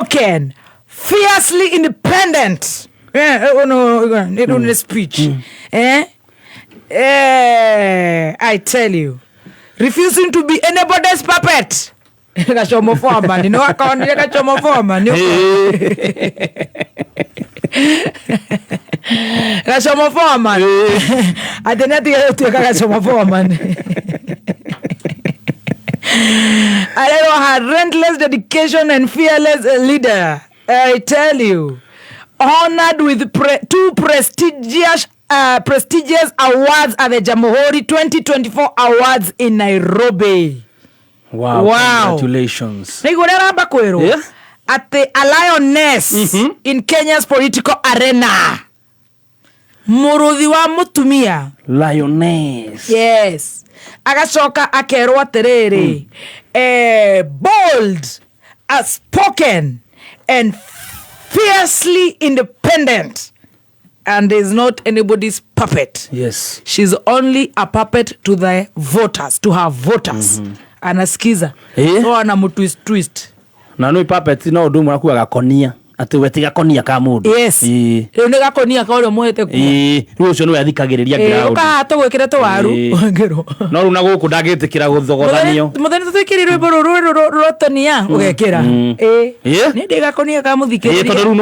Outspoken, fiercely independent. Oh, no, no, speech. Eh? Eh, I tell you. Refusing to be anybody's puppet. Gachomo Foreman, no akonire Gachomo Foreman. Gachomo Foreman. Atĩ nĩ atigire gũtuĩka Gachomo Foreman. Arerwo her relentless dedication and fearless leader. I tell you. Honored with two prestigious awards at the Jamhuri 2024 Awards in Nairobi. Wow, Wow. congratulations. Nĩguo ũrĩa aramba kwĩrwo atĩ a lioness in Kenya's political arena, mũrũthi wa mũtumia. Lioness. Yes, agacoka akerwo atĩrĩrĩ, bold, outspoken and fiercely independent and is not anybody's puppet. She's only a puppet to the voters, to her voters. Anasikiza. So anamutwist twist. Na nä puppet no å ndå å mwe akuaga gakonia atä we ti gakonia ka må ndå. Rĩu nĩ gakonia ka ũrĩa mũhĩte kuo. Rä u å cio nä we athikagä rä ria ground. Ũkahaha tũgwĩkĩre tũwaru. Ngĩrwo. No rä u na gå kå ndangä tä kä ra gå thogothanio. Mũthenya tũtwĩkĩrire rwĩmbo rũrũ rũrotonia ũgekĩra. Nĩ ndĩ gakonia ka Tondå mũthikĩrĩria. rä u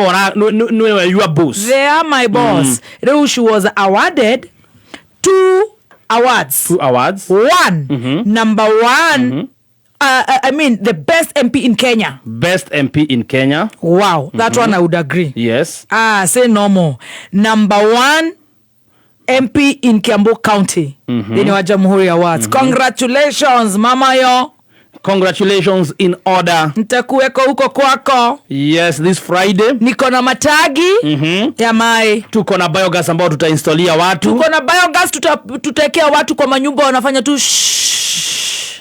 nä we your boss. They are my boss. Rĩu she was awarded two awards. Two awards. One, number one, I mean the best MP in Kenya. Best MP in Kenya. Wow, that one I would agree. Ah, say no more. Number one MP in Kiambu County. Thĩinĩ wa Jamhuri Awards. Congratulations, mama yo. Congratulations in order. Nitakuweko huko kwako. Yes, this Friday. Niko na matagi ya mai. Tuko na biogas ambao tutainstalia watu. Tuko na biogas tutaekea watu kwa manyumba, wanafanya tu shh.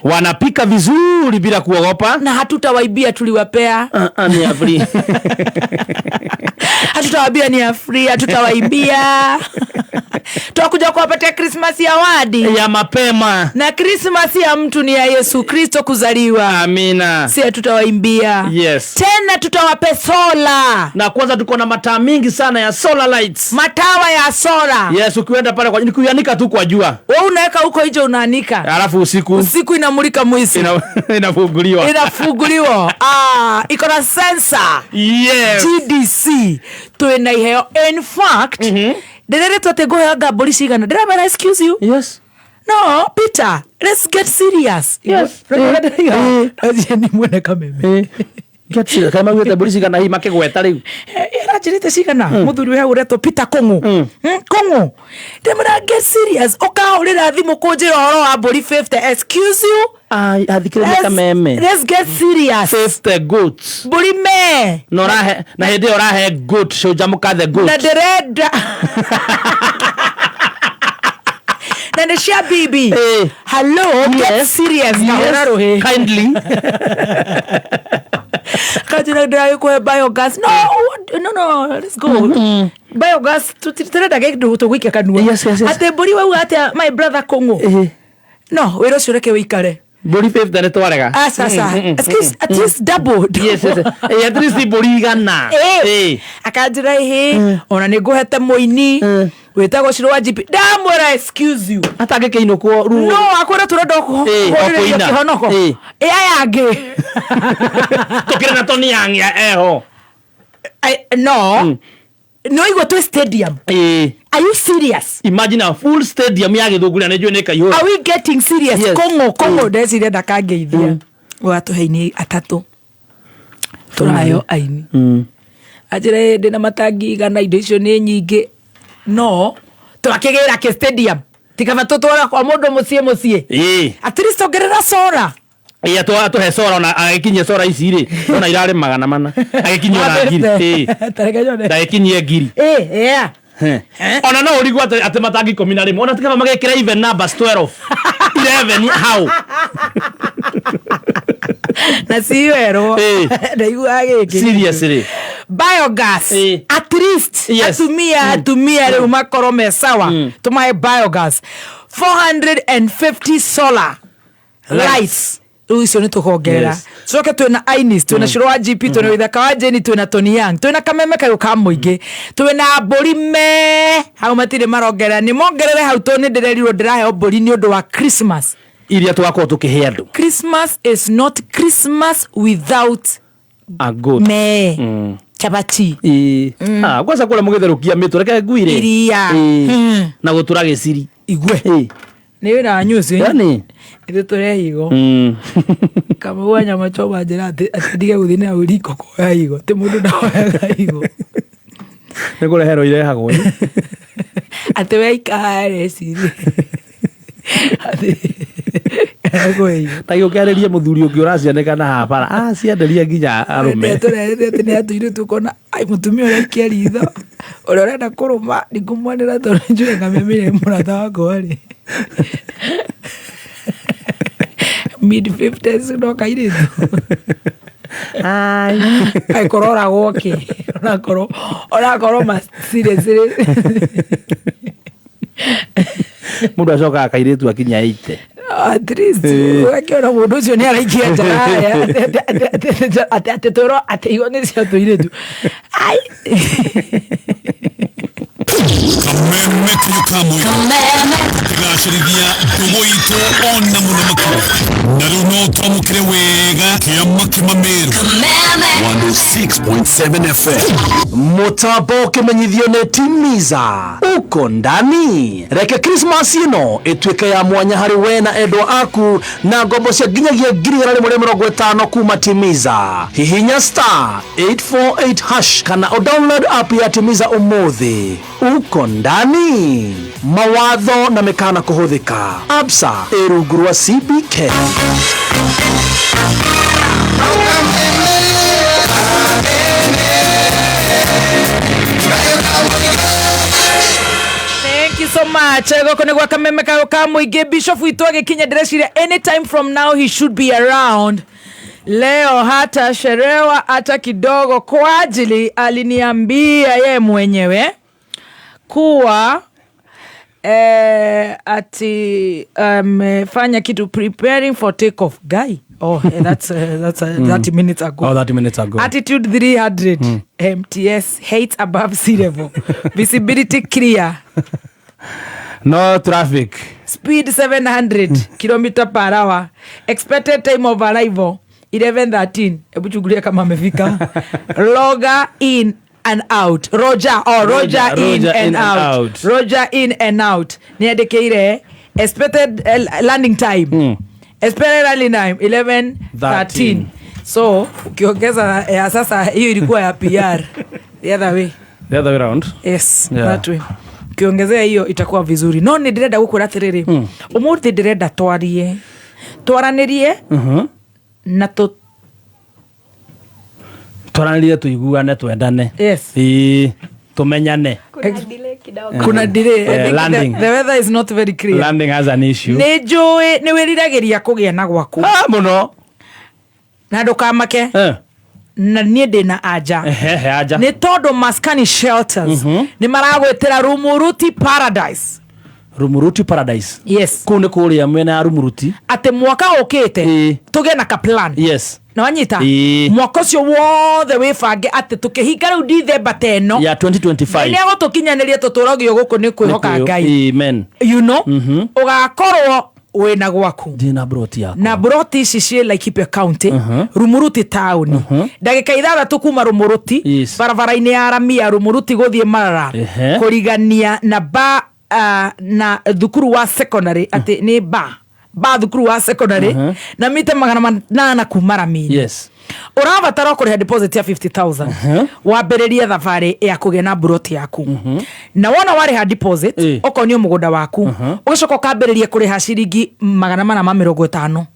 Wanapika vizuri bila kuogopa. Na hatutawaibia, tuliwapea. Ni ya free. Hatutawaibia, ni ya free, hatutawaibia. Twakuja kuwapatia Christmas ya wadi ya mapema. Na Christmas ya mtu ni ya Yesu Kristo kuzaliwa. Amina. Si hatutawaimbia. Tena tutawape sola. Na kwanza tuko na mataa mingi sana ya solar lights. Matawa ya sola. Yes, ukienda pale kwa ni kuianika tu kwa jua. Wewe unaweka huko nje unaanika. Alafu usiku Usiku inamulika mwisi. Inafunguliwa. Inafunguliwa. Ah, iko na sensor. GDC twina iheo. In fact, ndĩreretwo atĩ ngũheanga mbũri cigana, ndĩramera, "Excuse you." No, Peter, let's get serious. Ni mwene kameme. Get serious. Kama maugĩte mbũri cigana hihi makĩgweta rĩu? Ĩranjĩrĩte cigana mũthuri ũrĩa ũretwo Peter Kũng'ũ. Kũng'ũ, ndĩmera, "Get serious, ũkahũrĩra thimũ kũnjĩra ũhoro wa mbũri 50. Excuse you." Athikĩrĩria kameme. Let's get serious. 50 goats. Mbũri me. Na ũrahe, na hĩndĩ ĩyo ũrahe goat cũnjamũka the goat. Na ndĩrenda na nĩ cia bibi. Hello, get serious. Ngahũra rũhĩ. Kindly. Kanjĩra, ndĩragĩkũhe biogas. No, no, no, let's go. Biogas tũtirenda kĩndũ tũgũikia kanua. Yes. Atĩ mbũri wauga atĩa, my brother Kũng'ũ? No wĩra ũcio reke wĩikare. Mbũri 50 nĩ twarega. Aca aca, excuse, at least double. Yes. At least mbũri 100. Akanjĩra, ĩhĩ, ona nĩ ngũhete mũini wĩtagwo Ciro wa GP. Ndamwĩra, "Excuse you." Atangĩkĩinũkwo rĩu. No akwĩra tũrenda O kũhũrĩrĩrio kũina. kĩhonoko. Ĩ aya angĩ? Tũkĩrĩ na Tony Young ya eho. No no igua twĩ stadium. Are you serious? Imagine a full stadium ya Gĩthũngũria, nĩ njũĩ nĩ ĩkaihũra. Are we getting serious? Yes. Kũng'ũ, Kũng'ũ, ndeciria ndakangeithia watũhe aini atatũ tũrayo aini. Anjĩra, "Ĩ, ndĩna matangi 100, indo icio nĩ nyingĩ, no twakĩgĩra kĩ stadium tikaba tũtwara kwa mũndũ mũciĩ mũciĩ." At least ongerera sora. Ĩĩ, atũhe sora, ona agĩkinyie sora ici rĩ, ona irarĩ 400, agĩkinyie ona 1000. Tareke nyone. Ndagĩkinyie 1000. Ĩ, yeah. Ona no ũrigwo atĩ matangi 11, ona tikaba magekĩra even numbers, 12, 11, how? Na si werwo. Ndaiguaga gĩkĩ. Seriously. Biogas. At least atumia rĩu makorwo me sawa, tũmahe biogas, 450 solar lights. Rĩu icio nĩ tũkongerera. Coke twĩna Ainis, twĩna Cũrũ wa GP, twĩna Wĩthaka wa Jeni, twĩna Tony Young, twĩna Kameme Kayũ ka Mũingĩ, twĩna mbũri me hau matirĩ marongerera, nĩ mongerere hau tondũ nĩ ndĩrerirwo ndĩraheo mbũri nĩ ũndũ wa Christmas. Iria tũgakorwo tũkĩhe andũ. Christmas is not Christmas without A goat. Me chapati. Ĩĩ. Ah, kwanza kũrĩa mũgĩtherũkia mĩtũ reke nguire. Iria. Ĩĩ. Na gũtura gĩciri. Igwe. Ĩĩ. Nĩ wĩra wanyu ũcio. Yani. Ithuĩ tũrehigo. Kamau wa nyama choma njĩra atĩ atĩ ndige gũthiĩ na riko kuoya igo, atĩ mũndũ ndaoyaga igo. Nĩ kũreherwo irehagwo. Atĩ we ikara recirie atĩ ekũhe igo. Ta gĩũkĩarĩrie mũthuri ũngĩ ũracianĩka na haha bara. Ah, cienderia nginya arũme. Tũrerete atĩ nĩ atũire tũkona ai mũtumia ũrĩa aikia ritho ũrĩa ũrenda kũrũma ndikũmwanĩra tondũ njũĩ ngamĩmĩre mũrata wakwa rĩ mid 50s no kairĩtu ai kũroragwo kĩ onakorwo onakorwo macirĩcirĩ. Mũndũ acokaga kairĩtu akinya 80. At least ũgakĩona mũndũ ũcio nĩ araikia njaraya atĩ atĩ twĩrwo atĩ igo nĩ cia tũirĩtu ai. Kameme kayo ka mũingĩ kĩgacĩrithia ndũgũ itũ ona mũno makĩria na rĩu no twamũkĩre wega kĩama kĩmamĩrũ 106.7 FM. Mũtambo ũkĩmenyithio nĩ Timiza uko ndani. Reke Christmas ĩno ĩtuĩke ya mwanya harĩ we na endwa aku na ngombo cia nginyagia 150,000 kuma Timiza. Hihinya *848# kana ũdownload app ya Timiza ũmũthĩ. Uko ndani. Mawatho na mĩkana kũhũthĩka. Absa ĩ rungu rwa CBK. Thank you so much. Gũkũ nĩ gwa Kameme Kayũ ka Mũingĩ. Bishop witũ agĩkinya ndĩreciria anytime from now he should be around. Leo hatachelewa hata kidogo, kwa ajili aliniambia ye mwenyewe kuwa ati amefanya kitu preparing for take off guy. Oh, yeah, that's 30 minutes ago. Oh, 30 minutes ago. Altitude 300 MTS, height above sea level, visibility clear. No traffic. Speed 700 kilometer per hour, expected time of arrival 11:13. Hebu chungulia kama amefika. Roger in and out. Roger, oh, Roger, Roger, in, Roger and in and out. Out. Roger in and out. Niandĩkĩire expected landing time. Expected landing time 11:13. 13. So ukiongeza ya sasa, hiyo ilikuwa ya PR. The other way. The other way round. Yes, that way. Ukiongezea hiyo itakuwa vizuri. No nĩ ndĩrenda gũkwĩra atĩrĩrĩ, ũmũthĩ ndĩrenda twarie, twaranĩrie na tũ Twaranĩrie, tũiguane, twendane. Ĩĩ, tũmenyane. Kuna delay kidogo. Kuna delay. I Yeah, think landing. the weather is not very clear. Landing has an issue. Nĩ njũĩ nĩ wĩriragĩria kũgĩa na gwaku. Ah, mũno. Na ndũkamake, na niĩ ndĩ na anja. Ehe, anja. Nĩ tondũ Maskani Shelters nĩ maragwĩtĩra Rumuruti Paradise. Rumuruti Paradise. Yes. Kũu nĩ kũrĩa mwena ya Rumuruti. Atĩ mwaka ũkĩte tũgĩe na ka plan. Na wanyita mwaka ũcio wothe wĩbange atĩ tũkĩhinga rĩu Dithemba ta ĩno Ya 2025. nĩ agũtũkinyanĩria tũtũragio gũkũ nĩ kwĩhoka Ngai. Amen. Ũgakorwo wĩna gwaku. Ndĩ na broti yakwa. Na broti ici ciĩ Laikipia County, Rumuruti taũni, ndagĩka 6 kuma Rumuruti, barabara-inĩ ya rami ya Rumuruti gũthiĩ Marara, kũrigania na ba na thukuru wa secondary, atĩ nĩ ba thukuru wa secondary, na mita 800 kuma rami-inĩ. Ũrabatara kũrĩha deposit ya 50,000 wambĩrĩrie thabarĩ ya kũgĩa na broti yaku. Na wona warĩha deposit, ũkonio mũgũnda waku, ũgacoka ũkambĩrĩria kũrĩha ciringi 450 o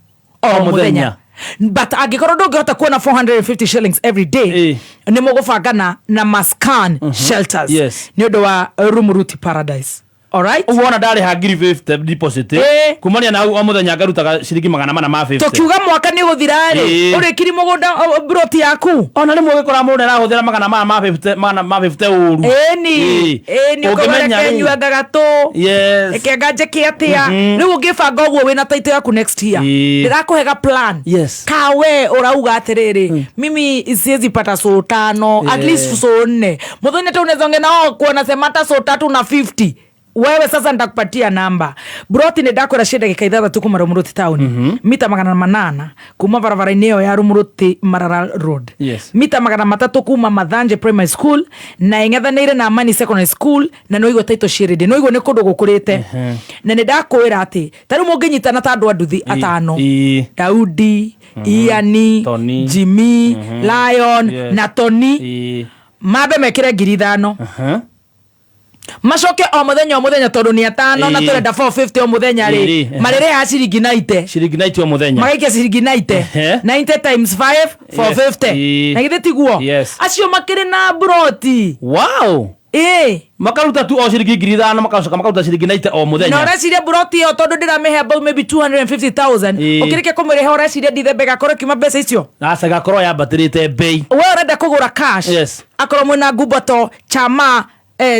O mũthenya. mũthenya. But angĩkorwo ndũngĩhota kuona 450 shillings every day, nĩ mũgũbangana na Mascan Shelters nĩ ũndũ wa Rumuruti Paradise. Alright. Ũguo ona ndarĩha ngiri 50 deposit. Ĩĩ. Kumania na hau o mũthenya ngarutaga ciringi 450. Tũkiuga mwaka nĩ ũgũthira rĩ, Ĩĩ. ũrĩkiri mũgũnda broti yaku. Ona rĩmwe ũgĩkora mũndũ arahũthĩra 450 450 ũru. Ĩni. Ĩĩ. Ĩni Ũngĩmenya ũkauga reke rĩ. nyue ngagatũ. Yes. Reke nganjĩke atĩa. Rĩu ũngĩbanga ũguo wĩna title yaku next year. Ĩĩ. Ndĩrakũhega plan. Yes. Kawe urauga atĩrĩrĩ, mimi siwezi pata so tano, at least so nne. Muthoni hata unaweza ongea nao kuona sema hata so tatu na 50. Wewe sasa nitakupatia namba. Broti nĩ ndakwĩra cia ndagĩka ithathatũ kuma Rumuruti town. Mita 800 kuma barabara-inĩ ĩyo ya Rumuruti Marara Road. Yes. Mita 300 kuma Mathanje Primary School na ĩng'ethanĩire na Amani Secondary School na nĩwaigua title ciĩ nĩwaigua nĩ kũndũ gũkũrĩte. Na nĩ ndakwĩra atĩ ta rĩu mũngĩnyitana ta andũ a nduthi atano, Ĩĩ. Daudi, Iani, Tony. Jimmy, Lion Yes. na Tony, Ĩĩ. mambe mekĩre 5,000, Aha. macoke o mũthenya o mũthenya tondũ nĩ atano na Ĩĩ. tũrenda 450 o mũthenya rĩ, Ĩĩ. marĩrĩhaga ciringi 90. Ciringi 90 o mũthenya. Magaikia ciringi 90. Ehe. 90 times 5, 450. Ĩĩ. Na githĩ tiguo? Yes. Acio makĩrĩ na broti. Wow. Ĩĩ. Makaruta tu o ciringi 5,000, makacoka makaruta ciringi 90 o Na mũthenya. ũreciria broti ĩyo tondũ ndĩramĩhe about maybe 250,000, Ĩĩ. ũkĩrĩkia kũmĩrĩha ũreciria ndithemba ĩgakorwo ĩkiuma mbeca icio? Aca gakorwo yambatĩrĩte bei. We ũrenda kũgũra cash. Yes. Akorwo mwĩna ngumbato chama,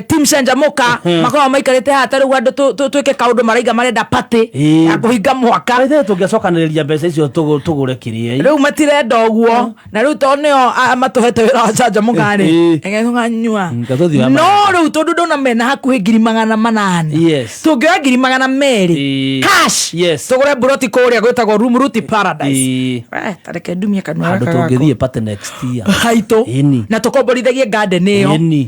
team canjamuka makoragwo maikarĩte haha ta rĩu andũ twĩke kaũndũ maraiga marenda party Ĩĩ. ya kũhinga mwaka. Ithe tũngĩcokanĩrĩria mbeca icio tũgũre kĩrĩa. Rĩu matirenda ũguo na rĩu tondũ nĩo matũhete wĩra wa canjamũka rĩ, Ĩĩ. reke tũkanyua. Gatũthiĩ wa No magana. rĩu tondũ ndona mena hakuhĩ 800,000, Yes. tũngĩoya 200,000 Ĩĩ. cash, Yes. tũgũre mburoti kũrĩa gwĩtagwo Rumuruti Paradise. Ĩĩ. Ta reke ndumie kanua Handũ gaka gakwa. tũngĩthiĩ party next year. Haitũ. Ĩni. Na tũkomborithagie garden ĩyo. Ĩni.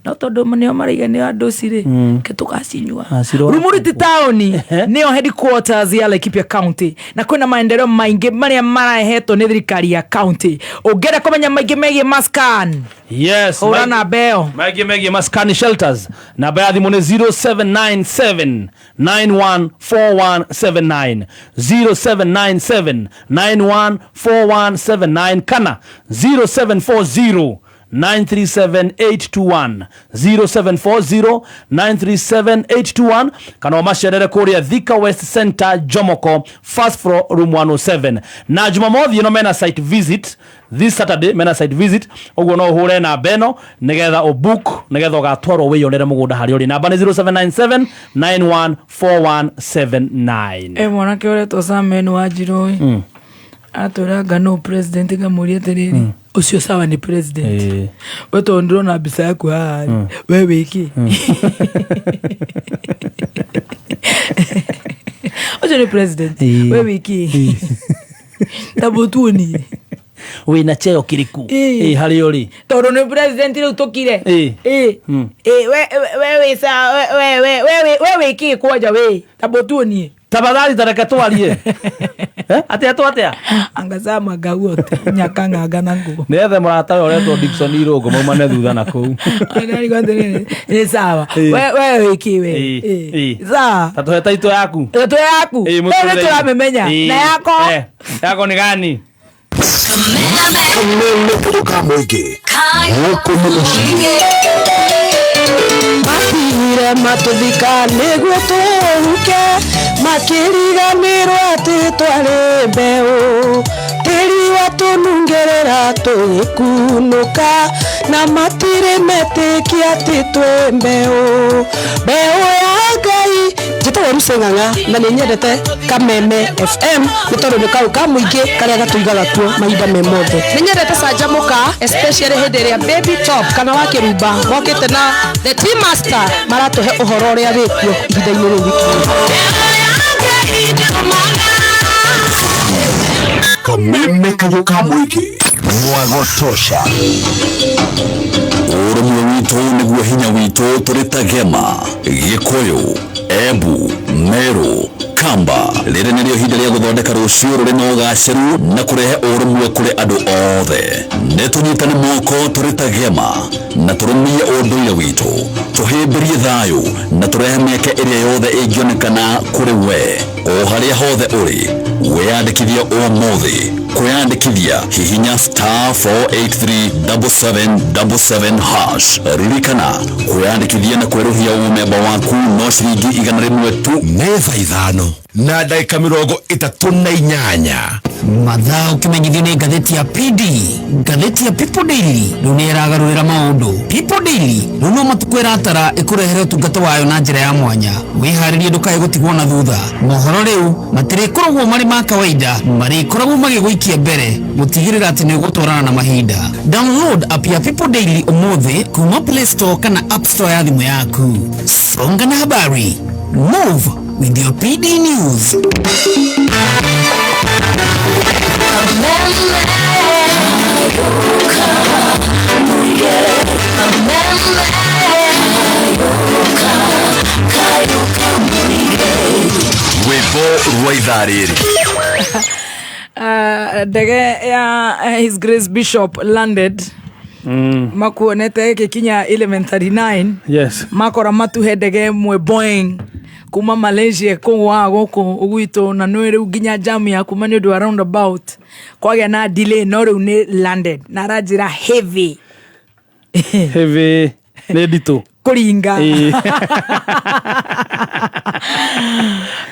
No tondũ nĩo maraiga nĩo andũ cirĩ ke tũgacinyua. Acirora. Rumuruti taũni Ehe. nĩyo headquarters ya Laikipia County na kwĩna maendeleo maingĩ marĩa marahetwo nĩ thirikari ya county. Ũngĩenda kũmenya maingĩ megiĩ mascan, Yes. hũra namba ĩyo. Maingĩ megiĩ maskani shelters, namba ya thimũ nĩ 0797 914179, 0797 914179 kana 0740 937 821, 0740 937 821, kana ũmacerere kũrĩa Thika West Center, Jomoko, first floor, room 107. Na Jumamothi ĩno mena site visit, this Saturday mena site visit, ũguo no ũhũre namba ĩno nĩgetha ũbook nĩgetha ũgatwarwo wĩyonere mũgũnda harĩa ũrĩ. Namba nĩ 0797 914179. E mwanake ũretwo Samen wa Njirũ atwĩra anga no president, ngamũria atĩrĩrĩ, ũcio sawa nĩ president? Ĩĩ. We tondũ ndĩrona mbica yaku haha rĩ, we wĩkĩ ũcio nĩ president? Ĩĩ. We wĩkĩ tamũtuonie? Wĩna cheo kĩrĩkũ? Ĩĩ. Ĩĩ, harĩa ũrĩ. Tondũ nĩ president rĩu tũkire. Ĩĩ. Ĩĩ. Ĩĩ, we wĩ we wĩkĩ kwanja wĩ tamũtuonie? Tafadhali tareke twarie. Eh, atĩa twatĩa? Angazama ngauote nyakang'anga na ngũ. Nĩethe mũrata we ũretwo Dickson Irũngũ maumane thutha na kũu. Anarigwo atĩrĩrĩ, nĩ sawa. Ĩĩ. We wĩkĩ we? Ĩĩ. Ĩĩ. Ĩĩ. Sawa. Ta tũhe taitũ yaku. Tũ yaku. Ĩĩ, Rĩu mũtũrĩre-inĩ. nĩ tũramĩmenya. Ĩĩ. Na yako. Eh, yako nĩ gani? Kameme kutoka mũingĩ gũkũ nĩ mũciĩ. Matigire matũthika nĩguo tũhuke, makĩriganĩrwo atĩ twarĩ mbeũ, tĩri watũnungerera tũgĩkunũka, na matirĩ metĩkia atĩ twĩ mbeũ, mbeũ ya Ngai. Njĩtagwo Lucy Ng'ang'a na nĩ nyendete Kameme FM nĩ tondũ nĩ kau ka mũingĩ karĩa gatũigaga kuo mahinda me mothe. Nĩ nyendete Canjamũka, especially hĩndĩ ĩrĩa Baby Top kana wa Kĩrumba mokĩte na the Team Master maratũhe ũhoro ũrĩa wĩkuo ihinda-inĩ rĩu gĩkinyĩte. Kameme kayũ ka mũingĩ mwagotosha ũrũmwe witũ nĩguo hinya witũ tũrĩ ta Gema, Gĩkũyũ, Embu, Meru, Kamba. Rĩrĩ nĩrĩo ihinda rĩa gũthondeka rũciũ rũrĩ na ũgacĩru na kũrehe ũrũmwe kũrĩ andũ othe. Nĩ tũnyitane moko tũrĩ ta Gema na tũrũmie ũndũire witũ, tũhĩmbĩrie thayũ na tũrehe mĩeke ĩrĩa yothe ĩngĩonekana kũrĩ we o harĩa hothe ũrĩ. Wĩyandĩkithie ũmũthĩ. Kwĩyandĩkithia hihinya star 4837777 hash. Ririkana kwĩyandĩkithia na kwerũhia ũmemba waku no ciringi 100 tu. Nĩ thaa 5 na ndagĩka 38. Mathaa ũkĩmenyithio nĩ ngathĩti ya PD, ngathĩti ya People Daily rĩu nĩ ĩragarũrĩra maũndũ. People Daily rĩu no matukũ ĩratara ĩkũrehere ũtungata wayo na njĩra ya mwanya. Wĩharĩrie ndũkae gũtigwo na thutha. Mohoro rĩu matirĩkoragwo marĩ ma kawaida, marĩkoragwo magĩgũikia mbere gũtigĩrĩra atĩ nĩ ũgũtwarana na mahinda. Download app ya People Daily ũmũthĩ kuma Play Store kana App Store ya thimũ yaku. Songa na habari, move with your PD News. Rwĩmbo rwa ithaa rĩrĩ. Ndege ya His Grace Bishop landed, makuonete ĩgĩkinya 11:39. Makora matuhe ndege ĩmwe Boeing kuma Malaysia kũgwa gũkũ gwitũ, na nĩ rĩu nginya jam ya kuma nĩ ũndũ wa roundabout kwagĩa na delay, no rĩu nĩ landed na aranjĩra heavy. Heavy nĩ nditũ. Kũringa.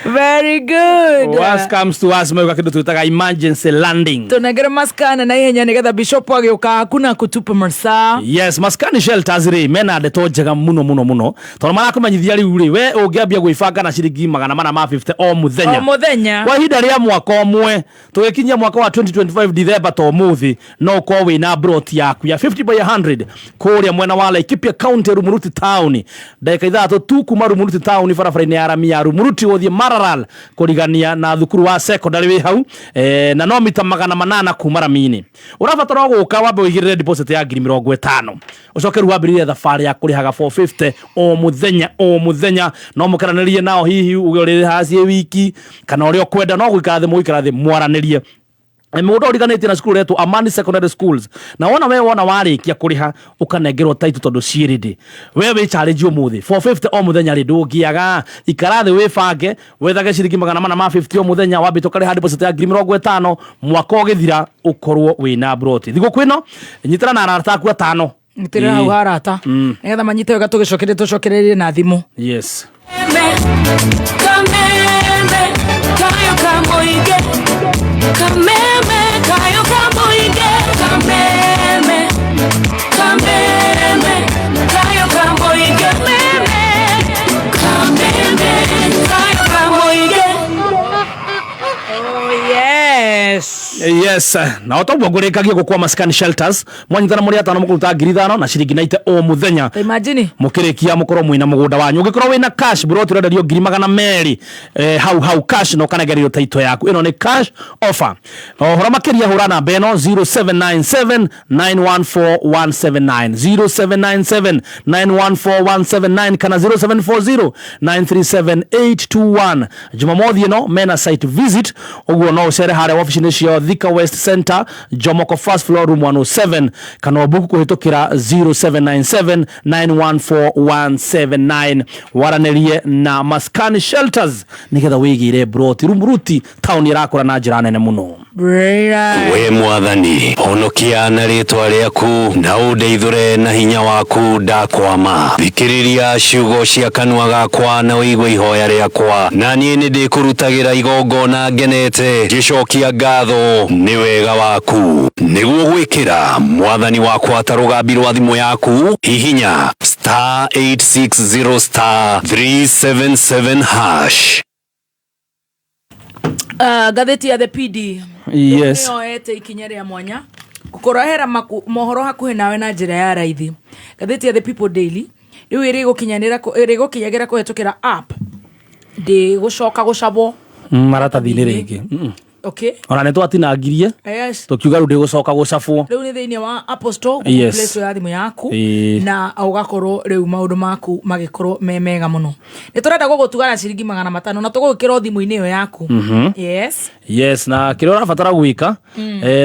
Very good. Worst comes to us, mauga kĩndũ twĩtaga emergency landing. Tũnengere maskana na ihenya nĩgetha bishop agĩũka hakuna kutupa masaa. Yes, Maskani Shelters rĩ mena ndeto njega mũno mũno mũno, tondũ marakũmenyithia rĩu rĩ, we ũngĩambia gwĩbanga na ciringi 450 o mũthenya, o mũthenya, kwa ihinda rĩa mwaka ũmwe, tũgĩkinyia mwaka wa 2025 December to mũthĩ, no ũkorwo wĩna broti yaku ya 50 by 100 kũrĩa mwena wa Laikipia County, Rumuruti town, ndagĩka 6 tu kuma Rumuruti town, barabara-inĩ ya rami ya Rumuruti gũthiĩ Maralal, kũrigania na thukuru wa secondary wĩ hau, na no mita 800 kuma rami-inĩ. Ũrabatara o gũka wambe ũigĩrĩre deposit ya 50,000, ũcoke rĩu wambĩrĩrie thabarĩ ya kũrĩhaga 450 o mũthenya o mũthenya. No mũkeranĩrie nao, hihi uge ũrĩrĩhaga ciĩ wiki kana ũrĩa ũkwenda, no gũikara thĩ mũgũikara thĩ mwaranĩrie. Mũgũnda ũriganĩtie na cukuru ũretwo Amani Secondary Schools, na wona we wona warĩkia kũrĩha ũkanengerwo title tondũ ciĩ ready. We wĩ challenge ũmũthĩ, 450 o mũthenya rĩ ndũngĩaga. Ikara thĩ wĩbange, wethage ciringi 450 o mũthenya, wambĩte ũkarĩha deposit ya 50,000, mwaka ũgĩthira ũkorwo wĩna broti. Thigũkũ ĩno nyitana na arata aku atano. Nĩtĩrĩra hau harata nĩgetha manyite wega, tũgĩcokerie tũcokererie na thimũ. Kameme, kayo kamoige. Kameme, kayo kamoige. Kameme, kameme, kayo kamoige. Kameme, kameme, kayo kamoige. Oh yes. Yes, na otoguo ngũrĩkagia gũkwa Maskani Shelters, mwanyitana mũrĩ atano mũkũruta 5,000 na ciringi 90 o mũthenya. Ta imagine. Mũkĩrĩkia mũkorwo mwĩna mũgũnda wanyu. Ũngĩkorwo wĩna cash, broti ũrenderio 200,000 hau hau cash, na ũkanengererio title yaku. Ĩno nĩ cash offer. Ũhoro makĩria hũra namba ĩno 0797 914 179, 0797 914 179 kana 0740 937 821. Jumamothi ĩno mena site visit, ũguo no ũcere harĩa wabici-inĩ ciao Thika West Center, Jomoko first floor, room 107, kana ũbuku kũhĩtũkĩra 0797 914 179, waranĩrie na Maskani Shelters nĩgetha wĩgĩre broti Rumuruti, taũni ĩrakũra na njĩra nene mũno. We mwathani, honokia na rĩtwa rĩaku na ũndeithũre na hinya waku ndakwama. Thikĩrĩria ciugo cia kanua gakwa na ũigue ihoya rĩakwa, na niĩ nĩ ndĩkũrutagĩra igongona ngenete, ngĩcokia ngatho nĩ wega waku. Nĩguo gwĩkĩra mwathani wakwa ta rũgambi rwa thimũ yaku, hihinya star 860 star 377 hash. Ngathĩti ya The PD nĩyoete ikinya rĩa mwanya gũkũrehera mohoro hakuhĩ nawe na njĩra ya raithi. Ngathĩti ya The People Daily rĩu ĩrĩgũkinyagĩra kũhetũkĩra app, ndĩgũcoka gũcabwo maratathi-inĩ rĩngĩ. Ona nĩ twatinangirie tũkiuga rĩu ndĩgũcoka gũcabwo. Rĩu nĩ thĩinĩ wa Apple Store, Google Play Store ya thimũ yaku, na ũgakorwo rĩu maũndũ maku magĩkorwo me mega mũno. Nĩ tũrenda gũgũtuga na ciringi 500 na tũgũgĩkĩra o thimũ-inĩ ĩyo yaku. Yes. Yes, na kĩrĩa ũrabatara gwĩka,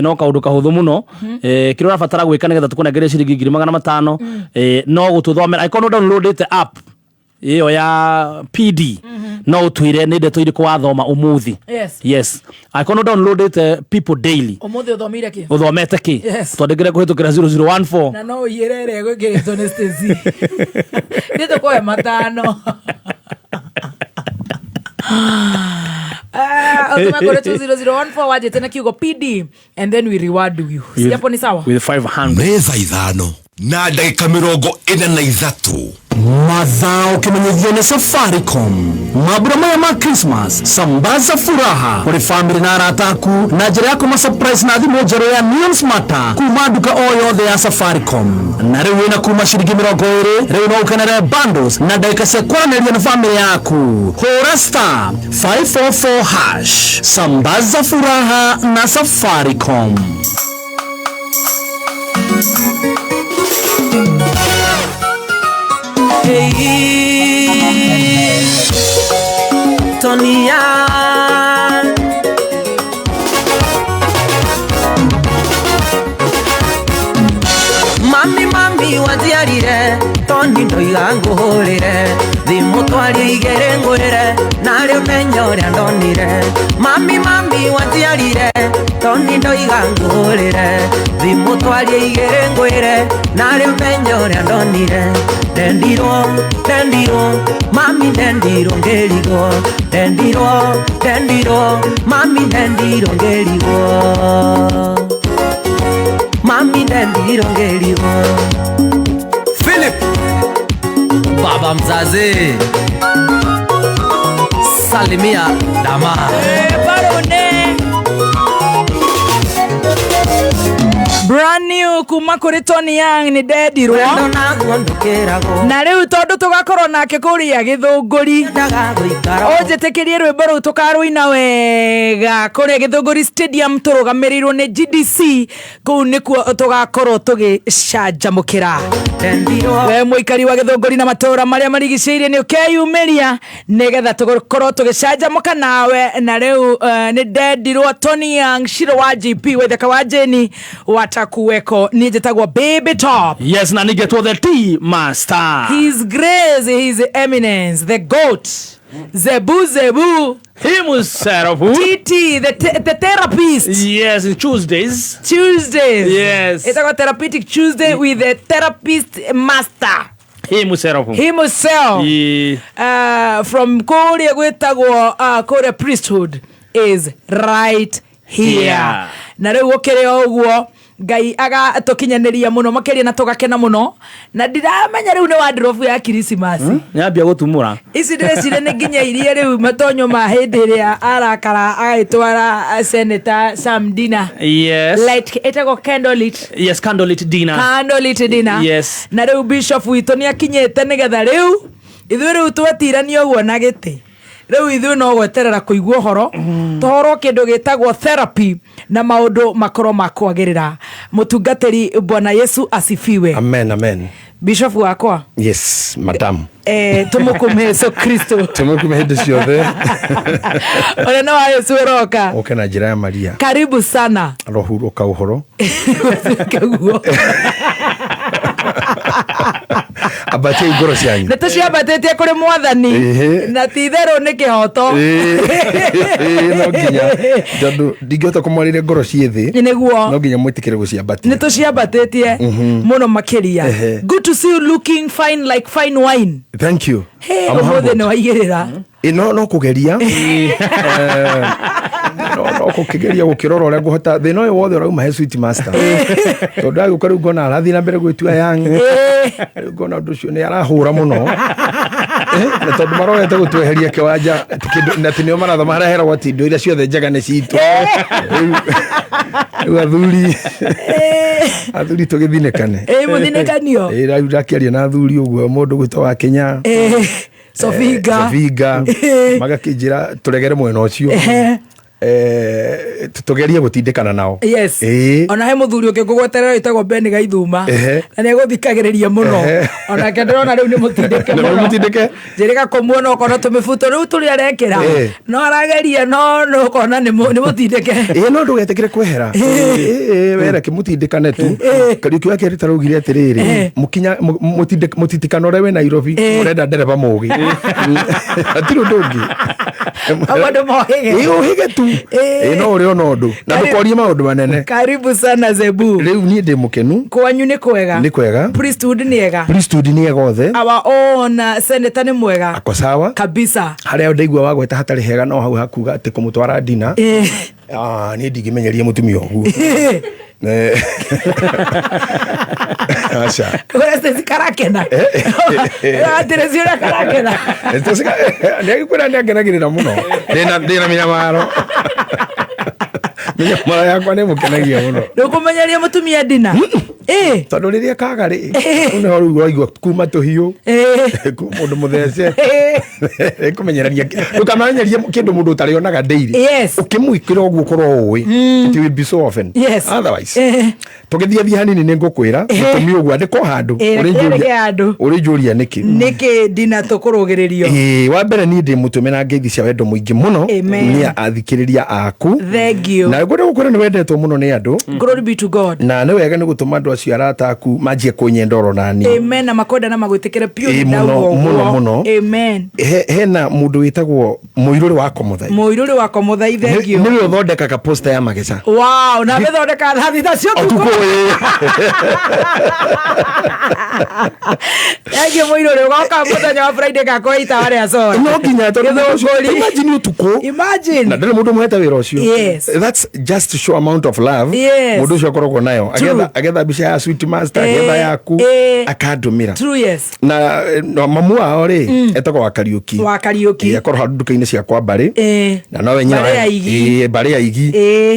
no kaũndũ kahũthũ mũno. Kĩrĩa ũrabatara gwĩka nĩgetha tũkũnengerie ciringi 500,000, no gũtũthomera angĩkorwo nĩ downloadĩte app ĩyo ya PD. No ũtwĩre nĩ ndeto irĩkũ wathoma ũmũthĩ. Yes. Yes, angĩkorwo nĩ downloadĩte People Daily, Ũmũthĩ ũthomire kĩ? Ũthomete kĩ? Yes. Twandĩkĩre kũhĩtũkĩra 0014. Na no ũiyĩre ĩrĩa ĩgwĩkĩrĩtwo nĩ Stacy. Nĩ tũkũhe 5. Ah, ũtũme kũrĩ 20014 wanjĩte na kiugo PD and then we reward you. Si hapo ni sawa? With 500. Nĩ thaa 5:43. Mathaa ũkĩmenyithio nĩ Safaricom. Mambura maya ma Christmas, sambaza furaha kũrĩ famĩlĩ na arata aku na njĩra ya kũma surprise na thimũ njerũ ya Neon Smarter kuma nduka o yothe ya Safaricom. Na rĩu wĩna kuma ciringi 20, rĩu no ũkenere bundles na ndagĩka cia kwaranĩria na famĩlĩ yaku. Hũra *544#. Sambaza furaha na Safaricom. Hey, Tonia. Mami, mami wanjiarire toni ndoiga nguhurire thimũ twarie igĩrĩ ngwĩre narĩ ũmenye ũrĩa ndonire. Mami, mami wanjiarire toni ndoiga nguhurire thimũ twarie igĩrĩ ngwĩre narĩ ũmenye ũrĩa ndonire. Ndendirwo, ndendirwo, mami ndendirwo ngĩrigwo, ndendirwo, ndendirwo, mami ndendirwo ngĩrigwo, mami ndendirwo ngĩrigwo. Philip baba mzazi, salimia dama. Barone. Brand new kuma kũrĩ Tony Young nĩ ndendirwo. Wendo naguo ndũkĩragwo. Na rĩu tondũ tũgakorwo nake kũrĩa Gĩthũngũri, Nyendaga gũikara ũnjĩtĩkĩrie rwĩmbo rũu tũkarũina wega kũrĩa Gĩthũngũri Stadium tũrũgamĩrĩirwo nĩ GDC. Kũu nĩkuo tũgakorwo tũgĩcanjamũkĩra. Ndendirwo. We mũikari wa Gĩthũngũri na matũũra marĩa marigicĩirie nĩ ũkeyumĩria nĩgetha tũkorwo tũgĩcanjamũka nawe. Na rĩu nĩ ndendirwo Tony Young, Shiro wa GP Waithaka wa Jeni watakuweko. Niĩ njĩtagwo Baby Top. Yes, na nĩngetwo the T Master. His Grace, His Eminence, the GOAT, Zebu Zebu, Himself. TT, the therapist. Yes, Tuesdays. Tuesdays. Yes. It's a therapeutic Tuesday with the therapist master Himself. himself. From kũrĩa gwĩtagwo kũrĩa priesthood is right here. Yeah. Na rĩu gũkĩrĩ o ũguo Ngai agatũkinyanĩria mũno makĩria na tũgakena mũno, na ndiramenya rĩu nĩ wardrobe ya Christmas. Nĩambia gũtumũra. Ici ndĩreciria nĩ nginya iria rĩu matonyo ma hĩndĩ ĩrĩa arakara agagĩtwara Senator Sam Dina. Yes. Light ĩtagwo candlelit. Yes, candlelit dinner. Candlelit dinner. Yes. Na rĩu bishop witũ nĩ akinyĩte nĩgetha rĩu ithuĩ rĩu twetirania ũguo na gĩtĩ, rĩu ithuĩ no gweterera kũigua ũhoro, tũhorwo kĩndũ gĩtagwo therapy na maũndũ makorwo ma kwagĩrĩra. Mũtungatĩri, Bwana Yesu asifiwe. Amen, amen. Bishop wakwa. Yes, madam. Tũmũkũme Yesu Kristo. Tũmũkume hĩndĩ ciothe. Ũrĩa nĩ wa Yesu ũroka. Ũke na njĩra ya Maria. Karibu sana. Rohurũka ũhoro. Guo. Ambatie ngoro cianyu. Nĩ tũciambatĩtie kũrĩ mwathani. Na ti itherũ nĩ kĩhoto. No nginya, tondũ ndingĩhota kũmwarĩria ngoro ciĩ thĩ. Nĩguo. No nginya mwĩtĩkĩre gũciambatia. Nĩ tũciambatĩtie mũno makĩria. Good to see you looking fine like fine wine. Thank you. Hey, I'm ũmũthĩ humbled. nĩ waigĩrĩra. No kũgeria. No kũkĩgeria gũkĩrora ũrĩa ngũhota thĩna ũyũ wothe ũrauma he Sweet Master, tondũ agĩũka rĩu ngona arathiĩ na mbere gwĩtua yang, rĩu ngona ũndũ ũcio nĩ arahũra mũno. Na tondũ marorete gũtweheria kĩwanja atĩ kĩndũ, na atĩ nĩo marathoma harĩa heragwo atĩ indo iria ciothe njega nĩ citũ. Rĩu athuri tũgĩthinĩkane. Mũthinĩkanio. Rĩu ndakĩaria na athuri ũguo, mũndũ gwĩtwo wa Kenya, Sofinga. Sofinga, magakĩnjĩra tũregere mwena ũcio. Tugerie gutindikana nao. Yes. Ĩĩ. Ona he muthuri ũngĩ ngũgweterera wĩtagwo Ben Gaithuma na nĩ egũthikagĩrĩria mũno. Onake ndĩrona rĩu nĩ mũtindĩke Nĩ mũno. mũtindĩke. Njĩrĩga kũmuona ũkona tũmĩbuto rĩu tũrĩa arekĩra no arageria no no ũkona nĩ mũtindĩke. Ĩĩ, no ndũgetĩkĩre kwehera. Ĩĩ, were kĩmũtindĩkane tu. Kariũki wa kerĩ taraugire atĩrĩrĩ, mũkinya mũtitikano ũrĩa wĩ Nairobi ũrenda ndereba mũgĩ, hatirĩ ũndũ ũngĩ. Koguo andũ mohĩge. Ĩĩ, ũhĩge tu. Ĩĩ, no ũrĩ ona ũndũ na ndũkorie maũndũ manene. Karibu sana Zebu. Rĩu niĩ ndĩ mũkenu. Kwanyu nĩ kwega? Nĩ kwega. Priesthood nĩ ega? Priesthood nĩ ega othe. Our own senator nĩ mwega? Ako sawa. Kabisa. Harĩa ndaigua wagweta hatarĩ hega no hau hakuga atĩ kũmũtwara dina. Ah, niĩ ndingĩmenyeria mũtumia ũguo. Aca. Stacy karakena. Atĩrĩ ciũria karakena. Nĩ agĩkwĩra nĩ angenagĩrĩra mũno. Ndĩna mĩnyamaro. Mĩnyamaro yakwa nĩ mũkenagia mũno. Ndũkũmenyeria mũtumia dina? Tondũ rĩrĩa kaga rĩ, rĩu nĩho rĩu ũraigua kuma tũhiũ, kuma mũndũ mũthece, kũmenyereria ndũkamenyerie kĩndũ mũndũ ũtarĩonaga daily. Ũkĩmwĩkĩra ũguo ũkorwo ũĩ it will be so often. Otherwise tũgĩthiĩ thiĩ hanini nĩ ngũkwĩra gĩtũmi ũguo andĩkwo handũ. Reke handũ. Ũrĩnjũria nĩkĩ. Nĩkĩ dina tũkũrũgĩrĩrio? Ĩĩ, wa mbere niĩ ndĩ mũtũmĩra ngeithi cia wendo mũingĩ mũno Amen. nĩ athikĩrĩria aku. Thank you. Na ngwenda gũkwĩra nĩ wendetwo mũno nĩ andũ. Glory be to God. Na nĩ wega nĩ gũtũma andũ acio arata aku manjie kũnyenda oro nani. Amen. Na makwenda na magwĩtĩkĩre piũ. Ĩĩ, nĩ ndauga mũno, ũguo. mũno, mũno. Amen. Hena mũndũ wĩtagwo Mũirũrĩ wa Komothai. Mũirũrĩ wa Komothai, thank you. Nĩwe ũthondekaga poster ya mageca. Wow, na mĩthondeka thaa thita cia ũtukũ. Ũtukũ, ĩĩ. Thank you Mũirũrĩ, ũgoka mũthenya wa Friday gakwa itawa rĩa Sora. No nginya tondũ Gĩthũngũri. imagine ũtukũ. Imagine. Na ndĩrĩ mũndũ mũhete wĩra ũcio. Yes. That's just to show amount of love. Yes. Mũndũ ũcio akoragwo nayo. True. Agetha mbica ya Sweet Master, agetha yaku, akandũmĩra. True, yes. Na mamu wao rĩ, etagwo wa Kariũki. Wa Kariũki. Ĩĩ, akorwo handũ nduka-inĩ cia kwa mbarĩ. Na nowe nyina Mbarĩ ya Igi. Ĩĩ, mbarĩ ya Igi.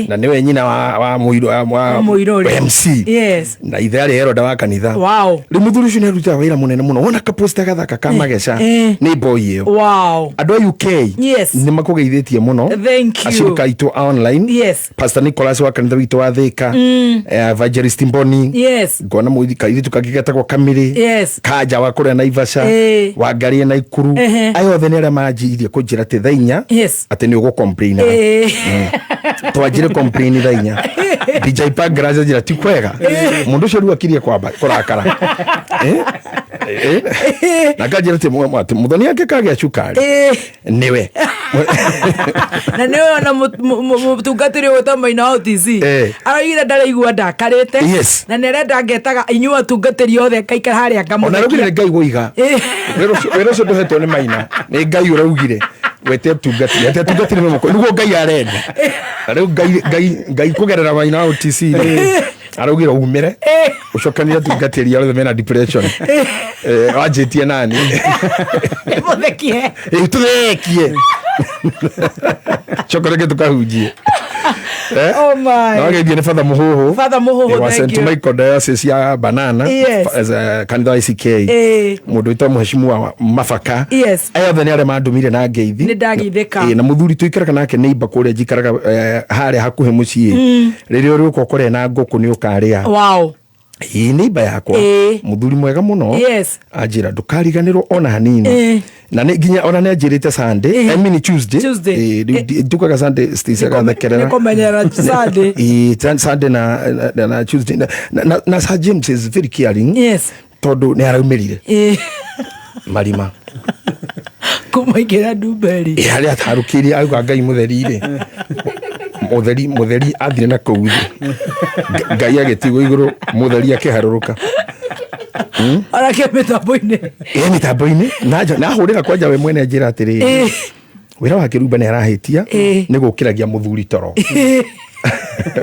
Na nĩwe nyina wa mũirũ wa Mũirũrĩ. MC. Yes. Na ithe arĩ eroda wa kanitha. Wow. Rĩu mũthuri ũcio nĩarutaga wĩra mũnene mũno. Wona kaposta gathaka ka mageca nĩ boy ĩyo. Wow. Andũ a UK Yes. nĩ makũgeithĩtie mũno. Thank you. Acirika aitũ a online. Yes. Pastor Nicholas wa kanitha witũ wa Thika. Evangelist Mboni. Yes. Ngona mũithi kairĩtu kangĩ getagwo Kamĩrĩ. Yes. Kanja wa kũrĩa Naivasha. Wangarie Naikuru. Aya othe nĩ arĩa manjirie kũnjĩra atĩ thaa inya. Yes. Atĩ nĩ ũgũ complain. Twanjire complain thaa inya. DJ Pangras anjĩra ti kwega. Mũndũ ũcio rĩu akirie kwamba kũrakara. Na nganjĩra atĩ atĩ mũthoni angĩkagĩa cukari. Nĩwe. Na nĩ ona mũtungatĩri ũyũ Maina wa OTC araugire ndaraigua ndakarĩte. Yes. Na nĩ arenda ngetaga inyuĩ atungatĩri othe ngaikara harĩa Ona raugire ngamũthekia. nĩ Ngai woiga. Wĩra ũcio ndũhetwo nĩ Maina. Nĩ Ngai ũraugire. Wete atungatĩri. Ate atungatĩri me moko. Nĩguo Ngai arenda. Na rĩu Ngai kũgerera Maina wa OTC rĩ, araugire umĩre. Ũcokanĩre atungatĩri arĩa othe mena depression. Wanjĩtie nani? Mũthekie. Ĩĩ, tũthekie. Coka rĩngĩ tũkahunjie. Oh my. Na wageithio nĩ Father Mũhũhũ. Father Mũhũhũ, Wa thank St. you. Michael Diocese ya Banana. Yes. As a kanitha wa ICK. Mũndũ wĩtagwo Mheshimiwa Mabaka. Yes. Aya othe nĩ arĩa mandũmire na ngeithi. Nĩ ndageithĩka. Ĩĩ, na mũthuri tũikaraga nake neighbor kũrĩa njikaraga harĩa hakuhĩ mũciĩ. Rĩrĩa ũrĩũka ũkore na ngũkũ nĩ ũkarĩa. Wow. Ĩĩ, neighbor yakwa. Mũthuri mwega mũno. Yes. Anjĩra ndũkariganĩrwo ona hanini. Na nĩ nginya ona nĩ anjĩrĩte Sunday, I mean Tuesday. Tuesday. Ĩĩ, rĩu ndukaga Sunday Stacy agathekerera. Nĩ kũmenyera Sunday. Ĩĩ, Sunday na Tuesday. Na Sir James is very caring. Yes. Tondũ nĩ araumĩrire. Marima. Kũmaingĩra ndumberi. Ĩĩ, harĩa atarũkĩire auga Ngai mũtheri rĩ. Mũtheri athire na kũu thĩ. Ngai agĩtigwo igũrũ, mũtheri akĩharũrũka. Onake mĩtambo-inĩ. Ĩĩ, mĩtambo-inĩ. Na na ahũrĩra kwanja we mwene anjĩra atĩrĩrĩ. Wĩra wa kĩrumba nĩ arahĩtia nĩ gũkĩragia mũthuri toro.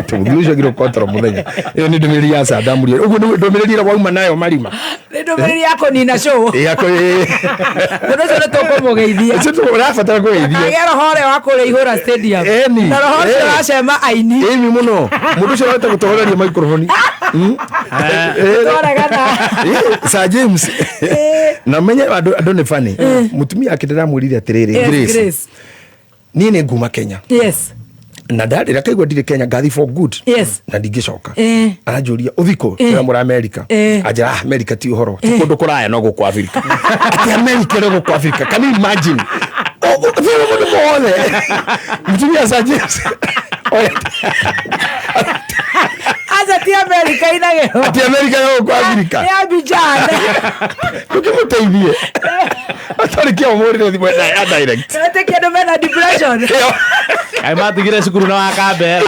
Mũthuri ũcio agĩrĩirwo gũkorwo toro mũthenya. Ĩyo nĩ ndũmĩrĩri ya Saddam Rio. Ũguo nĩ ndũmĩrĩri ĩrĩa wauma nayo marima. Nĩ ndũmĩrĩri ya kũnina show. Ĩĩ, ĩĩ. Mũndũ ũcio nĩ tũkũmũgeithia. Ũcio ũrabatara kũgeithia. Agĩa roho ũrĩa wa kũrĩa ihũra stadium. Ĩni. Na roho ũcio wacema aini. Ĩni mũno. Mũndũ ũcio arahota gũtũhoreria microphone. Twaregana. Sir James. Na menye andũ nĩ funny. Mũtumia ake ndĩramwĩrire atĩrĩrĩ, Yes, Grace. Grace. Niĩ nĩ nguma Kenya. Yes. Na ndarĩra kaigua ndirĩ Kenya, ngathi for good. Na ndingĩcoka. Aranjũria, ũthi kũ? Ndĩramwĩra America. Anjĩra, "Ah, America ti ũhoro, ti kũndũ kũraya, no gũkũ Africa." Atĩ America ĩrĩ gũkũ Africa? Can you imagine? Thĩ mũndũ mothe mũtumia Sir James. Oya, Aca, ti America inagero. Atĩ America no gũkũ Africa. Nĩ Abidjan. Ndũkĩmũteithie atarĩ kĩa ũmũrĩre thimũ ya direct. Ĩtĩkia andũ mena depression. Kaĩ matigire cukuru na wakambera.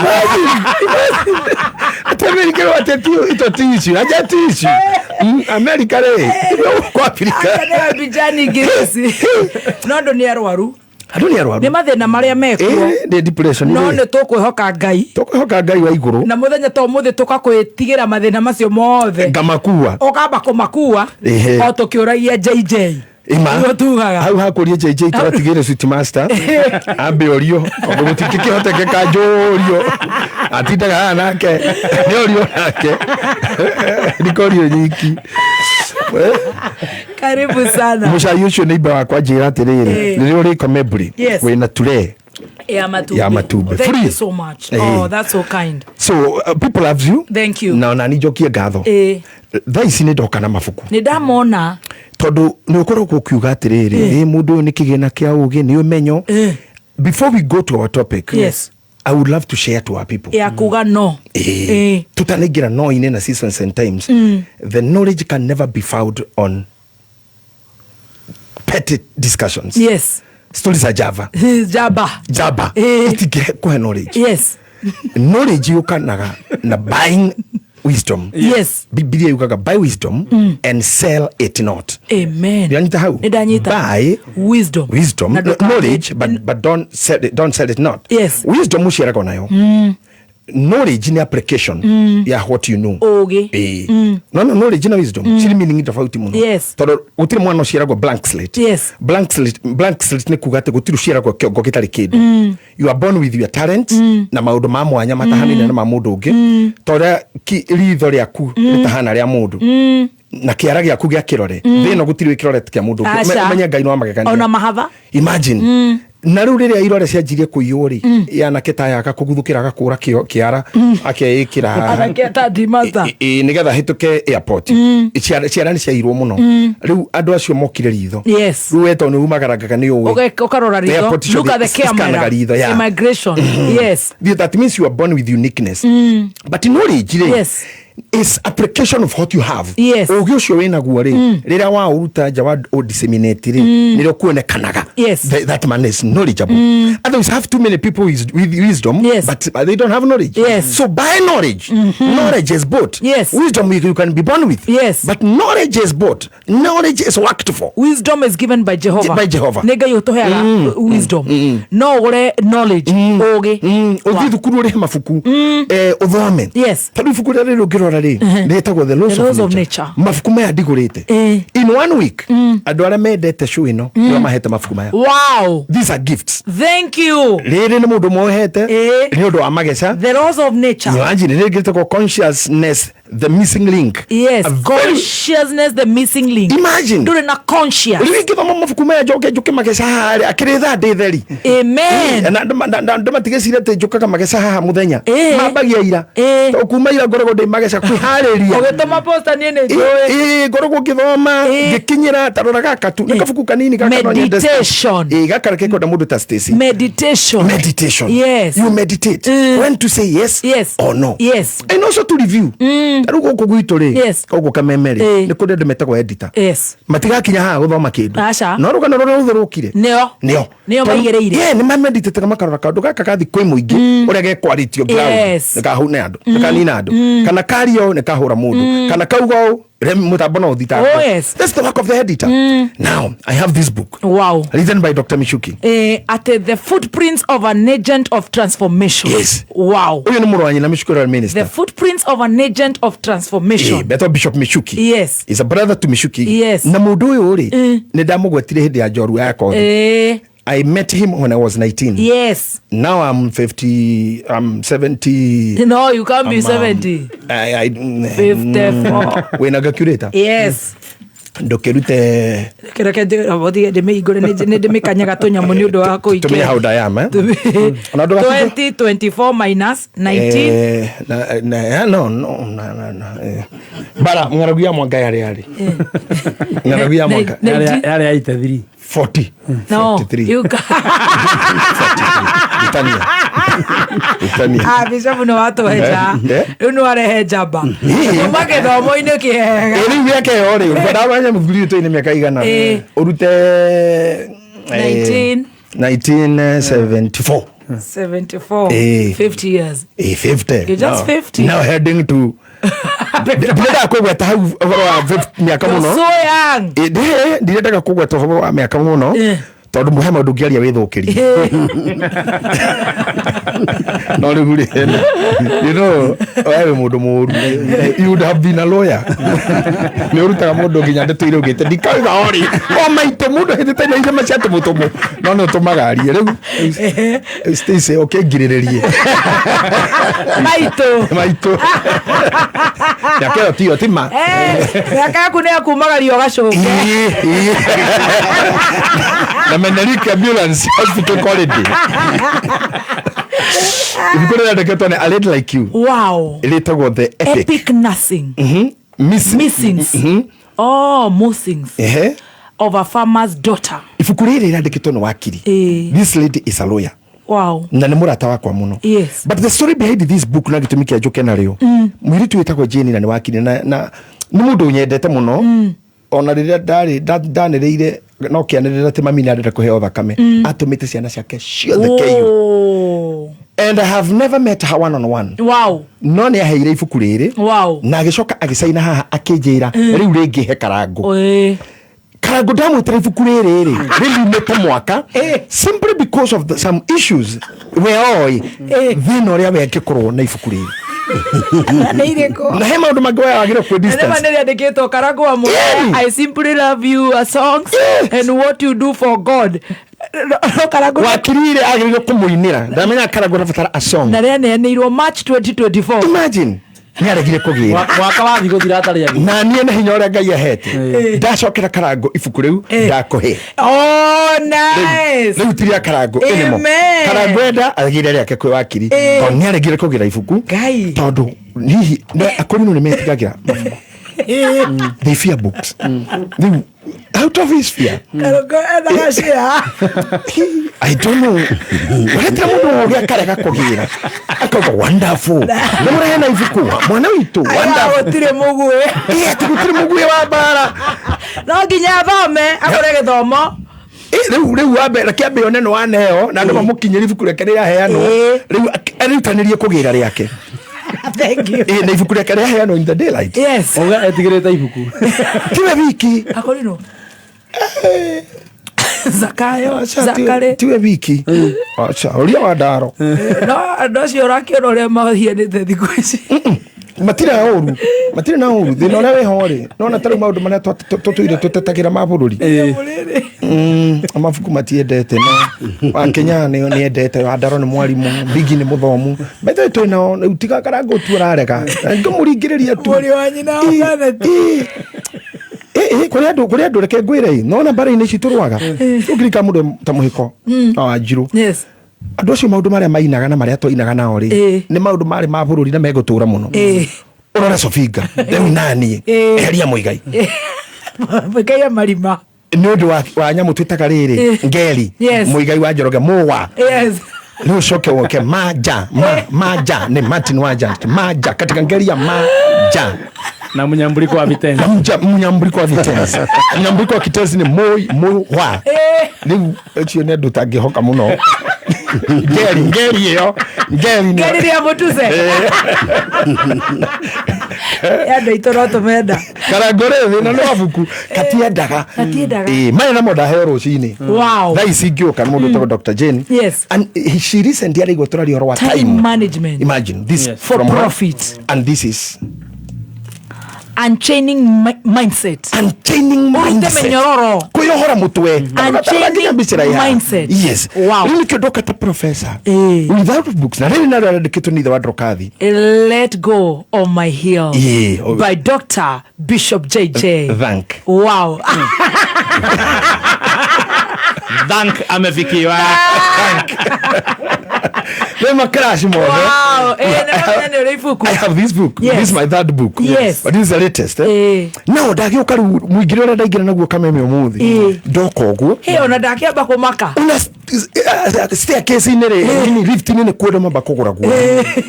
Atĩ America rĩ, atĩ ito ti icio, aja ti icio. America rĩ gũkũ Africa. Aca, nĩ Abidjan Ngirisi. No andũ nĩ arwaru. Andũ nĩ arwaru. Nĩ mathĩna marĩa mekuo. Ĩ, nĩ depression. No rĩ. nĩ tũkwĩhoka Ngai. Tũkwĩhoka Ngai wa igũrũ. Na mũthenya ta ũmũthĩ tũkakwĩtigĩra mathĩna macio mothe. Ngamakua. Ũkamba kũmakua. O tũkĩũragia JJ. Ima. Nĩguo tugaga. Hau hakũrie JJ tũratigĩre Sweet Master ambe orio, tondũ gũtingĩkĩhotekeka njũrio atindaga haha nake nĩ orio nake ndikorio nyiki. Karibu sana. Mũcai ũcio nĩ imba wakwa, njĩra atĩrĩrĩ, rĩrĩa ũrĩka Membry wĩna ture ya matumbĩ. Ya matumbĩ. Thank Free. you so much. Oh, that's so kind. So people love you. Thank you. Na ona ni njokie ngatho. Thaa ici nĩ ndoka na mabuku. Nĩ ndamona. Tondũ nĩ ũkoragwo ũkiuga atĩrĩrĩ, ĩ mũndũ ũyũ nĩ kĩgĩna kĩa ũgĩ, nĩ ũmenyo. Before we go to our topic, I would love to share to our people. Ya kuga no. Tutanaingĩra no-inĩ na seasons and times, the knowledge can never be found on petty discussions. Stories are java. Jaba. Jaba. Itingĩkũhe knowledge. Knowledge yũkanaga na buying wisdom. Bibilia yugaga, "Buy wisdom and sell it not." Amen. Ndĩranyita hau? Nĩ ndanyita. Buy wisdom. Wisdom. Na Knowledge, but don't sell it not. Wisdom ũciaragwo nayo. Knowledge nĩ application ya what you know. Ũgĩ. Ĩĩ. No, knowledge na wisdom cirĩ meaning tofauti mũno. Tondũ gũtirĩ mwana ũciaragwo blank slate. Blank slate, blank slate nĩ kuga atĩ gũtirĩ ũciaragwo kĩongo gĩtarĩ kĩndũ. You are born with your talents na maũndũ ma mwanya matahanaine na ma mũndũ ũngĩ, ta ũrĩa ritho rĩaku rĩtahana rĩa mũndũ na kĩara gĩaku gĩa kĩrore. Thĩ ĩno gũtirĩ kĩrore kĩa mũndũ ũngĩ. Aca. Ũmenye Ngai nĩ wa magegania. Ona mahatha. Imagine. Na rĩu rĩrĩa irore cianjirie kũiywo rĩ, yanake ta aya agakũguthũkĩra, agakũra kĩara akeĩkĩra haha. Anake ta Dimasta. Ĩ, nĩgetha hĩtũke airport. Ciara nĩ ciairwo mũno. Rĩu andũ acio mokire ritho. Rĩu we tondũ nĩ umagarangaga nĩ ũĩ. Ũkarora ritho. Airport icio Look at the scanaga camera. ritho, yeah. Immigration. Yes. That means you are born with uniqueness. But knowledge rĩ, is application of what you have. Ũgĩ ũcio wĩnaguo rĩ, rĩrĩa waũruta nja wa disseminate rĩ, nĩrĩo kuonekanaga. That man is knowledgeable. Otherwise, have too many people with wisdom, but they don't have knowledge. So buy knowledge. Knowledge is bought. Wisdom you can be born with. But knowledge is bought. Knowledge is worked for. Wisdom is given by Jehovah. By Jehovah. Nĩ Ngai ũtũheaga wisdom. No ũgũre knowledge, ũgĩ. Ũthiĩ thukuru, ũrĩhe mabuku, ũthome. Tondũ ibuku rĩrĩa rĩrĩ ũngĩrora rĩ, rĩtagwo The Laws The Laws of of Nature. Nature. Mabuku maya ndigũrĩte in one week. Andũ arĩa mendete show ĩno nĩo mahete mabuku maya. These are gifts. Thank you. Rĩrĩ nĩ mũndũ mohete nĩ ũndũ wa mageca. The Laws of Nature. Imagine, rĩngĩ rĩtagwo Consciousness, The Missing Link. Yes. A very Consciousness, The Missing Link. Imagine. Ndũrĩ na conscious. Rĩu ingĩthoma mabuku maya njoke njũke mageca haha rĩ, akĩrĩ thaa ndĩ theri. Amen. Na andũ matigecire atĩ njũkaga mageca haha mũthenya. Mambagia ira. Tondũ kuma ira ngoragwo ndĩ mageca kwĩharĩria. Ũgĩtũma poster niĩ nĩ njũĩ. Ĩ, ngoragwo ngĩthoma ngĩkinyĩra. Ta rora gaka tu, nĩ kabuku kanini gaka, no nyende. Meditation. Ĩ, gaka kekwenda mũndũ ta Stacy. Meditation. Meditation. You meditate when to say yes, or no. And also to review. Ta rĩu gũkũ gwitũ rĩ, gũkũ Kameme rĩ, nĩ kũrĩ andũ metagwo editor. Matigakinya haha gũthoma kĩndũ. Aca. No rũgano rũrĩa rũthe rũkire Nĩo. nĩo. Nĩo maigĩrĩire. Yeah, nĩ mameditĩtaga makarora kaũndũ gaka gathi kwĩ mũingĩ ũrĩa gekwarĩtio ground, nĩkahune andũ, nĩkanina andũ, kana kario nĩkahũra mũndũ, kana kauga ũũ mũtambo no ũthitangwo. Oh, yes. That's the work of the editor. Now I have this book written by Dr. Michuki. At the footprints of an agent of transformation. Yes. Wow. Ũyũ nĩ mũrũ wa nyina Michuki ũrĩa minister. The footprints of an agent of transformation. Betwo Bishop Michuki. Is a brother to Michuki. Na mũndũ ũyũ rĩ, nĩ ndamũgwetire hĩndĩ ya njorua ya kothi. I met him when I was 19. Now I'm 50, I'm 70. No, you can't be I'm, 70. I, 54. Wĩna calculator? Yes. Ndũkĩrute. Reke ndĩmĩhingũre, nĩ ndĩmĩkanyaga tũnyamũ nĩ ũndũ wa Tũmenye kũingĩra. how old I am, eh? Ona ndũgatinda- 2024 minus 19. Eh, no, no, na, eh. Bara ng'aragu ya mwaka yarĩ ng'aragu ya mwaka Yarĩ ya 83. 40. No, 43. you ca- Itania. Itania. Ah, Bishop nĩ watũhe Eh? rĩu nĩ warehe njamba kuma gĩthomo-inĩ kĩega. Ĩ, rĩu mĩaka ĩyo rĩ, ndamenya mũthuri ũyũ tũi nĩ mĩaka igana Eh. ũrute 19. 1974. 74. Eh. 50 years. 50. You're just Now- 50. Now heading to, ndirendaga kũgweta hau ũhoro wa 50 mĩaka You're mũno. so young. Ndirendaga kũgweta ũhoro wa mĩaka mũno tondũ he maũndũ ũngĩaria wĩthũkĩrie, no rĩu rĩ, we wĩ mũndũ mũru, you would have been a lawyer. Nĩ ũrutaga mũndũ nginya ndeto iria ũgĩte ndikauga ori o maitũ mũndũ hĩtĩte irio irema cia tũmũtũmũ, no nĩ ũtũmaga arie rĩu. Stacy, ũkĩngirĩrĩrie. Maitũ. Maitũ, mĩaka ĩyo tiyo ti ma. Mĩaka yaku nĩ yakumagaria ũgacoke. Na Menelik Ambulance Hospital College, ibuku rĩrandĩkĩtwo nĩ A Lady Like You. Wow. Rĩtagwo The Epic, Epic Nursing. Missings. Oh, Musings Ehe. of a farmer's daughter. Ibuku rĩrĩ rĩrandĩkĩtwo nĩ wakiri. This lady is a lawyer. Na nĩ mũrata wakwa mũno. But the story behind this book na gĩtũmi kĩa njũke narĩo, mũirĩtu wĩtagwo Jane na nĩ wakiri na nĩ mũndũ nyendete mũno, ona rĩrĩa ndarĩ ndanĩrĩire no kĩanĩrĩra atĩ mami nĩ arenda kũheo thakame, atũmĩte ciana ciake ciothe KU. And I have never met her one on one. No nĩ aheire ibuku rĩrĩ. Na agĩcoka agĩcaina haha akĩnjĩra rĩu rĩngĩ he Karango. Karango ndamwĩtĩra ibuku rĩrĩ rĩ rĩriumĩte mwaka simply because of some issues we oĩ thĩna ũrĩa we angĩkorwo na ibuku rĩrĩ. Nĩ irĩkũ? Na he maũndũ mangĩ we wagĩrĩirwo kwĩ Na nĩma distance. nĩ rĩandĩkĩtwo Karango wa Mũraya, I simply love you, songs and what you do for God. No Karango Wakiri rĩ agĩrĩirwo kũmũinĩra, ndamenya Karango arabatara a song. Na rĩaneanĩirwo March 2024. Imagine nĩ aregire kũgĩra. Mwaka wathi gũthira atarĩ agĩ. Na niĩ na hinya ũrĩa Ngai ahete ndacokera Karango ibuku rĩu ndakũhe. Oh, nice. Rĩu ti rĩa Karango anymore. Amen. Karango enda agĩre rĩake kwĩ wakiri tondũ nĩ aregire kũgĩra ibuku. Ngai. Tondũ hihi akũrinũ nĩ metigagĩra mabuku, they fear books. Rĩu out of his fear Karango ethaga share. I don't know. Ũretera mũndũ ũgĩ akarega kũgĩra akauga wonderful nĩ mũrehe na ibuku mwana witũ wonderful. Gũtirĩ mũguĩ. Ĩ, atĩ gũtirĩ mũguĩ wa mbara. No nginya athome agũre gĩthomo. Rĩu wambe reke ambe one nĩ waneo na andũ mamũkinyĩrie ibuku rĩake rĩraheanwo, rĩu arutanĩrie kũgĩra rĩake. Thank you. Na ibuku rĩake rĩaheanwo in the daylight. Yes. Uga etigĩrĩte ibuku. Tiwe wiki. Akorino. Zakayo, Aca, Zakare. tiwe wiki, aca ũria wa ndaro. No andũ acio ũrakĩona ũrĩa mahianĩte thikũ ici. Matirĩ na ũru, matirĩ na ũru, thĩna ũrĩa wĩho rĩ nona ta rĩu maũndũ marĩa tũtũire tũtetagĩra ma bũrũri. Mabuku matiendete, no wa Kenya nĩ endete, wa Ndaro nĩ mwarimũ, Bigi nĩ mũthomu bethe twĩ nao rĩu, tiga Karango tu ũrarega ngũmũringĩrĩria tu. Mũriũ wa nyina wa Bennett. Kũrĩ andũ reke ngwĩre ĩ nona mbara-inĩ ici tũrũaga ũngirika mũndũ ta mũhĩko na Wanjirũ. Andũ acio maũndũ marĩa mainaga na marĩa twainaga nao rĩ nĩ maũndũ marĩ ma bũrũri na megũtũra mũno. Ũrore Sofinga rĩu naniĩ eheria Mũigai. Mũigai ya marima. Nĩ ũndũ wa nyamũ twĩtaga rĩrĩ ngeri. Mũigai wa Njoroge mũwa. Rĩu ũcoke woke maja ma maja nĩ Martin Wanja maja katika ngeri ya maja. Na mũnyambuliko wa vitenzi. Na mũnyambuliko wa vitenzi, mũnyambuliko wa kitenzi nĩ moi mũwa. Rĩu ũcio nĩ andũ ũtangĩhoka mũno, ngeri ĩyo ngeri Ngeri rĩa mũtuse. Andũ aitũ no tũmenda. Karango rĩ thĩna nĩ wabuku katiendaga. Gatiendaga. Ĩ maya namo ndaheo rũcinĩ. Thaa ici ingĩũka nĩ mũndũ wĩtagwo Dr. Jane. And she recently araigua tũraria ũhoro wa Time time management. Imagine this For from her, profit. And this is Unchaining mindset. Unchaining Ũrute mindset. mĩnyororo. Kwĩyohora mũtwe. Unchaining mindset. Yes. Wow. Rĩu nĩkĩo ndoka ta professor without books, na rĩrĩ narĩo rĩandĩkĩtwo nĩ ithe wa Ndrokathi. Let Go of My Heel Yeah. Oh. by Dr. Bishop JJ. Thank. Wow. Thank amefikiwa. Nĩ macrash mothe. Wow. Eh, nĩ nĩ ũrĩ ibuku. I have this book. Yes. This is my third book. Yes. But this is the latest. Eh? No, ndagĩũka rĩu mũingĩre ũrĩa ndaingĩra naguo kameme ũmũthĩ. Ndoka ũguo. Hey, ona ndakĩamba kũmaka. Una staircase-inĩ rĩ, nini lift-inĩ nĩ kuo mamba kũgũra guo.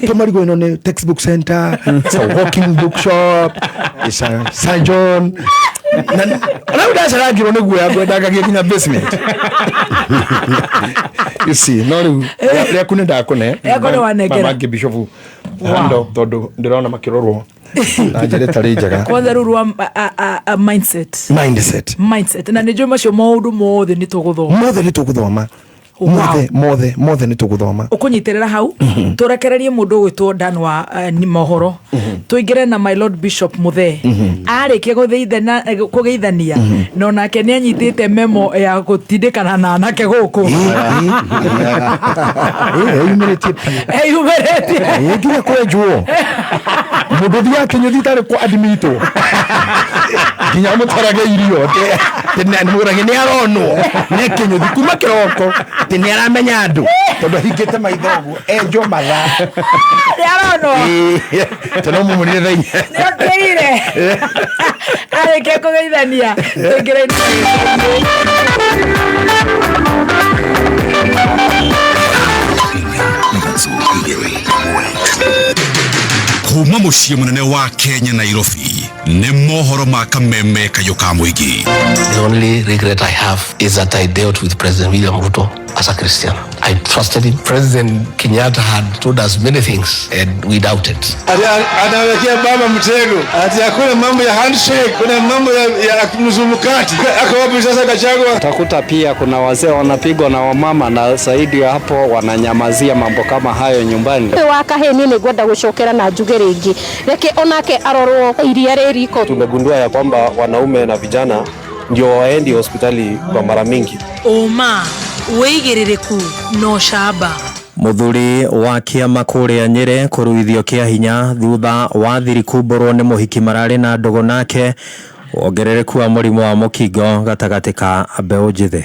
Tũmarigwo ĩno nĩ textbook center, it's a walking bookshop, it's a St. John. Na rĩu ndacarangirwo nĩ guoya ngwendangagia nginya basement. You see, no rĩu rĩaku nĩ ndakũne. Rĩakwa nĩ wanengera. Mama Bishop Hando tondũ ndĩrona makĩrorwo na njĩra ĩtarĩ njega. Kwanza rĩu rwa mindset. Mindset. Mindset. Na nĩ njũĩ macio maũndũ mothe nĩ tũgũthoma. Mothe nĩ tũgũthoma. Mothe mothe mothe nĩ tũgũthoma. Ũkũnyitĩrĩra hau tũrekererie mũndũ ũgwĩtwo Dan wa ni mohoro, tũingĩre na my lord Bishop Muthee. Arĩkia kũgeithania na onake nĩ anyitĩte memo ya gũtindĩkana na anake gũkũ. Eyumĩrĩtie. Eyumĩrĩtie. Nginya kwenjwo mũndũ ũthiaga kĩnyũthi itarĩ kwa admitwo nginya mũtwarage irio mũrage nĩ aronwo nĩ kĩnyũthi kuma kĩroko atĩ nĩ aramenya andũ tondũ ahingĩte maitho ũguo enjwo mathaa. Nĩ aronwo. Tondũ no mũmũrire thaa 4. Nĩokĩire arĩkia kũgeithania tũingĩre. Kuma muciĩ mũnene wa Kenya, Nairobi, nĩ mohoro ma kameme kayũ ka mũingĩ. The only regret I have is that I dealt with President William Ruto as a Christian. I trusted him. President Kenyatta had told us many things and we doubted. Ati anawekea baba mtego, ati hakuna mambo ya handshake, kuna mambo ya mzumukati. Ako wapi sasa Gachagua? Utakuta pia kuna wazee wanapigwa na wamama, na zaidi ya hapo wananyamazia mambo kama hayo nyumbani. Wa kahĩ niĩ nĩ ngwenda gũcokera na njuge rĩngĩ, reke onake arorwo iria rĩ riko. Tumegundua ya kwamba wanaume na vijana ndio waendi hospitali kwa mara mingi. Ũma, wĩigĩrĩrĩku na ũcamba. Muthuri wa kĩama kũrĩa Nyĩrĩ kũruithio kĩa hinya thutha wa thiri kumbũrwo nĩ mũhiki mararĩ na ndũgũ nake. Wongerereku wa mũrimũ wa mũkingo gatagatĩ ka mbeũ njĩthĩ.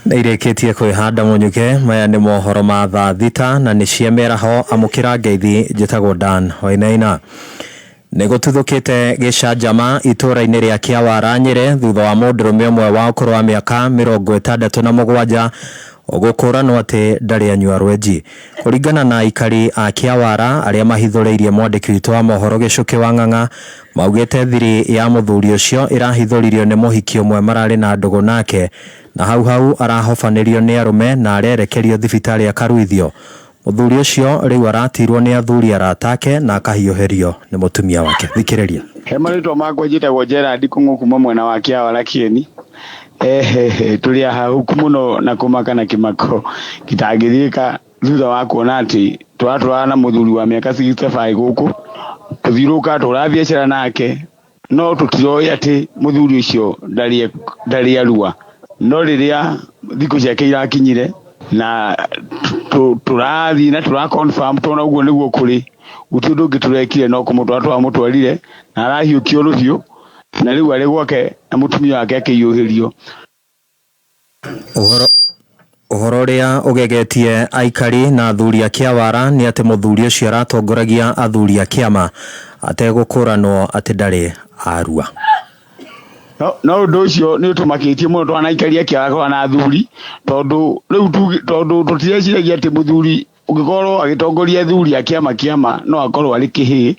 Nĩ irĩkĩtie kwĩhanda mũnyuke. Maya nĩ mohoro ma thaa 6 na nĩ cia mĩaraho. Amũkĩra ngeithi, njĩtagwo Dan Wainaina. Nĩ gũtuthũkĩte gĩcanjama itũũra-inĩ rĩa Kĩawara Nyĩrĩ thutha wa mũndũrũme ũmwe wa ũkũrũ wa mĩaka 67 ũgũkũranwo atĩ ndarĩ anyua rwenji. Kũringana na aikari a Kĩawara arĩa mahithũrĩirie mwandĩki witũ wa mohoro Gĩcũkĩ wa Ng'ang'a, maugĩte thiri ya mũthuri ũcio ĩrahithũririo nĩ mũhiki ũmwe mararĩ na ndũgũ nake, na hau hau arahobanĩrio nĩ arũme na arerekerio thibitarĩ akaruithio. Mũthuri ũcio rĩu aratirwo nĩ athuri aratake na akahiũhĩrio nĩ mũtumia wake. Thikĩrĩria. He marĩtwa makwa njĩtagwo Gerard Kung'u kuma mwena wa Kĩawara Kĩeni. Tũrĩ ahahuku mũno na kũmaka na kĩmako gĩtangĩthiĩka thutha wa kuona atĩ tũratwarana na mũthuri wa mĩaka 65 gũkũ tũthiũrũrũka tũra biacara nake, no tũtiroĩ atĩ mũthuri ũcio ndarĩ arua, no rĩrĩa thikũ ciake irakinyire na tũrathiĩ na tũra confirm tuona ũguo nĩguo kũrĩ, gũtirĩ ũndũ ũngĩ tũrekire no kũmũtwara tũramũtwarire na arahiũkio rũhiũ na rĩu arĩ gwake na mũtumia wake akĩhiũhĩrio. Ũhoro ũrĩa ũgegetie aikari na athuri a Kĩawara nĩ atĩ mũthuri ũcio aratongoragia athuri a kĩama ategũkũranwo atĩ ndarĩ arua. No ũndũ ũcio nĩ ũtũmakĩtie mũno twanaikaria Kĩawara na athuri, tondũ rĩu tondũ tũtireciragia atĩ mũthuri ũngĩkorwo agĩtongoria athuri a kĩama no akorwo arĩ kĩhĩĩ,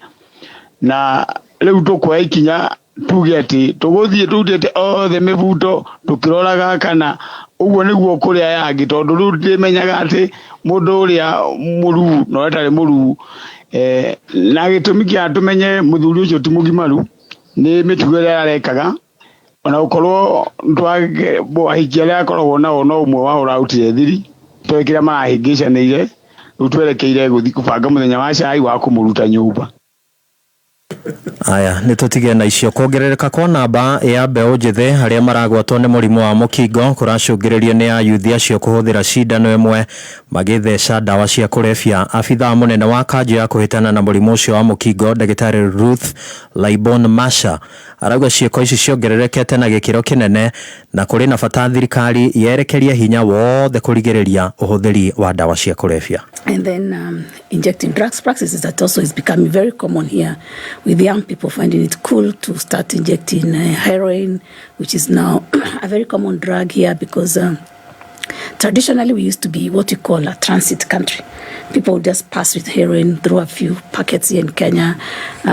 na rĩu tũkuoya ikinya tuge atĩ tũgũthiĩ tũrutĩte othe mĩbuto tũkĩroraga kana ũguo nĩguo kũrĩ aya angĩ, tondũ rĩu ndĩmenyaga atĩ mũndũ ũrĩa mũruu na ũrĩa ũtarĩ mũruu. Na gĩtũmi kĩa tũmenye mũthuri ũcio ti mũgimaru nĩ mĩtugo ĩrĩa arekaga, ona gũkorwo ahiki arĩa akoragwo nao no ũmwe wao ũrarutire thiri, toĩ kĩrĩa marahĩngĩcanĩire, Rĩu twerekeire gũthiĩ kũbanga mũthenya wa cai wa kũmũruta nyũmba. Aya nĩ tũtige na icio. Kuongerereka kwa namba ya mbeũ njĩthĩ arĩa maragwatwo nĩ mũrimũ wa mũkingo kũracũngĩrĩrio nĩ ayuthi acio kũhũthĩra cindano ĩmwe magĩtheca ndawa cia kũrebia. Abithaa mũnene wa kanjũ ya kũhĩtana na mũrimũ ũcio wa mũkingo ndagĩtarĩ Ruth Laibon Masha arauga ciĩko ici ciongererekete na gĩkĩro kĩnene na kũrĩ na bata thirikari yerekerie hinya wothe kũrigĩrĩria ũhũthĩri wa ndawa cia kũrebia. And then injecting drugs practices that also is becoming very common here, with young people finding it cool to start injecting heroin, which is now a very common drug here because traditionally we used to be what we call a transit country. People would just pass with heroin through a few packets here in Kenya,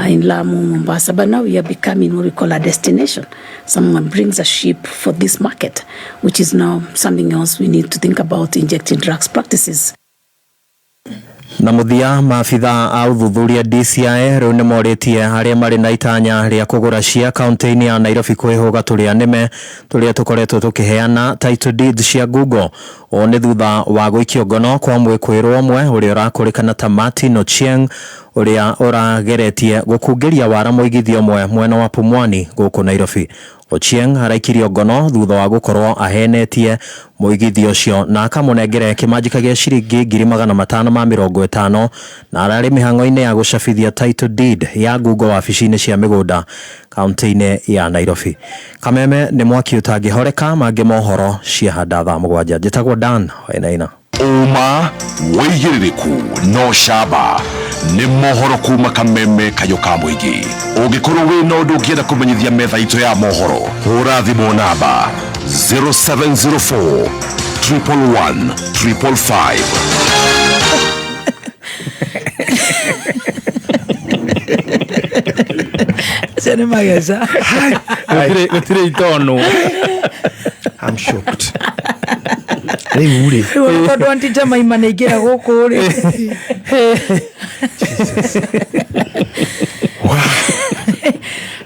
in Lamu, Mombasa. But now we are becoming what we call a destination. Someone brings a ship for this market, which is now something else we need to think about, injecting drugs practices. Na mũthia, maabitha a ũthuthuria DCI rĩu nĩ morĩtie arĩa marĩ na itanya rĩa kũgũra cia kaunti-inĩ ya Nairobi kwĩhũga tũrĩa nĩme tũrĩa tũkoretwo tũkĩheana title deeds cia Google. Ũũ nĩ thutha wa gũikio ngono kwa mwĩkũĩrwo ũmwe ũrĩa ũrakũrĩkana ta Martin Ochieng, ũrĩa ũrageretie gũkungĩria wara mũigithia ũmwe mwena wa Pumwani gũkũ Nairobi. Ochieng araikirio ngono thutha wa gũkorwo ahenetie mũigithia ũcio na akamũnengere kĩmanjĩka gĩa ciringi 550,000, na ararĩ mĩhang'o-inĩ ya gũcabithia title deed ya Google wabici-inĩ cia mĩgũnda kaunti-inĩ ya Nairobi. Kameme nĩ mwaki ũtangĩhoreka. Mangĩ mohoro ciahanda thaa 7. Njĩtagwo Dan Wainaina. Ũma, wĩigĩrĩrĩku no camba nĩ mohoro kuma Kameme, kayũ ka mũingĩ. Ũngĩkorwo wĩ na ũndũ ũngĩenda kũmenyithia metha itũ ya mohoro, hũra thimũ namba 0704 111 555. Acio nĩ mageca. Gũtirĩ itono. I'm shocked. Rĩu rĩ Rĩu ona tondũ anti Jemaima nĩ aingĩra gũkũ rĩ,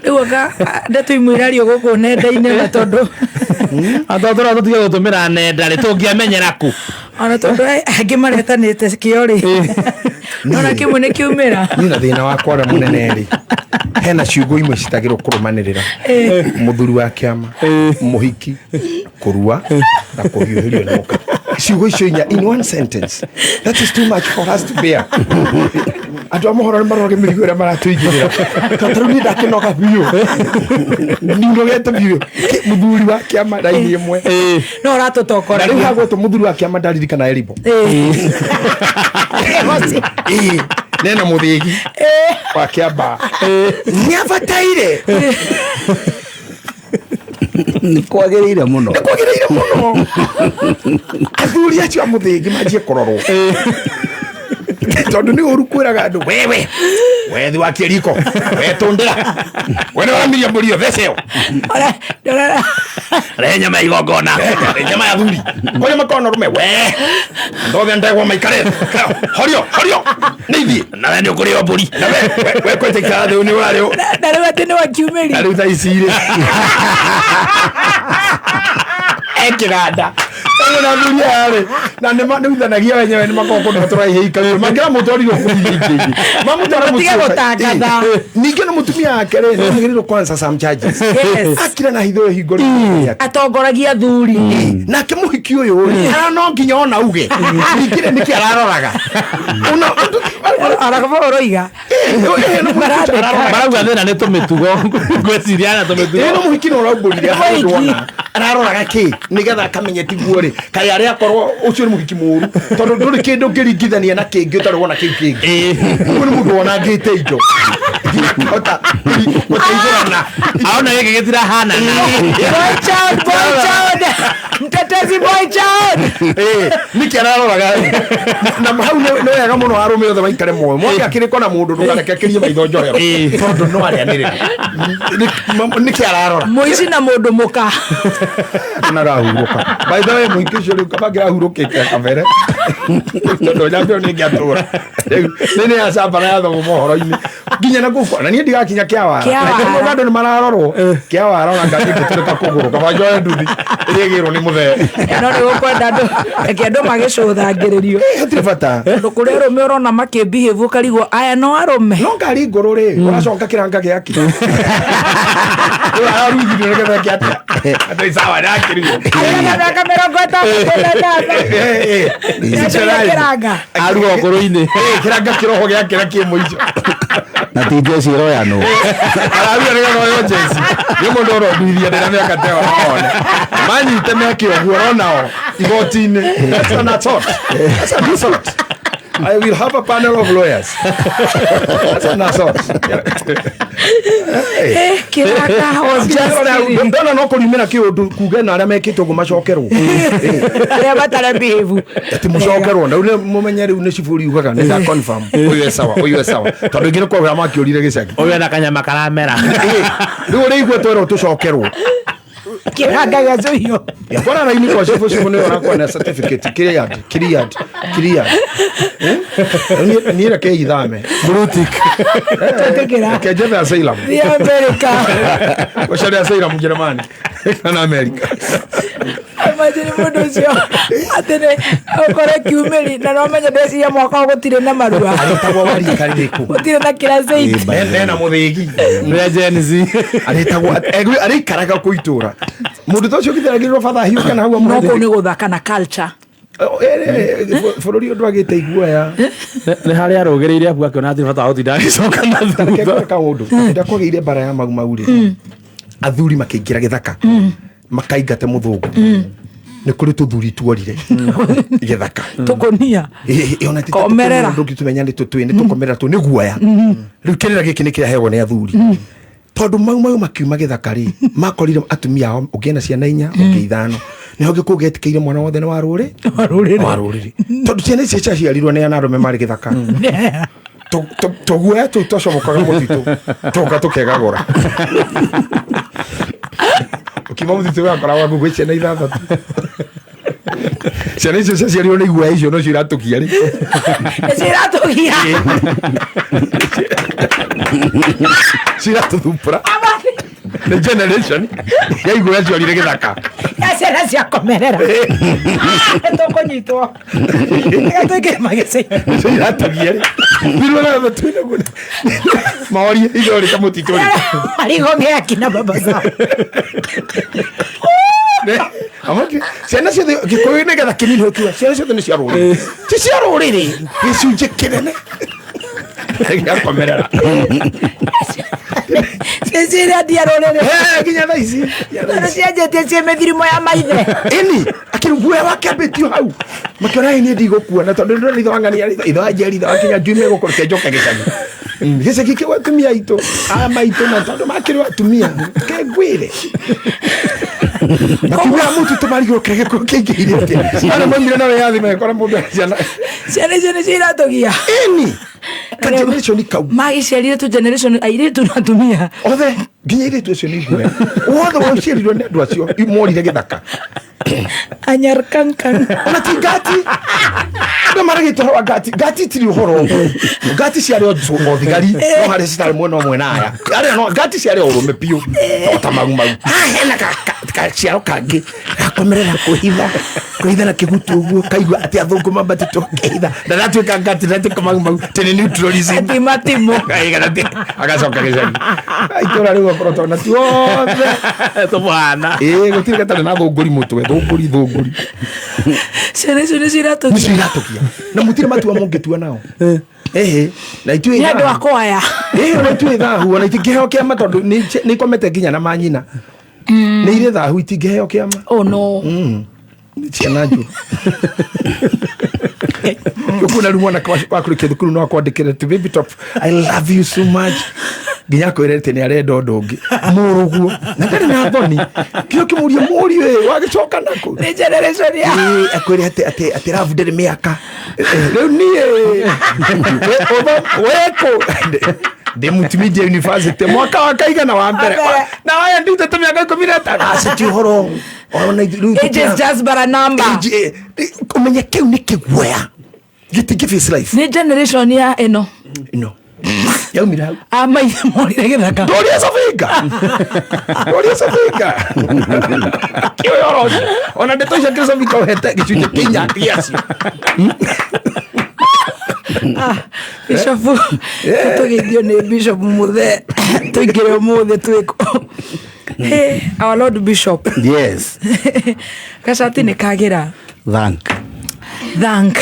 rĩu anga ndeto imwe irario gũkũ nenda-inĩ, na tondũ Atondũ tũtige gũtũmĩra nenda rĩ, tũngĩamenyera kũ? Ona tondũ angĩ maretanĩte kĩo rĩ, nona kĩmwe nĩ kiumĩra. Niĩ na thĩna wakwa ũrĩa mũnene rĩ, hena ciugo imwe citagĩrwo kũrũmanĩrĩra: mũthuri wa kĩama, mũhiki, kũrua na kũhiũhĩrio nĩ mũka. Ciugo icio inya in one sentence, that is too much for us to bear. Andũ a mohoro nĩ maroge mĩrigo ĩrĩa maratũigĩrĩra, tondũ rĩu niĩ ndakĩnoga biũ, ninogete biũ. Mũthuri wa kĩama raini ĩmwe. No Na rĩu ũratũtongoragia. Hagwetwo mũthuri wa kĩama, ndaririkana Eribo. Ĩĩ, nena mũthĩgi wa kĩamba nĩabataire. Nĩ kwagĩrĩire mũno. Nĩ kwagĩrĩire mũno athuri acio a mũthĩgi manjie kũrorwo, tondũ nĩ ũru kwĩraga andũ, wewe wethi wa kĩriko, wetũndĩra, we nĩ waramiria mbũri ĩyo, thece ĩyo. Rehe nyama ya igongona. Rehe nyama ya thuri kũrĩa makoragwo na rũme, we andũ othe ndegwa maikare horio horio nĩ ithiĩ. Na we nĩ ũkũrĩo mbũri. Na we kwĩtĩkĩra thĩ nĩ ũrarĩo. Na rĩu atĩ nĩ wakiumĩria. Na rĩu thaa ici rĩ ekĩganda ũguo na athuri aya rĩ, na nĩ nĩuthanagia wenyewe, nĩ makoragwo kũndũ matũraihĩ ikarĩo mangĩra mũtwarirwo kũu ingĩ mamũtwara. Matige gũtangatha. Ningĩ na mũtumia wake rĩ, nĩ agĩrĩirwo kwanza some charges. Yes. Akira na hitho ĩyo hingo rĩ atongoragia athuri. Nake mũhiki ũyũ rĩ, ara no nginya ona uge ningĩ rĩ, nĩkĩ araroraga? Aragaba ũroiga. Marauga thĩna nĩ tũmĩtugo, ngwĩciria na tũmĩtugo. Ĩno mũhiki nĩ ũraumbũrire. Mũhiki. Ndwona araroraga kĩ nĩgetha akamenye tiguo rĩ, kaĩ arĩa akorwo ũcio nĩ mũhiki mũru, tondũ ndũrĩ kĩndũ ũngĩringithania na kĩngĩ ũtarĩ wona kĩu kĩngĩ. Ũguo nĩ mũndũ wonangĩte indo akahota gũteithũrana. Aona gĩkĩ gĩtirahanana. Boy child, boy child, mtetezi boy child. Nĩkĩ araroraga? Na hau nĩ wega mũno arũme othe maikare moyo mwake akĩrĩko na mũndũ, ndũkareke akĩrie maitho njohero, tondũ no arĩanĩrĩra nĩkĩ ararora. Mũici na mũndũ mũka. Narahurũka, by the way, mũhiki ũcio rĩu kaba ngĩrahurũkĩte kabere, tondũ nyambe nĩ ngĩatũra rĩu nĩ nĩ yacambara yathomo mohoro-inĩ. Nginya na kũu na niĩ ndigakinya kĩawara. Kĩawara. Na andũ nĩ mararorwo. Kĩawara ona ngari ĩngĩtũrĩka kũgũrũ kaba njoe nduthi ĩrĩa ĩgĩrwo nĩ mũthee. No nĩ gũkwenda andũ reke andũ magĩcũthangĩrĩrio. Hatirĩ bata. Tondũ kũrĩ arũme ũrona makĩbehave ũkarigwo aya no arũme. No ngari ngũrũ rĩ, ũracoka kĩranga gĩake. Rĩu araruithirio nĩgetha eke atĩa? Atĩ sawa ndakĩrigwo. Arĩ na mĩaka 68. Nĩanjĩrĩria kĩranga. Aruga ũkũrũ-inĩ. Kĩranga kĩroho gĩake na kĩ mũico. Na ti njeci ĩroyanwo. Araruga nĩgetha oyo njeci. Nĩ mũndũ ũronduithia ndĩna mĩaka ta ĩyo one. Manyite meke ũguo ũronao igoti-inĩ. That's an assault. That's an assault. I will have a panel of lawyers. That's an assault. Eh, kĩranga was just kidding. Ndona no kũrimĩra kĩũndũ kuge na arĩa mekĩte ũguo macokerwo. Arĩa matarĩ behave. Ati mũcokerwo na rĩu mũmenye rĩu nĩ ciburi ugaga nĩ nda confirm ũyũ e sawa ũyũ e sawa tondũ ingĩ nĩ kwagĩra makĩũrire gĩcagi. Ũyũ ena kanyama karamera. Rĩu ũrĩa igua twerwo tũcokerwo. Kĩranga gĩacũhio. Yakora raini kwa cibũ cibũ nĩwe ũrakuwa na certificate cleared cleared cleared. Eh? Niĩ reke ithame. Blue tick. Twĩtĩkĩra. Reke njethe asylum. Thiĩ America. Ũcarie asylum Jeremani kana America. Imagine mũndũ ũcio atĩ nĩ ũkore kiumĩri na no menye ndeciria mwaka ũyũ gũtirĩ na marua. Arĩtagwo warika rĩrĩkũ? Gũtirĩ na kĩraceiti. Nena mũthĩgi. Nĩ Gen Z. Arĩtagwo arĩikaraga kũ itũra. Mũndũ ta ũcio githĩ batha hiũke na hau No amũhe. kũu nĩ gũthaka na culture. Bũrũri ũyũ ndwagĩte iguoya. Nĩ harĩa arũgĩrĩire abu akĩona hatirĩ bata wa gũtinda agĩcoka na Reke thutha. ngwĩre kaũndũ hĩndĩ ĩrĩa kwagĩire mbara ya mau mau rĩ athuri makĩingĩra gĩthaka makaingate mũthũngũ nĩ kũrĩ tũthuri tuorire gĩthaka Tũkũnia. ona ti Komerera. ndũngĩtũmenya nĩ tũtwĩ nĩ tũkomerera tũ nĩ guoya rĩu kĩrĩra gĩkĩ nĩ kĩraheagwo nĩ athuri tondũ mau mau makiuma gĩthaka rĩ makorire atumia ao ũngĩ ena ciana inya ũngĩ ithano nĩho gĩkũyũ gĩetĩkĩire mwana wothe nĩ wa rũrĩ wa rũrĩrĩ tondũ ciana icio ciaciarirwo nĩ anarũme marĩ gĩthaka tũguoya tũu twacomokaga mũtitũ tũka tũkegagũra ũkiuma mũtitũ wakoragwo gwĩ ciana ithathatũ ciana icio ciaciarirwo nĩ iguoya icio nocio iratũgia rĩ Nĩcio iratũgia. ciratũthumbũra nĩ generation ya iguoya ciorire gĩthaka Ya ciana ciakomerera. Tũkũnyitwo. Reke tũingĩre magĩcĩ. nĩcio iratũgia rĩ Nĩruonaga twĩna guo. maorie ithe rĩ kamũtitũ rĩ Marigongea akina baba zao. Ciana ciothe gĩkũyũ nĩgetha kĩnini ũkiuga ciana ciothe nĩ cia rũrĩrĩ ti cia rũrĩrĩ gĩcunjĩ kĩnene gĩakomerera Nĩcio irendia rũrĩrĩ. Nginya thaa ici Tondũ cianjĩtie ciĩ mĩthirimo ya maithe. Ĩni akĩrĩ guoya wake ambĩtio hau makĩona ĩ niĩ ndigũkua na tondũ ndĩrona ithe wa ng'ania ithe wa njeri ithe wa kinya njui megũkorwo ke njoke gĩcagi gĩcagi kĩu atumia aitũ aya maitũ na tondũ makĩrĩ atumia ke ngwĩre makiuga mũtitũ marigwo kĩrĩa gĩkũyũ kĩingĩhire atĩa arĩa maumire na wĩyathi magĩkora mũndũ ena ciana Ciana icio nĩcio iratũgia. Ĩni ka generation kau Magĩciarire tu generation airĩtu na atumia. Othe nginya airĩtu acio nĩ iguoya wothe waciarirwo nĩ andũ acio morire gĩthaka Anyar kankan. Ona ti ngati andũ maragĩte ũhoro wa ngati ngati itirĩ ũhoro ngati ciarĩ o thigari no harĩa citarĩ mwena ũmwe na aya arĩa no ngati ciarĩ o ũrũme biũ o ta mau mau haha hena gaciaro kangĩ gakomerera kwĩhitha kwĩhitha na kĩgutu ũguo kaigua atĩ athũngũ mambatĩtwo kehitha na ndatuĩka ngati ndatuĩka mau mau tene neutralism Ati matimũ. Agacoka gĩcagi itũra rĩu okorwo tona tuothe tũbana ĩĩ gũtirĩ gatarĩ na thũngũri mũtwe thũngũri thũngũri Ciana icio nĩcio iratũgia. Nĩcio iratũgia na mũtirĩ matua mũngĩtua nao ĩhĩ na ithuĩ Nĩ andũ a kwaya. Ĩĩ ona ithuĩ thahu ona itingĩheo kĩama tondũ nĩ ikomete nginya na manyina nĩ irĩ thahu itingĩheo kĩama Oh no. Nĩ ciana njũru ũkuona rĩu mwana wakũrĩkia thukuru no akwandĩkĩre ti baby top I love you so much nginya akwĩre atĩ nĩ arenda ũndũ ũngĩ mũrũguo na ndarĩ na thoni kĩo kĩmũria mũriũ ĩ wagĩcoka nakũ Nĩ generation ya Ĩĩ, akwĩre atĩ atĩ atĩ love ndĩrĩ mĩaka Rĩu niĩ wekũ ndĩ multimedia university mwaka wa kaigana wa mbere na waya ndutĩte mĩaka 15 aca ti ũhoro ona rĩu Age is just but a number. Age, ũmenye kĩu nĩ kĩguoya gĩtingĩ face life Nĩ generation ya ĩno. Ĩno. Yaumire hau. Amaithe morire gĩthaka. Ndoria Safinga. Ndoria Safinga. Kĩo yoro. Ona ndeto icio kĩrĩa Safinga ũhete gĩcunjĩ kĩnya gĩacio. Bishop, tũgeithio nĩ Bishop Muthe, tũingĩre ũmũthĩ twĩkũ. Hey, our Lord Bishop. Yes. Gacati nĩ kagĩra. Thank. Thank.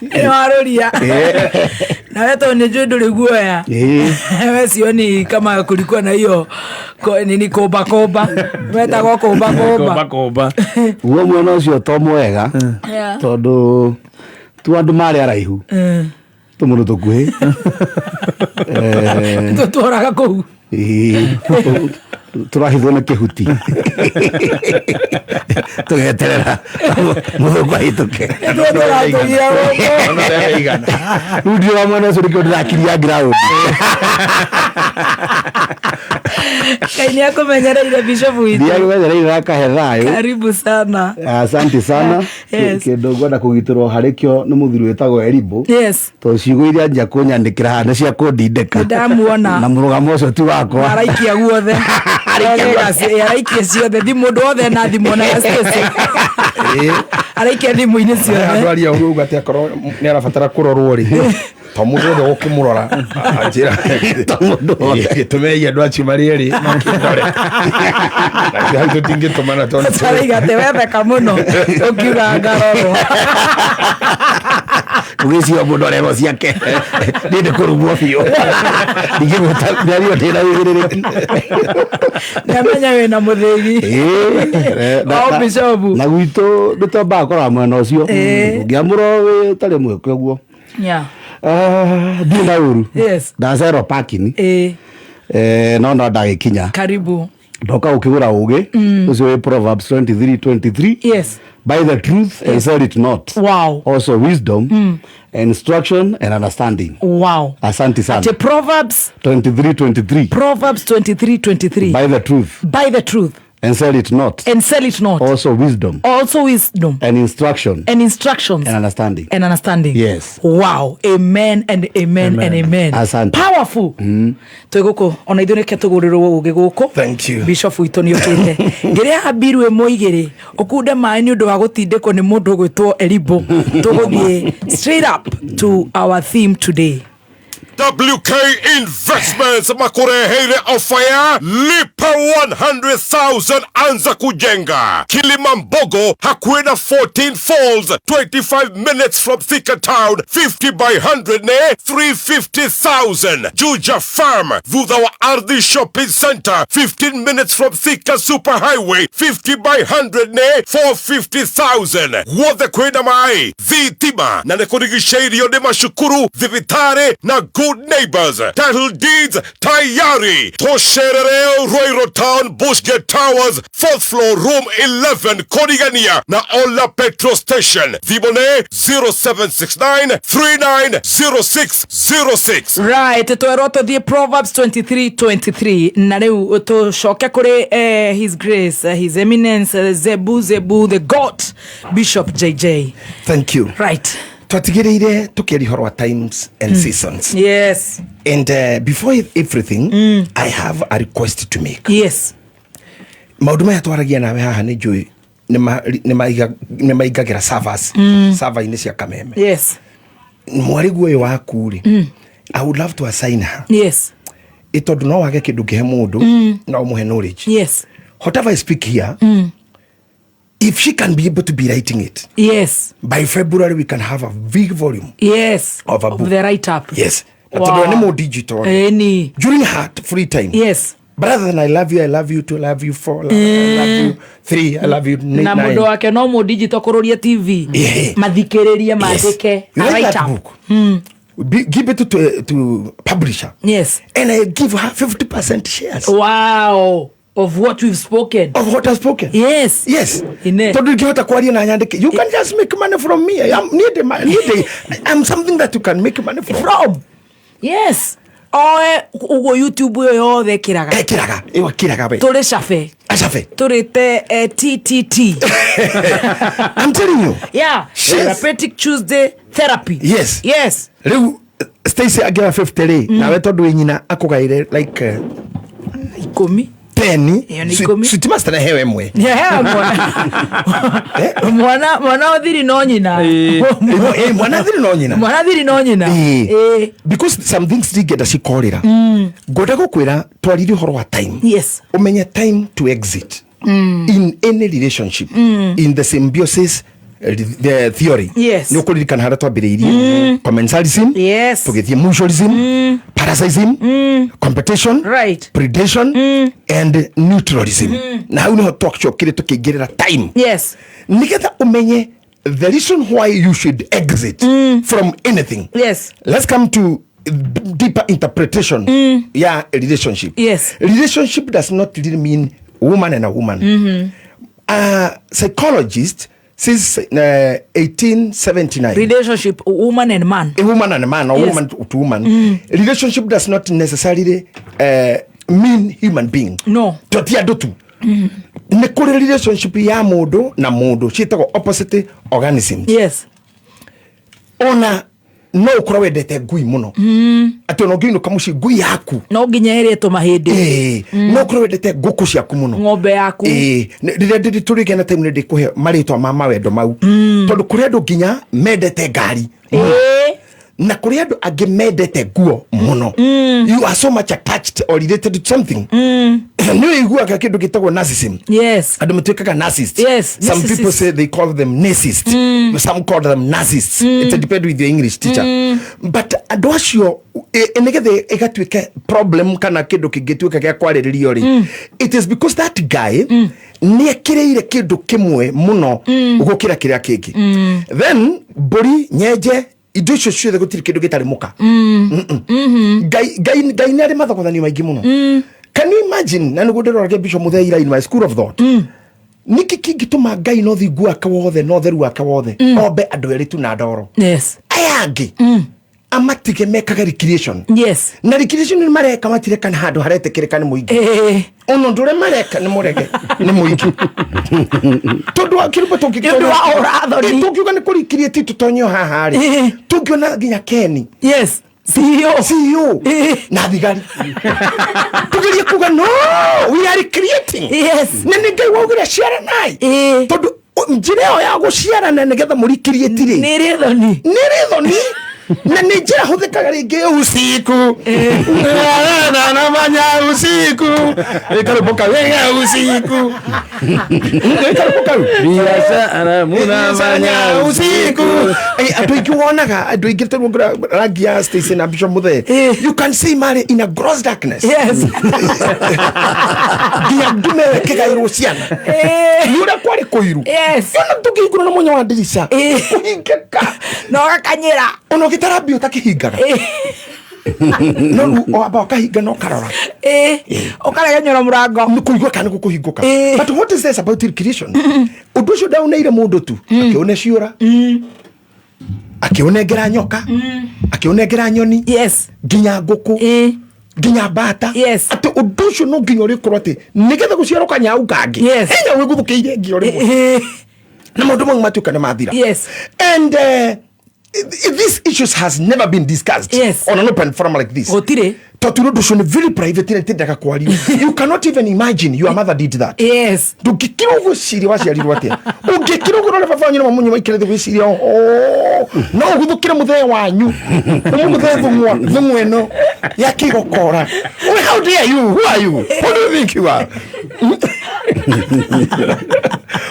Nĩ waroria. Nawe tondũ nĩ njũĩ ndũrĩ guoya. We sioni kama kulikuwa na hiyo nini komba komba. Wetagwo komba komba. Komba. Guo mwena ũcio to mwega Yeah. tondũ tu andũ marĩ araihu tũmũndũ tũkuhĩ. Tũtwaraga kũu. Tũrahithwo nĩ kĩhuti tũgeterera mũthũngũ ahĩtũke. Rĩu ndirĩ wa mwena ũcio nĩkĩo ndĩrakiria ground. Ngai nĩ akũmenyereire Bishop witũ. Ndiakũmenyereire akahe thayũ. Karibu sana. Asante sana. Yes. Kĩndũ ngwenda kũgitĩrwo harĩ kĩo nĩ mũthuri wĩtagwo Erimbo. Yes. Tondũ ciugo iria anjia kũnyandĩkĩra haha nĩ cia kũndindĩka. Nĩndamuona. Na mũrũgamo ũcio ti wakwa. Araikia guothe. Araikia ciothe thimũ ũndũ wothe na thimũ na Stacy. Araikia thimũ-inĩ ciothe. Andũ aria ũguo uga atĩ akorwo nĩ arabatara kũrorwo rĩ to mũndũ wothe ũkĩmũrora anjĩra to mũndũ wothe gĩtũmei andũ acio marĩ erĩ makĩndore na hau tũtingĩtũmana tondũ Taraiga atĩ wetheka mũno ũkiuga ngarorwo. Ũgĩciria mũndũ arerwo ciake niĩ nĩ kũrumwo biũ ndingĩgwĩta mĩario ndĩna wĩigĩrĩrĩki. Nĩamenya wĩna mũthĩgi. O Bishop. Na gwitũ nĩ twambaga kũrora mwena ũcio ũngĩamũrwo wĩ ũtarĩ mwĩke ũguo. Yeah. Ndirĩ na ũru. Yes. Ndacerwo parking. No no ndagĩkinya. Karibu. Ndoka gũkĩgũra ũgĩ ũcio wĩ Proverbs 23:23. Yes. By the truth and sell it not. Wow. Also wisdom, instruction and understanding. Wow. Asante sana. Ati Proverbs 23:23. Proverbs 23:23. By the truth. By the truth. And sell it not. And sell it not. Also wisdom. Also wisdom. And instruction. And instructions. And understanding. And understanding. Yes. Wow. Amen and amen, amen. And amen. Asante. Powerful. Twĩ gũkũ ona ithuĩ nĩkĩo tũgũrĩrwo ũgĩ gũkũ. Thank you. Bishop witũ nĩ ũkĩte. Ngĩrĩhaga mbiru ĩmwe igĩrĩ ũkunde maĩ nĩ ũndũ wa gũtindĩkwo nĩ mũndũ ũgwĩtwo Erimbo. Tũgũthiĩ straight up to our theme today. WK Investments makureheire ofa ya lipa 100,000 anza kujenga. Kilimambogo hakuena 14 Falls, 25 minutes from Thika Town, 50 by 100 ne 350,000. Juja Farm, thutha wa Ardhi Shopping Center, 15 minutes from Thika Super Highway, 50 by 100 ne 450,000. Guothe kwina mai thitima na nĩkũrigicĩirio nĩ macukuru, thibitarĩ na good neighbors. Title deeds tayari. Tosherereo Ruiru Town, Bushgate Towers, 4th floor, room 11, Korigania na Ola Petrol Station. Thimũ 0769 390606. Right, twerwo tũthiĩ Proverbs 23:23 na rĩu tũcoke kũrĩ His Grace, His Eminence, Zebu Zebu the God, Bishop JJ. Thank you. Right. Twatigĩrĩire tũkĩaria ũhoro wa times and seasons. Yes. And before everything, I have a request to make. Yes. Maũndũ maya twaragia nawe haha nĩ njũĩ nĩ maingagĩra servers, server-inĩ cia Kameme. Yes. Mwarĩguo ũyũ waku rĩ, I would love to assign her. Yes. Ĩ tondũ no wage kĩndũ ũngĩhe mũndũ, no ũmũhe knowledge. Yes. Whatever I speak here, if she can be able to be writing it, yes, by February we can have a big volume, yes, of a book. Of the write up. Yes. Na Wow. tondũ nĩ mũ digital. Eni. During her free time. Yes. But other than I love you 2, I love you 4, I love you 3, I love you 9. Na mũndũ wake no mũ digital kũrũria TV. Yeah. Mathikĩrĩrie mandĩke. You A write write that up. book. Give it to publisher. Yes. And I give her 50% shares. Wow. Of what we've spoken. Of what I've spoken. Yes. Yes. Tondũ ingĩhota kwaria na nyandĩke. You can just make money from me. I am need, I'm something that you can make money from. From. Yes. Oe ũguo YouTube ĩyo yothe ĩkĩraga. Ĩkĩraga, ĩyo ĩkĩraga we. Tũrĩ cabe. Acabe. Tũrĩte TTT. I'm telling you. Yeah. Therapeutic Tuesday therapy. Yes. Yes. Rĩu Stacy angĩoya 50 rĩ, nawe tondũ wĩ nyina akũgaĩre like 10. 10. Ĩyo nĩ 10. Sweet Master nĩheo ĩmwe. Nĩheo mwana mwana ũthiri no nyina. Mwana thiri no nyina. Mwana thiri no nyina. Ĩĩ. Because some things ndingĩenda cikorĩra. Ngwenda gũkwĩra twarire ũhoro wa time. Yes. Ũmenye time to exit. In any relationship. In the symbiosis the theory. Yes. Nĩ ũkũririkana harĩa twambĩrĩirie. Commensalism. Yes. Tũgĩthiĩ mutualism. Parasitism. Competition. Right. Predation. And neutralism. Na hau nĩho twacokire tũkĩingĩrĩra time. Yes. Nĩgetha ũmenye the reason why you should exit from anything. Yes. Let's come to deeper interpretation ya relationship. Yes. Relationship does not really mean woman and a woman. A psychologist since 1879. Relationship, woman and man. A woman and a man, or Yes. woman to woman. Relationship does not necessarily mean human being. No. Ti andũ tu. Nĩ kũrĩ relationship ya mũndũ na mũndũ ciĩtagwo opposite organisms. Yes. Ona no ũkorwo wendete ngui mũno. Atĩ ona ũngĩinũka mũciĩ ngui yaku. No nginya ĩrĩtwo mahĩndĩ. Ĩĩ. No ũkorwo wendete ngũkũ ciaku mũno. Ng'ombe yaku. Ĩĩ. Rĩrĩa ndĩ tũrĩgĩa na time nĩ ndĩkũhe marĩtwa ma mawendo mau. Tondũ kũrĩ andũ nginya mendete ngari. Na kũrĩ andũ angĩ mendete nguo mũno. You are so much attached or related to something. Nĩ ũiguaga kĩndũ gĩtagwo narcissism. Yes. Andũ matuĩkaga narcissist. Yes. Some people Narcissist. say they call them narcissists. Some call them narcissists. It depends with your English teacher. But andũ acio nĩgetha ĩgatuĩka problem kana kĩndũ kĩngĩtuĩka gĩa kwarĩrĩrio rĩ, it is because that guy nĩ ekĩrĩire kĩndũ kĩmwe mũno gũkĩra kĩrĩa kĩngĩ. Then mbũri nyenje indo icio ciothe gũtirĩ kĩndũ gĩtarĩ mũka. Ngai Ngai nĩ arĩ mathogothanio maingĩ mũno. Can you imagine na nĩguo ndĩroragia Bishop Muthee in my school of thought. Nĩkĩ kĩngĩtũma Ngai na ũthingu wake wothe na ũtheru wake wothe ombe andũ erĩ tu na ndoro. Yes. Aya angĩ amatige mekage recreation. Yes. Na recreation nĩ mareka matireka na handũ haretĩkĩrĩka nĩ mũingĩ. Ona ũndũ ũrĩa mareka nĩ mũrege nĩ mũingĩ. Tondũ wa kĩrũmba Nĩ ũndũ wa ũrathoni. tũngiuga nĩ kũrecreate tũtonye haha rĩ, tũngĩona nginya Ken. Yes. CEO. CEO. Na thigari. Tugerie kuga no, we are recreating. Yes. Na nĩ Ngai waugire ciaranai. Tondũ njĩra ĩyo ya gũciarana nĩgetha mũrecreate rĩ. Nĩ ĩrĩ thoni. Nĩ ĩrĩ thoni. Na nĩ njĩra hũthĩkaga rĩngĩ usiku. Nafanya usiku. Ĩkarũmbo kau usiku. Ĩkarũmbo kau. Biashara munafanya usiku. Andũ aingĩ wonaga andũ aingĩ tondũ rangi ya Stacy na Bishop Muthee. You can see marĩ in a gross darkness. Yes. Nginya ndume ĩyo ĩkĩgaĩrwo ciana. Nĩ ũrĩa kwarĩ kũiru. Yes. Ona tũngĩhingũra na mwanya wa ndirica. Kũhingĩka. Na ũgakanyĩra. Ona ũgĩtarambia ũtakĩhingaga. No rĩu wamba ũkahinga na ũkarora. Ũkaregenyũra mũrango. Nĩ kũigua kana nĩ gũkũhingũka. But what is this about recreation? Ũndũ ũcio ndaũneire mũndũ tu. Akĩũne ciũra. Akĩũnengera nyoka. Akĩũnengera nyoni. Yes. Nginya ngũkũ. Nginya mbata. Yes. Atĩ ũndũ ũcio no nginya ũrĩkorwo atĩ nĩgetha gũciarwo kanyau kangĩ. Yes. He nyau ĩguthũkĩire ĩngĩ o rĩmwe. Na maũndũ mau matuĩka nĩ mathira. Yes. And these issues has never been discussed yes. on an open forum like this. Gũtirĩ. Tondũ ũndũ ũcio nĩ very private na ĩtendaga kwario. You cannot even imagine your mother did that. Yes. Ndũngĩkira ũgwĩciria waciarirwo atĩa. Ũngĩkira ũguo ũrore baba wanyu na mamu wanyu maikare thĩ gwĩciria oh, no ũguthũkĩre mũthee wanyu. Ũmũgũthe thũng'wa ĩno ya kĩgokora. How dare you? Who are you? Who do you think you are?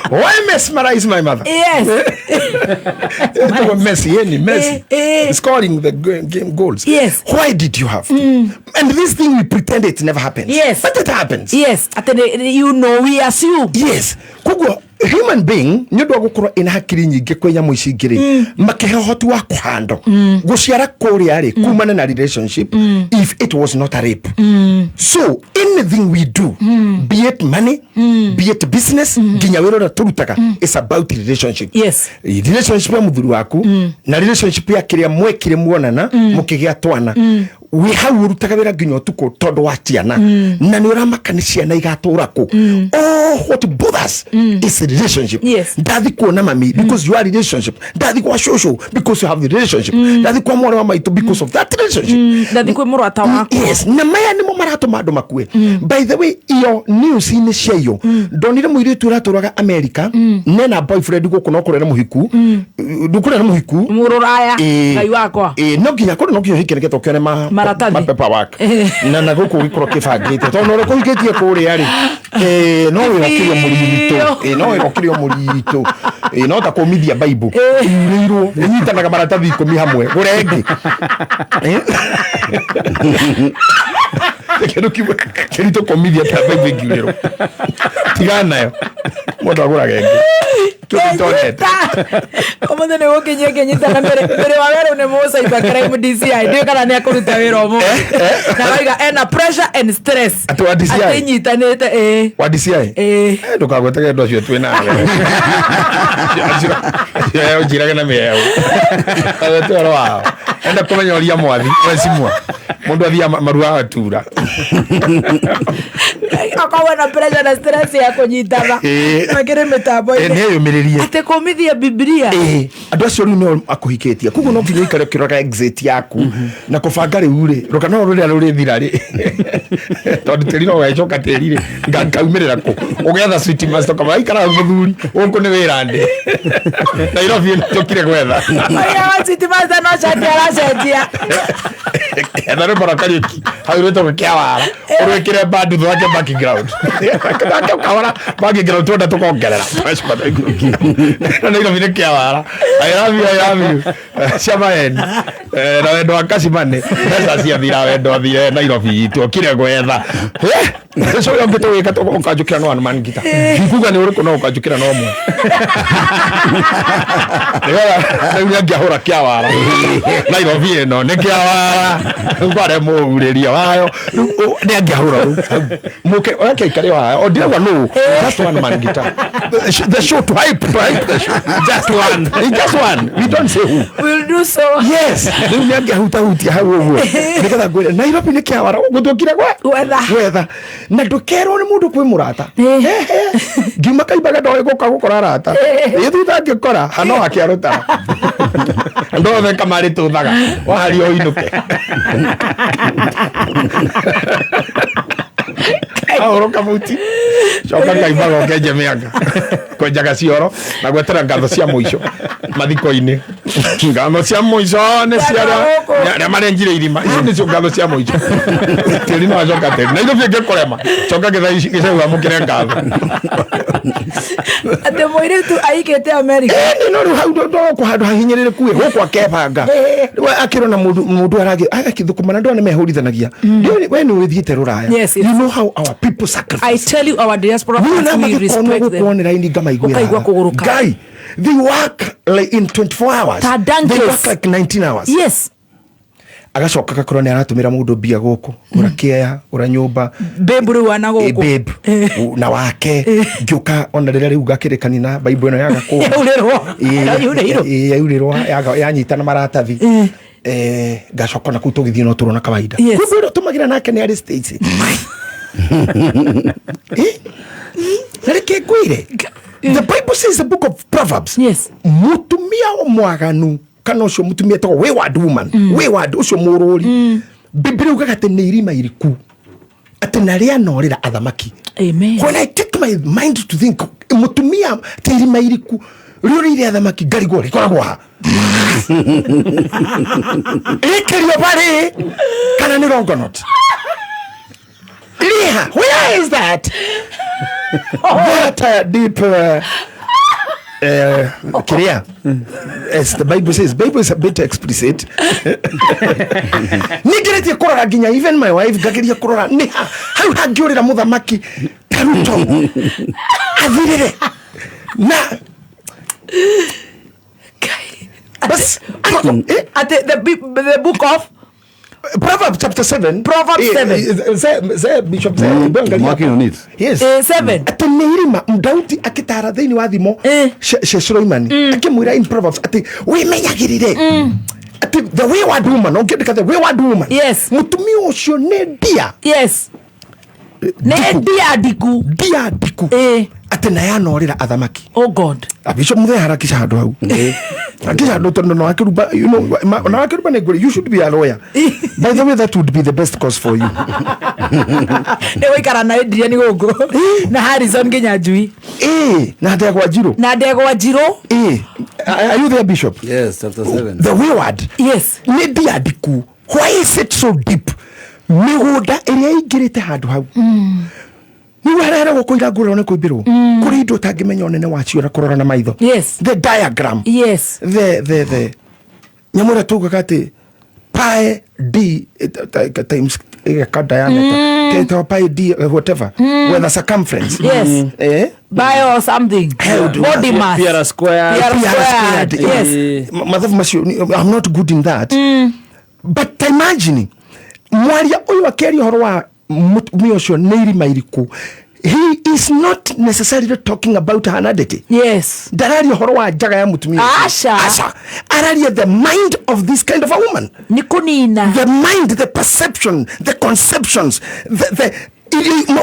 Why mesmerize my mother? Yes. Messi, any Messi. Scoring the game goals. Yes. Why did you have to? And this thing, we pretend it never happens. Yes. But it happens. Yes. You know, we assume. Yes. Koguo, human being, nĩ ũndũ wa gũkorwo ĩna hakiri nyingĩ kwĩ nyamũ ici ingĩ rĩ, makĩhe ũhoti wa kũhandwo. Gũciara kũrĩa rĩ, kumana na relationship, if it was not a rape. So, anything we do, be it money, be it business, nginya wĩra ũrĩa tũrutaga, is about relationship. Yes. Relationship ya mũthuri waku, na relationship ya kĩrĩa mwekire muonana, mũkĩgĩa twana. Wĩ hau ũrutaga wĩra nginya ũtukũ tondũ wa ciana, na nĩ ũramaka nĩ ciana igatũra kũ. Oh, what bothers is relationship. Ndathi kuona mami because you are relationship, ndathi kwa shosho because you have the relationship, ndathi kwa mwana wa maitũ because of that relationship, Ndathi kwĩ mũrata wakwa. Yes, na maya nĩmo maratũma andũ makue. By the way, iyo news-inĩ cia iyo ndonire mũirĩtu ũratũraga America nena boyfriend gũkũ, no kũrĩa nĩ mũhiku, ndũkũrĩa nĩ mũhiku. Mũrũraya. Ĩĩ. Ngai wakwa. Ĩĩ, no nginya kũrĩ, no nginya ũhike nĩgetha ũkĩone ma Maratathi. ma paperwork na gũkũ ũgĩkorwo kĩbangĩte tondũ na ũrĩa kũhikĩtie kũrĩa rĩ, no wĩra ũkĩrĩ o mũritũ. No wĩra ũkĩrĩ o mũritũ. No ta kũmithia Bible yurĩirwo ĩnyitanaga maratathi 10 hamwe gũre ĩngĩ. Kĩndũ kĩmwe kĩritũ kũmithia ta Bible ĩngiurĩrwo, tigana nayo, mũndũ agũraga ĩngĩ. Kĩu nĩtonete. Ũmũthĩ nĩ gũkinyia kĩnyitana mbere wa werũ nĩ mũ cyber crime DCI, ndiũĩ kana nĩ akũruta wĩra ũmũthĩ, na raiga ena pressure and stress. Atĩ wa DCI? Atĩ inyitanĩte, ĩĩ. Wa DCI? Ĩĩ. Ndũkagwetage andũ acio twĩ nawe, acio ũnjirage na mĩeũ agwete ũhoro wao, enda kũmenya ũria mwathi wecimwa mũndũ athiaga maruaga atura. Akorwo na pressure na stress ya kũnyitana makĩrĩ mĩtambo-inĩ. Nĩ eyũmĩrĩrie. Atĩ kũmithia Bibilia. Ĩĩ, andũ acio rĩu nĩo akũhikĩtie, koguo no nginya ũikare ũkĩroraga exit yaku na kũbanga rĩu rĩ rũkano rũrĩa rũrĩthira rĩ, tondũ tĩri no ũgagĩcoka tĩri rĩ, ngaumĩrĩra kũ ũgetha sweet master kama aikara mũthuri gũkũ nĩ wĩra ndĩ Nairobi ĩno tũkire gwetha. Oya wa City Master no cati aracenjia. Etha rwĩmbo rwa Kariũki hau rwĩtagwo kĩawara, ũrwĩkĩre band thake background, thake ũkahora background twenda tũkongerera tũgacoka tũikũrũkia na Nairobi nĩ kĩawara. I love you, I love you cia maeni. Na wendo wa Kacimani mbeca ciathira, wendo athire Nairobi itũ okire gwetha. Ũcio ũrĩa ũngĩ tũgĩka ũkanjũkĩra no one man guitar, ndikuga nĩ ũrĩkũ, no ũkanjũkĩra no ũmwe nĩgetha rĩu nĩangĩahũra kĩawara Nairobi ĩno nĩ kĩawara ngware mũurĩria wayo. Rĩu, nĩangĩahũra rĩu hau. Mũke oke aikare wayo o ndirauga nũ, just one man guitar, the show to hype the show, just one, just one, we don't say who. We'll do so. Yes, rĩu nĩangĩahutahutia hau ũguo nĩgetha ngwĩre Nairobi nĩ kĩawara gũkũ tũkire gwetha gwetha, na ndũkerwo nĩ mũndũ kwĩ mũrata. Ngiuma kaimbaga ndoĩ gũka gũkora arata ĩ thutha ngĩkora hano akĩarũtara andũ othe kamarĩ tũthaga waharia ũinũke ahũrũka kabuti coka kaimbaga ũkenje mĩanga kwenjaga cioro na gwetera ngatho cia mũico mathiko-inĩ, ngatho cia mũico nĩ cia arĩa marenjire irima, icio nĩcio ngatho cia mũico. Tĩri no acoka tĩri na ithuĩ ngĩkũrema coka gĩcau amũkĩre ngatho. Atĩ mũirĩtu aikĩte America. Ĩni no rĩu hau ndokwo handũ hahinyĩrĩrĩku ĩ gũkũ akebanga rĩu akĩrona mũndũ mũndũ aragĩthũkũma na andũ aya nĩmehũrithanagia. We nĩ ũgĩthiĩte rũraya. Yes. You know how our people sacrifice. I tell you, our diaspora fans, we respect them. Gũkũ raini ngamaiguĩra. Ũkaigua kũgũrũka. Guy, they work like in 24 hours Ta donkeys. they work like 19 hours. Agacoka agakorwo nĩ aratũmĩra mũndũ mbia gũkũ, gũra kĩea, gũra nyũmba. Babe rĩu ana Eh, gũkũ. Babe na wake ngĩũka ona rĩrĩa rĩu ngakĩrĩkani na Bible ĩno yaga kũma. Yaurĩrwo. Yaurĩirwo. Yaurĩrwo yanyitana maratathi. Ngacoka na kũu tũgĩthiĩ no tũrona kawaida. Kumbe ũrĩa tũmagĩra nake nĩ arĩ States. Na reke ngwĩre, the Bible says, the book of Proverbs, mũtumia mwaganu kana ũcio mũtumia etagwo wayward woman, wayward ũcio mũrũri, Biblia ugaga atĩ nĩ irima iriku, atĩ na rĩanorĩra athamaki. Amen. When I take my mind to think mũtumia ta irima iriku rĩũrĩire athamaki, ngarigwo rĩkoragwo ha, rĩkĩrio barĩ kana nĩ Longonot, rĩha, where is that? That deep kiria, as the Bible says, Bible is a bit explicit. Ningeretie kũrora nginya even my wife ngageria kũrora nĩ ha hau hangĩũrĩra mũthamaki ta Ruto athirĩre na bas. Atĩ the book of Proverbs chapter 7. Proverbs 7. Ze Bishop ze angalia. Working on it. Yes. 7. Atĩ nĩ irima Daudi akĩtara thĩinĩ wa thimo cia Suleimani akĩmwĩra in Proverbs atĩ wĩmenyagĩrĩre. Atĩ the wayward woman, ũngĩandĩka the wayward woman. Yes. Mũtumia ũcio nĩ ndia. Yes. Nĩ ndia ndiku. Ndia ndiku. Atĩ na yanorĩra athamaki. Oh God. Abisho muthe harakisha handũ hau. Harakisha handũ tondũ na wakiruba, you know, na wakiruba nĩ ngwĩre, you should be a lawyer. By the way, that would be the best course for you. Nĩ gũikara na Adrian gũkũ na Harrison Kinyanjui. Na Ndegwa Njirũ. Na Ndegwa Njirũ. Are you there, Bishop? Yes, chapter 7. The wayward. Yes. Nĩ ndia ndiku. Why is it so deep? Mĩgũnda ĩrĩa ĩingĩrĩte handũ hau. Nĩguo harĩa gũkũira ngũrwo nĩ kũimbĩrwo. Kũrĩ indo ũtangĩmenya ũnene wacio na kũrora na maitho. Yes. The diagram. Yes. The nyamũ ĩrĩa tugaga atĩ pi d times ĩgeka diameter. Mm. Pi d whatever. Whether circumference. Yes. Bio something. Body mass. PR squared. PR squared. Yes. Mathabu macio, I'm not good in that. But imagine mwaria ũyũ akĩaria ũhoro wa mũtumia ũcio nĩ irima iriku. He is not necessarily talking about her nudity. Yes. Ndararia ũhoro wa njaga ya mũtumia ũcio. Asha. Asha. Araria the mind of this kind of a woman. Nĩ kũnina. The mind, the perception, the conceptions, the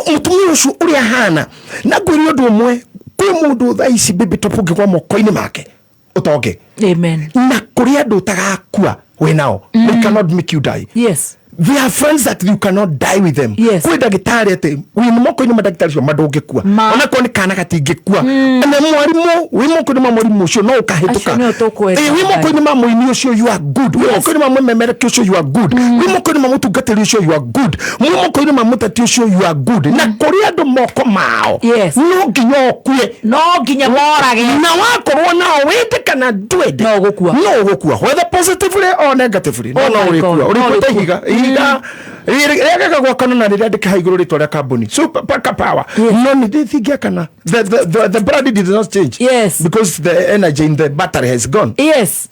mũtumia ũcio ũrĩa ahana. Na ngwĩre ũndũ ũmwe, kwĩ mũndũ thaa ici baby top ũngĩgwa moko-inĩ make ũtonge. Amen. Na kũrĩ andũ ũtagakua wĩ nao. They cannot make you die. Yes. They are friends that you cannot die with them. Yes. Kwĩ ndagĩtarĩ atĩ wĩ moko-inĩ ma ndagĩtarĩ ũcio ma ndũngĩkua. Ona korwo nĩ kana gatingĩkua. Na mwarimũ wĩ moko-inĩ ma mwarimũ ũcio no ũkahĩtũka. Acio nĩo tũkwenda. Wĩ moko-inĩ ma mũini ũcio you are good. Wĩ moko-inĩ ma mũmemereki ũcio you are good. Wĩ moko-inĩ ma mũtungatĩri ũcio you are good. Wĩ moko-inĩ ma mũteti ũcio you are good. Na kũrĩ andũ moko mao. Yes. No nginya ũkue. No nginya morage. Na wakorwo nao wende kana ndwende. No ũgũkua. No ũgũkua. Whether positively or negatively. No Oh no my God. ũrĩkua. No Ũrĩkua ta ũrĩkua. ihiga. Ihiga rĩagaga gwakana na rĩrĩa ha igũrũ rĩtwa rĩa kambuni super paka power. No nĩ ndĩthingĩakana. The brand did not change. Yes. Because the energy in the battery has gone. Yes.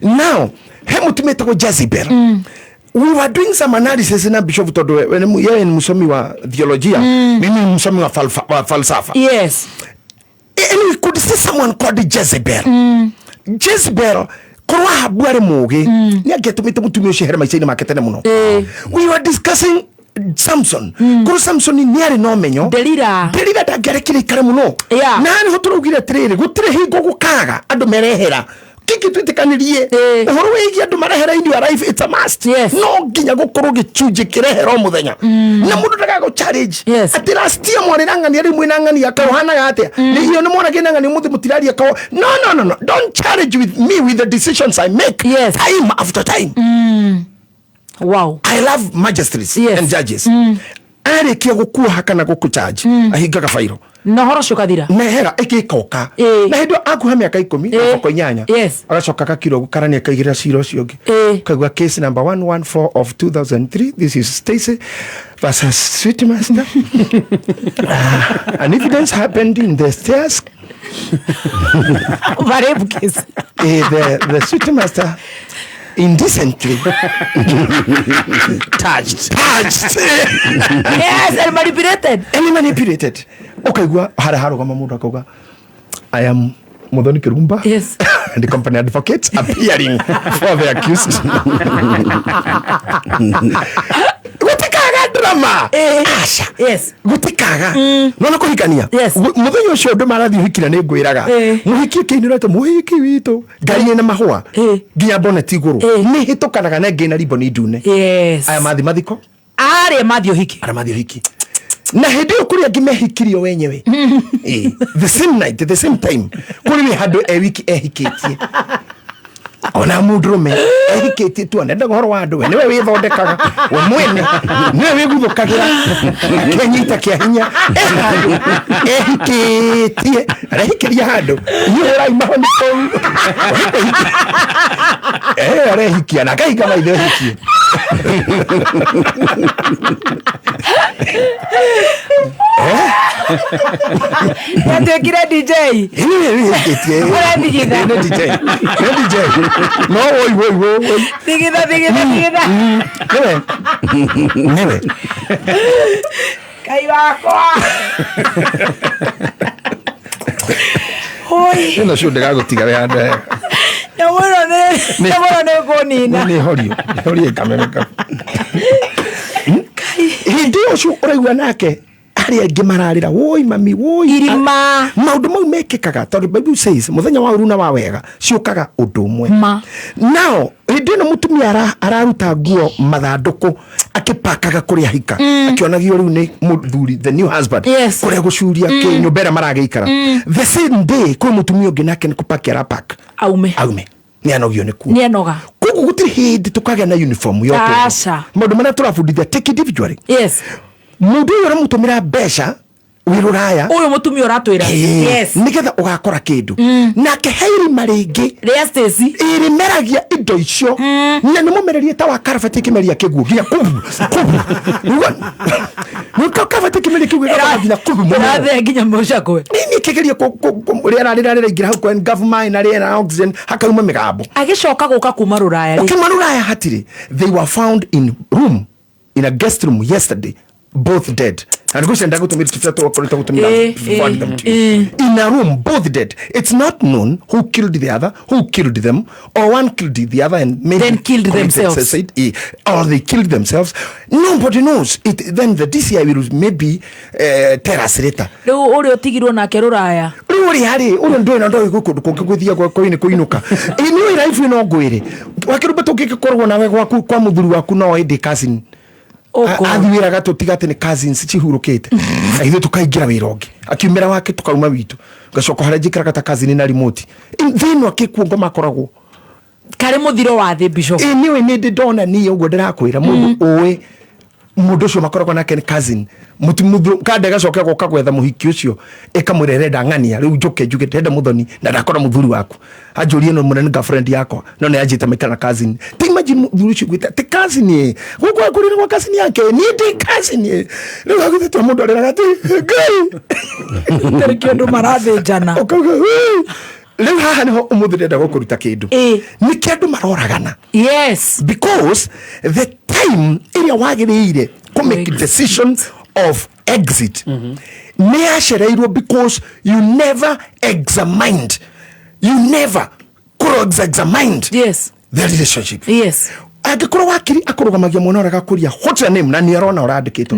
Now he mũtumia etagwo Jezebel. We were doing some analysis na Bishop tondũ yeye ni msomi wa theolojia, mimi ni msomi wa falsafa. Yes. And we could see someone called Jezebel. Jezebel korwo Ahabu arĩ mũũgĩ nĩ angĩatũmĩte mũtumia ũcio ehere maica-inĩ make tene mũno. We were discussing Samson. Korwo Samson nĩ arĩ na ũmenyo, Delila ndangĩarekire ikare mũno. Na nĩho tũraugire atĩrĩrĩ, gũtirĩ hingo gũkaga andũ merehera. Kĩngĩ twĩtĩkanĩrie ũhoro wĩgiĩ andũ marehera in your life, it's a must. Yes. No nginya gũkorwo gĩcunjĩ kĩrehera o mũthenya. Na mũndũ ndagagũ challenge. Yes. Atĩ last year mwarĩ na ng'ania, rĩu mwĩna ng'ania kaĩ ũhanaga atĩa? Nĩ iyo nĩ mwonagia na ng'ania ũmũthĩ mũtiraria kaũ. No, no, no, no. Don't challenge with me with the decisions I make. Yes. Time after time. Wow. I love magistrates yes. and judges. Arĩkia gũkuoha kana gũkũ charge, ahingaga fairo. Na ũhoro ũcio ũkathira. Nehera ĩgĩkoka. Na hĩndĩ ĩyo akuha mĩaka 10 na boko 8. Yes. Agacoka agakira ũguo karani akaigĩrĩra cira ũcio ũngĩ. Kaigua case number 114 of 2003. This is Stacy versus Sweet Master. An evidence happened in the stairs. Rape case. The Sweet Master indecently touched. Yes, and manipulated. And manipulated. Ukaigua hara harugama mundu akauga, I am Muthoni Kirumba. Yes. And the company advocate appearing for the accused. Gutikaga drama. Asha. Yes. Gutikaga. No no kuhikania. Yes. Muthenya ucio andu marathi uhikira ni ngwiraga. Muhiki kiinira to muhiki witu. Ngari na mahua. Nginya bonnet iguru. Ni hitukanaga na ngi na ribbon ndune. Yes. Aya mathi mathiko. Aria mathi uhiki. Aria mathi uhiki. Na hĩndĩ ĩyo kũrĩ angĩ mehikirio wenyewe. The same night, the same time. Kũrĩ wĩ handũ e wiki ehikĩtie. Ona mũndũrũme ehikĩtie tu anendaga ũhoro wa andũ, we nĩwe wĩthondekaga, we mwene nĩwe wĩguthũkagĩra, akenyita kĩa hinya, e handũ ehikĩtie, arehikĩria handũ, inyuĩ hũrai mahoni kũu. Arehikia na akahinga maitho ehikie. Yatuĩkire DJ. Ũrathigitha. Nĩ DJ. Nĩ DJ. No woi woi woi. Thigitha thigitha thigitha. Nĩwe. Nĩwe. Ngai wakwa. Hoi. Ĩno cio ndĩgagũtiga wĩ handũ hega. Nyamũ ĩno nĩ Mũno nĩ kũnina. Nĩ horio horie kameme kau. Hĩndĩ ĩyo ũcio ũraigua nake arĩa angĩ mararĩra, woi mami, woi irima. Maũndũ mau mekĩkaga tondũ Bible says mũthenya wa ũru na wa wega ciũkaga ũndũ ũmwe. Ma. Nao hĩndĩ ĩno mũtumia araruta nguo mathandũkũ akĩpakaga kũrĩa hika, akĩonagio rĩu nĩ mũthuri, the new husband, Yes. kũrĩa gũcuria kĩ nyũmba ĩrĩa maragĩikara. The same day kwĩ mũtumia ũngĩ nake nĩ kũpakia arapak Aume. Aume nĩ anogio nĩ kuo. Nĩ anoga. Koguo gũtirĩ hĩndĩ tũkagĩa na uniform ya ũtũũro. Aca. Maũndũ marĩa tũrabundithia, take individually. Yes. Mũndũ ũyũ ũramũtũmĩra mbeca wĩ rũraya, Ũyũ mũtumia ũratwĩra. Yes. Nĩgetha ũgakora kĩndũ nake he irima rĩngĩ Rĩa Stacy. Ĩrĩmeragia indo icio na nĩ mũmererie ta wa karabati ĩkĩmeria kĩguũ nginya kubu kubu. Nĩkĩo karabati ĩkĩmeria kĩguũ ĩgakorwo nginya kubu mũmero. Ĩrathee nginya mũcakwe. Nini ĩkĩgeria rĩera rĩrĩa rĩraingĩra hau kwa ngabu maĩ na rĩera na oxygen hakauma mĩgambo. Agĩcoka gũka kuma rũraya rĩ. Ũkiuma rũraya hatirĩ. They were found in room, in a guest room yesterday, both dead. And go send gũtũmĩra tũtĩa tũkoretwo gũtũmĩra forward them to you. In a room, both dead. It's not known who killed the other, who killed them, or one killed the other and maybe Then killed committed themselves. suicide, or they killed themselves. Nobody knows it. Then the DCI will maybe tell us later. Rĩu ũrĩa ũtigirwo nake rũraya. Rĩu ũrĩa rĩ, ũrĩa ndũĩ na ndoĩ kũndũ kũngĩ gũthiagwo koinĩ kũinũka. Ĩ nĩ life ĩno ngwĩre wakĩrũmba tũngĩgĩkorwo nawe gwaku kwa mũthuri waku no ĩndĩ cousin. Ũkũ. Athi wĩra gatũtiga atĩ nĩ cousins cihurũkĩte na ithuĩ tũkaingĩra wĩra ũngĩ, akiumĩra wake tũkauma witũ, ngacoka harĩa njikaraga ta cousin na remote thĩinĩ akĩkuo makoragwo Karĩ mũthiro wa thĩ, Bishop. Ĩ nĩũĩ nĩ ndĩ ndona niĩ ũguo ndĩrakwĩra mũndũ ũĩ mũndũ ũcio makoragwo nake nĩ cousin. Kanda ĩgacoka goka gwetha mũhiki ũcio ĩkamwĩra ĩrenda ng'ania rĩu njũke njuge ndĩrenda mũthoni na ndakora mũthuri waku anjũrie no mũnene girlfriend yakwa no nĩ anjĩte maikara na cousin. Ti imagine mũthuri ũcio gwĩta ti cousin ĩ gũkũ akũrĩre gwa cousin yake, niĩ ndĩ cousin ĩ. Rĩu hagũthĩtwo mũndũ arĩraga atĩ Ngai. Tarĩ kĩndũ marathĩnjana. Ũkauga, "Wee." Rĩu haha nĩho ũmũthĩ ndĩrenda gũkũruta kĩndũ. Nĩkĩ andũ maroragana? Yes. Because the time ĩrĩa wagĩrĩire kũ make decision of exit nĩ yacereirwo because you never examined, you never cross examined yes the relationship. Yes. Angĩkorwo wakiri akũrũgamagia mwana ũrĩa agakũria, "What's your name?" na nĩ arona ũrandĩkĩtwo.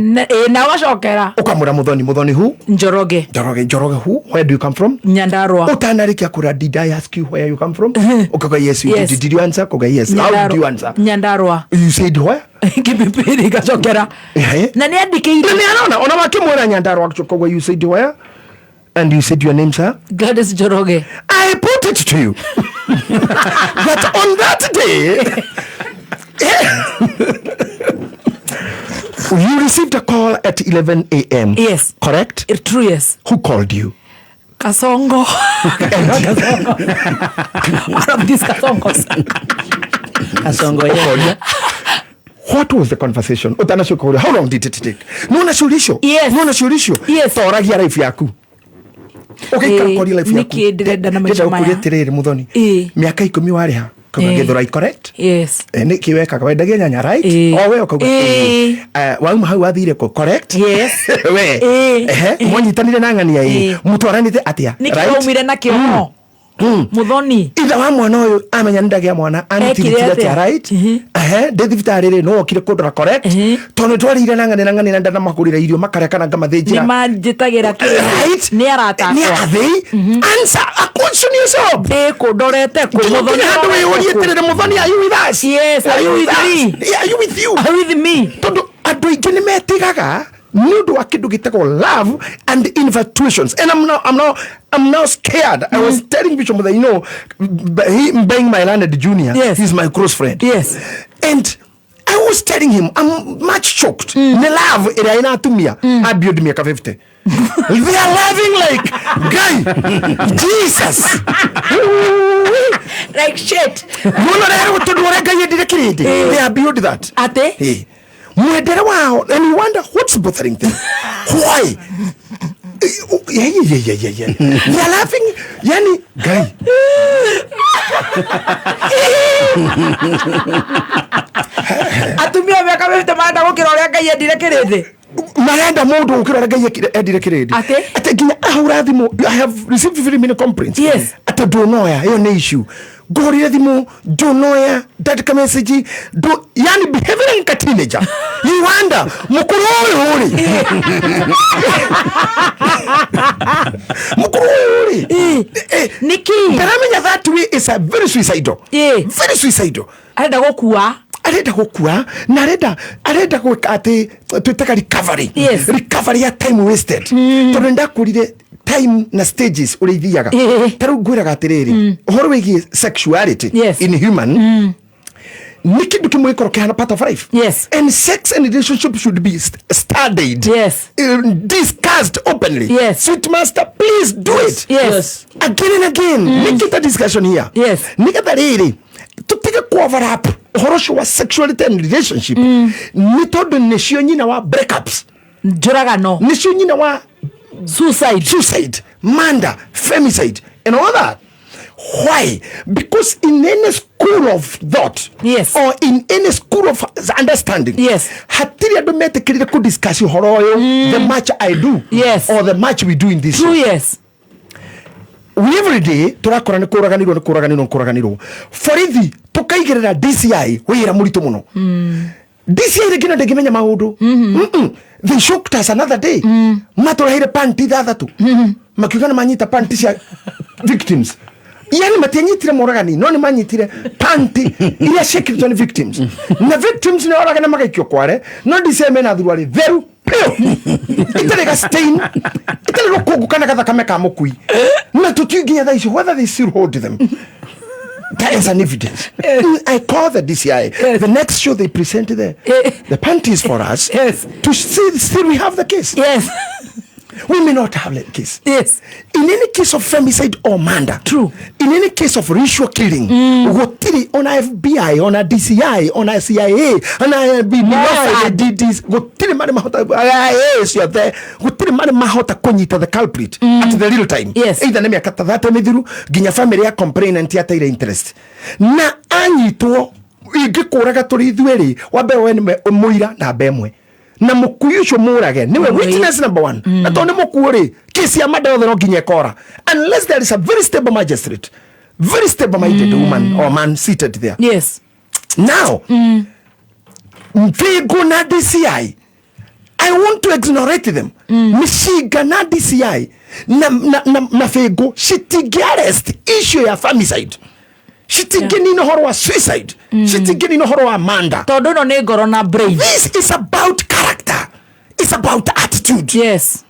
Na ũgacokera. Ũkamwĩra Mũthoni. Mũthoni who? Njoroge. Njoroge. Njoroge who? Where do you come from? Nyandarua. Ũtanarĩkia kũra, "Did I ask you where you come from?" Ũkauga, "Yes, you Yes. did." "Did you answer?" Ũkauga, "Yes." "How did you answer?" Nyandarua. "You said where?" Kipipiri igacokera. Na nĩ andĩkĩire. Na nĩ arona ona wakĩmwĩra Nyandarua ũkauga, "You said where? And you said your name, sir?" Gladys Njoroge. I put it to you that on that day you received a call at 11 a.m. Yes. Correct? True, yes. Who called you? Kasongo. One of these Kasongos. Kasongo, yeah. What was the conversation? Utanacoka ũrĩa, how long did it take? Nona ciũria. Yes. Nona ciũria. Yes. Toragia life yaku. Ũgaikara kũria life yaku. Nĩkĩ ndĩrenda na maica Ndĩrenda maya? gũkũria atĩrĩrĩ Mũthoni. Mĩaka 10 warĩha. Kauga Gĩthũrai, correct? Yes. Nĩkĩ wekaga? Wendagia nyanya, right? O we ũkauga Ĩĩ. ĩĩ. Wauma hau wathire kũ, correct? Yes. We. Ĩĩ. Ehe, mwanyitanire na ng'ania ĩ. Mũtwaranĩte atĩa? Nĩkĩ Right? waumire nakĩo no? Mũthoni. Ithe wa mwana ũyũ amenya nĩ ndagĩa mwana Ekire anitiritire atĩa, atĩa? right? Ehe, ndĩ thibitarĩ rĩ, no wokire kũndora, correct? Tondũ nĩ twarĩire na ng'ania na ng'ania na ndanamagũrĩra irio makarĩa kana Nĩ ngamathĩnjĩra. manjĩtagĩra kĩ? Right? Nĩ arata Nĩ akwa. athĩ. Answer a question yourself. Ndĩ kũ ndorete kũ? Nginya Mũthoni handũ ũrorete wĩyũrie kũ? atĩrĩrĩ, Mũthoni, are you with us? Yes, are you with us? me? Yeah, are you with you? Are you with me? Tondũ andũ aingĩ nĩ metigaga nĩ ũndũ wa kĩndũ gĩtagwo love and infatuations, and I'm now scared. I was telling Bishop that, he being my learned junior, Yes. he's my close friend. Yes. And I was telling him I'm much shocked nĩ love ĩrĩa ĩna atumia a beyond mĩaka 50. They are loving like guy Jesus. Like shit. Mũno rero tondũ ũrĩa Ngai endire kĩrĩndĩ, they are beyond that. Atĩ? Mwendere wao, and you wonder what's bothering them, why. Yeah. They are laughing, yani guy. Atumia mĩaka 50 marenda gũkĩra ũrĩa Ngai endire kĩrĩndĩ. Marenda mũndũ gũkĩra ũrĩa Ngai endire kĩrĩndĩ. Atĩ? Atĩ nginya ahũra thimũ, I have received very many complaints. Yes. Atĩ ndũnoya ĩyo nĩ issue. Ngũhũrire thimũ, ndũnoya, ndandĩka message, ndũ, yani behaving like a teenager. You wonder, mũkũrũ ũyũ rĩ. Mũkũrũ ũyũ rĩ. Nĩkĩ? Ndaramenya that way is a very suicidal. Very suicidal. Arenda gũkua. Arenda gũkua na arenda gwĩka atĩ twĩtaga recovery. Yes. Recovery ya time wasted. Tondũ nĩndakũrire time na stages ũrĩa ithiaga. Ta rĩu ngwĩraga atĩrĩrĩ, ũhoro wĩgiĩ sexuality in human nĩ kĩndũ kĩmwe gĩkorwo kĩhana part of life. Yes. And sex and relationship should be studied. Yes. Discussed openly. Yes. Sweet master, please do it. Yes. Again and again. Make it a discussion here. Yes. Nĩgetha rĩrĩ tũtige ku overlap ũhoro ũcio wa sexuality and relationship nĩ tondũ nĩcio nyina wa breakups, Njũragano, nĩcio nyina wa suicide, suicide, murder, femicide and all that. Why? Because in any school of thought, yes, or in any school of understanding, yes, hatirĩ andũ metĩkĩrire kũ discuss ũhoro ũyũ the much I do, yes, or the much we do in this True, show. yes. We every day tũrakora nĩ kũraganirwo, nĩ kũraganirwo, nĩ kũraganirwo. Borithi tũkaigĩrĩra DCI wĩra mũritũ mũno. DCI rĩngĩ na ndĩngĩmenya maũndũ. They shocked us another day. Matũreheire panti ithathatũ, makiuga nĩ manyita panti cia victims. Yani matianyitire moragani, no nĩ manyitire panti iria ciĩkĩrĩtwo nĩ victims, na victims nĩ oragana magaikio kware, no DCI mena thuruarĩ theru piũ, itarĩ ga stain, itarĩ rũkũngũ kana gathakame ka mũkui, na tũtiũĩ nginya thaa icio whether they still hold them. That is an evidence. I call the DCI. The next show they present the panties for us to see still we have the case. Yes. We may not have the case. Yes. In any case of femicide or murder. True. In any case of ritual killing, gũtirĩ ona FBI, ona DCI, ona CIA, ona FBI, Mossad. DDs, gũtirĩ marĩ mahota, IA ciothe, gũtirĩ marĩ mahota kũnyita the culprit at the real time. Yes. Either nĩ mĩaka ta 30 mĩthiru, nginya family ya complainant yateire interest. Na anyitwo, ingĩkũraga tũrĩ ithuĩ rĩ, wambe we nĩwe mũira namba ĩmwe. Na mũkui ũcio mũrage nĩwe witness number one. Na tondũ nĩ mũkuũ rĩ, kesi ya murder yothe no nginya ĩkora, unless there is a very stable magistrate, very stable minded woman or man seated there. Yes. Now, Mfigo na DCI, I want to exonerate them. Mĩcinga na DCI na Bingo citingĩ arrest issue ya femicide, citingĩnina ũhoro wa suicide, citingĩnina ũhoro wa murder. Tondũ ĩno nĩ ngoro na brain. This is about character, it's about attitude. Yes.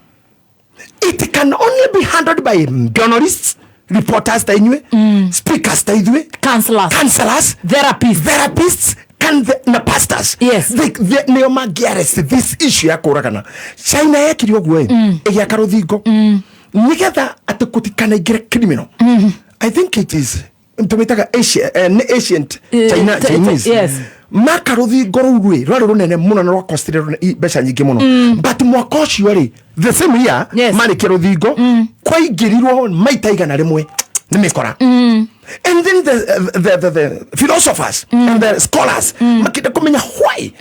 It can only be handled by journalists, reporters ta inyuĩ, speakers ta ithuĩ, counselors, counselors, therapists, therapists can the, na pastors. Yes. They, nĩo mangĩ this issue ya kũragana. China yekire ũguo ĩ, ĩgĩaka rũthingo nĩgetha atĩ kũtikanaingĩre criminal. I think it is tũmĩtaga Asia, nĩ ancient China, Chinese. Yes. Maka rũthingo rũu rĩ rwarĩ rũnene mũno na rwakostire mbeca nyingĩ mũno, but mwaka ũcio rĩ, the same year, Yes. marĩkia rũthingo kwaingĩrirwo maita 100 nĩ mĩkora. And then the philosophers and the scholars makĩenda kũmenya why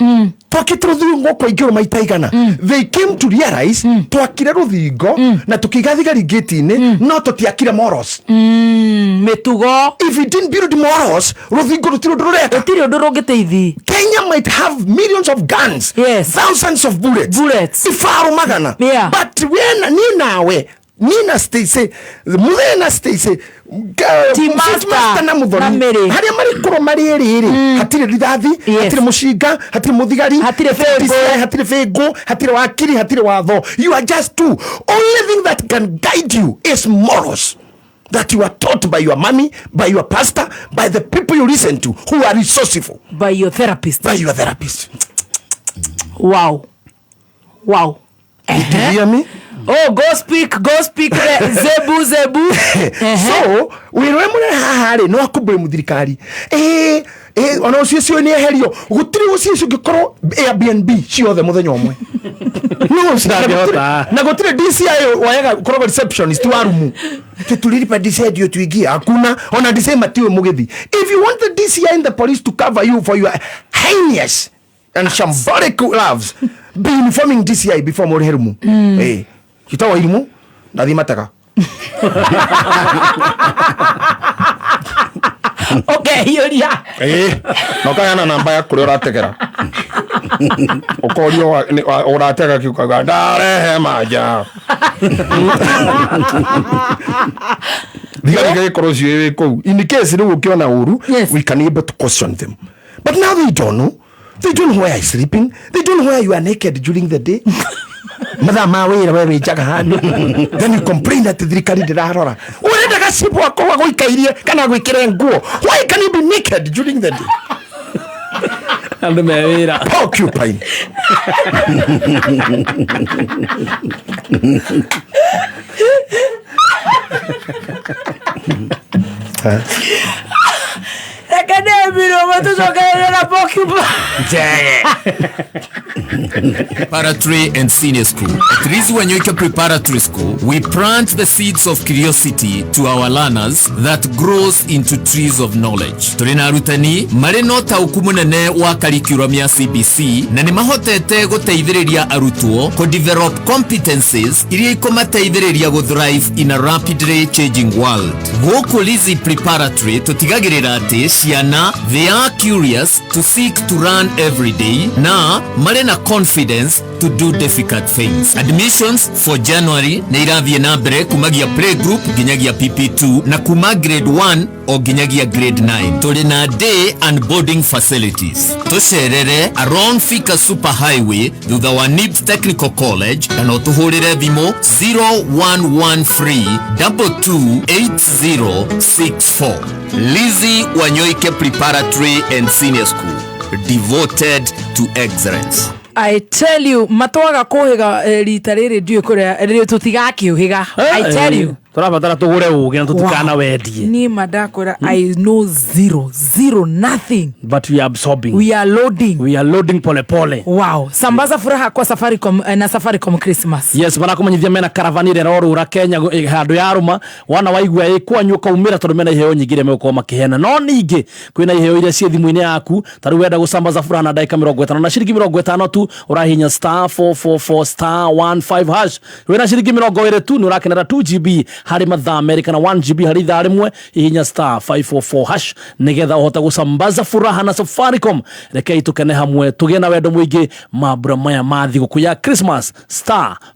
twakĩte rũthingo kwaingĩrwo maita 100. They came to realize twakire rũthingo na tũkĩiga thigari ngĩti-inĩ, no tũtiakire morals. Mĩtugo. If we didn't build morals, rũthingo rũtirĩ ũndũ rũreka. Gũtirĩ ũndũ rũngĩteithia. Kenya might have millions of guns, Yes. thousands of bullets, Bullets. ifaru magana, Yeah. but wena ni nawe nina Stacy, muthee na Stacy, Team Sweet Master Master na na Muthoni Mary. harĩa marĩkorwo marĩ erĩ rĩ, hatirĩ rithathi, Yes. hatirĩ mũcinga, hatirĩ mũthigari, Hatirĩ bĩngũ. DCI, hatirĩ bĩngũ, hatirĩ wakiri, hatirĩ watho. You are just two. Only thing that can guide you is morals that you are taught by your mommy, by your pastor, by the people you listen to who are resourceful, by your therapist. By your therapist. Wow. Did you hear me? Oh, go speak, go speak the zebu zebu. So wĩra ũrĩa mũnene haha rĩ, nĩ wa kũ thirikari. Ĩ ona ũcio ũcio nĩ eherio, gũtirĩ ũcio ũcio ũngĩkorwo Airbnb ciothe mũthenya ũmwe. No, Ndangĩhota. na gũtirĩ DCI woyaga ũkoragwo receptionist wa rumu tulilipa DCI ndio tuingie. Hakuna, ona DCI matiwe mũgĩthi. If you want the DCI and the police to cover you for your heinous and shambolic loves, be informing DCI before mũrĩhe rumu. Ĩtagwo irimũ ndathiĩ matega. Ũkehiũria. Ĩĩ, na ũkaheana namba ya kũrĩa ũrategera, ũkorio ũratega kĩ, ũkauga ndarehe manja. Thigari igagĩkorwo cio ĩ kũu in case rĩu ũkĩona ũru, we can able to question them, but now they don't know, they don't know where I sleeping, they don't know where you are naked during the day, mathaa ma wĩra we wĩ njaga handũ. Then you complain that thirikari ndĩrarora. Ũrenda gacibũ akorwo agũikairie kana agwĩkĩre nguo? Why can you be naked during the day? Andũ me wĩra. Porcupine. Reke nĩmbirwo matũcokererie na porcupine. Preparatory and Senior School. At Lizzie Wanyoike Preparatory School, we plant the seeds of curiosity to our learners that grows into trees of knowledge. Tũrĩ na arutani marĩ na ũtaũku mũnene wa curriculum ya CBC na nĩ mahotete gũteithĩrĩria arutwo kũ develop competencies iria ikũmateithĩrĩria gũ thrive in a rapidly changing world. Gũkũ Lizzie Preparatory tũtigagĩrĩra atĩ ciana, they are curious to seek to learn every day na marĩ na confidence to do difficult things. Admissions for January nĩ irathiĩ na mbere kumagia playgroup nginyagia PP2 na kuma grade 1 o nginyagia grade 9. Tũrĩ na day and boarding facilities. Tũcerere along Thika Super Highway thutha wa NIBS Technical College kana ũtũhũrĩre thimũ 0113 228064. Lizzie Wanyoike Preparatory and Senior School, devoted to excellence. I tell you, matwaga kũhĩga rita rĩrĩ ndiũĩ kũrĩa rĩ tũtigakĩũhĩga, I tell you. Tũrabatara tũgũre ũgĩ na tũtikana wendie. Niĩ ma ndakwĩra, I know zero zero nothing. But we are absorbing. We are loading. We are loading pole pole. Wow, sambaza furaha kwa Safaricom na Safaricom Christmas. Yes, marakumenyithia mena karavani ĩrĩa ĩrorũra Kenya handũ yarũma wana waigua ĩ kwanyu ũkaumĩra tondũ mena iheo nyingĩ iria megũkorwo makĩheana, no ningĩ kwĩna iheo iria ciĩ thimũ-inĩ yaku. Ta rĩu wenda gũsambaza furaha na ndagĩka 50 na ciringi 50 tu, ũrahihinya *444*15#. Wĩna ciringi 20 tu nĩ ũrakenera 2 GB harĩ mathaa merĩ kana 1 GB harĩ ithaa rĩmwe. Hihinya *544# nĩgetha ũhote gũsambaza furaha na Safaricom. Rekei tũkene hamwe, tũgĩe na wendo mũingĩ mambura maya ma thigũkũ ya Christmas.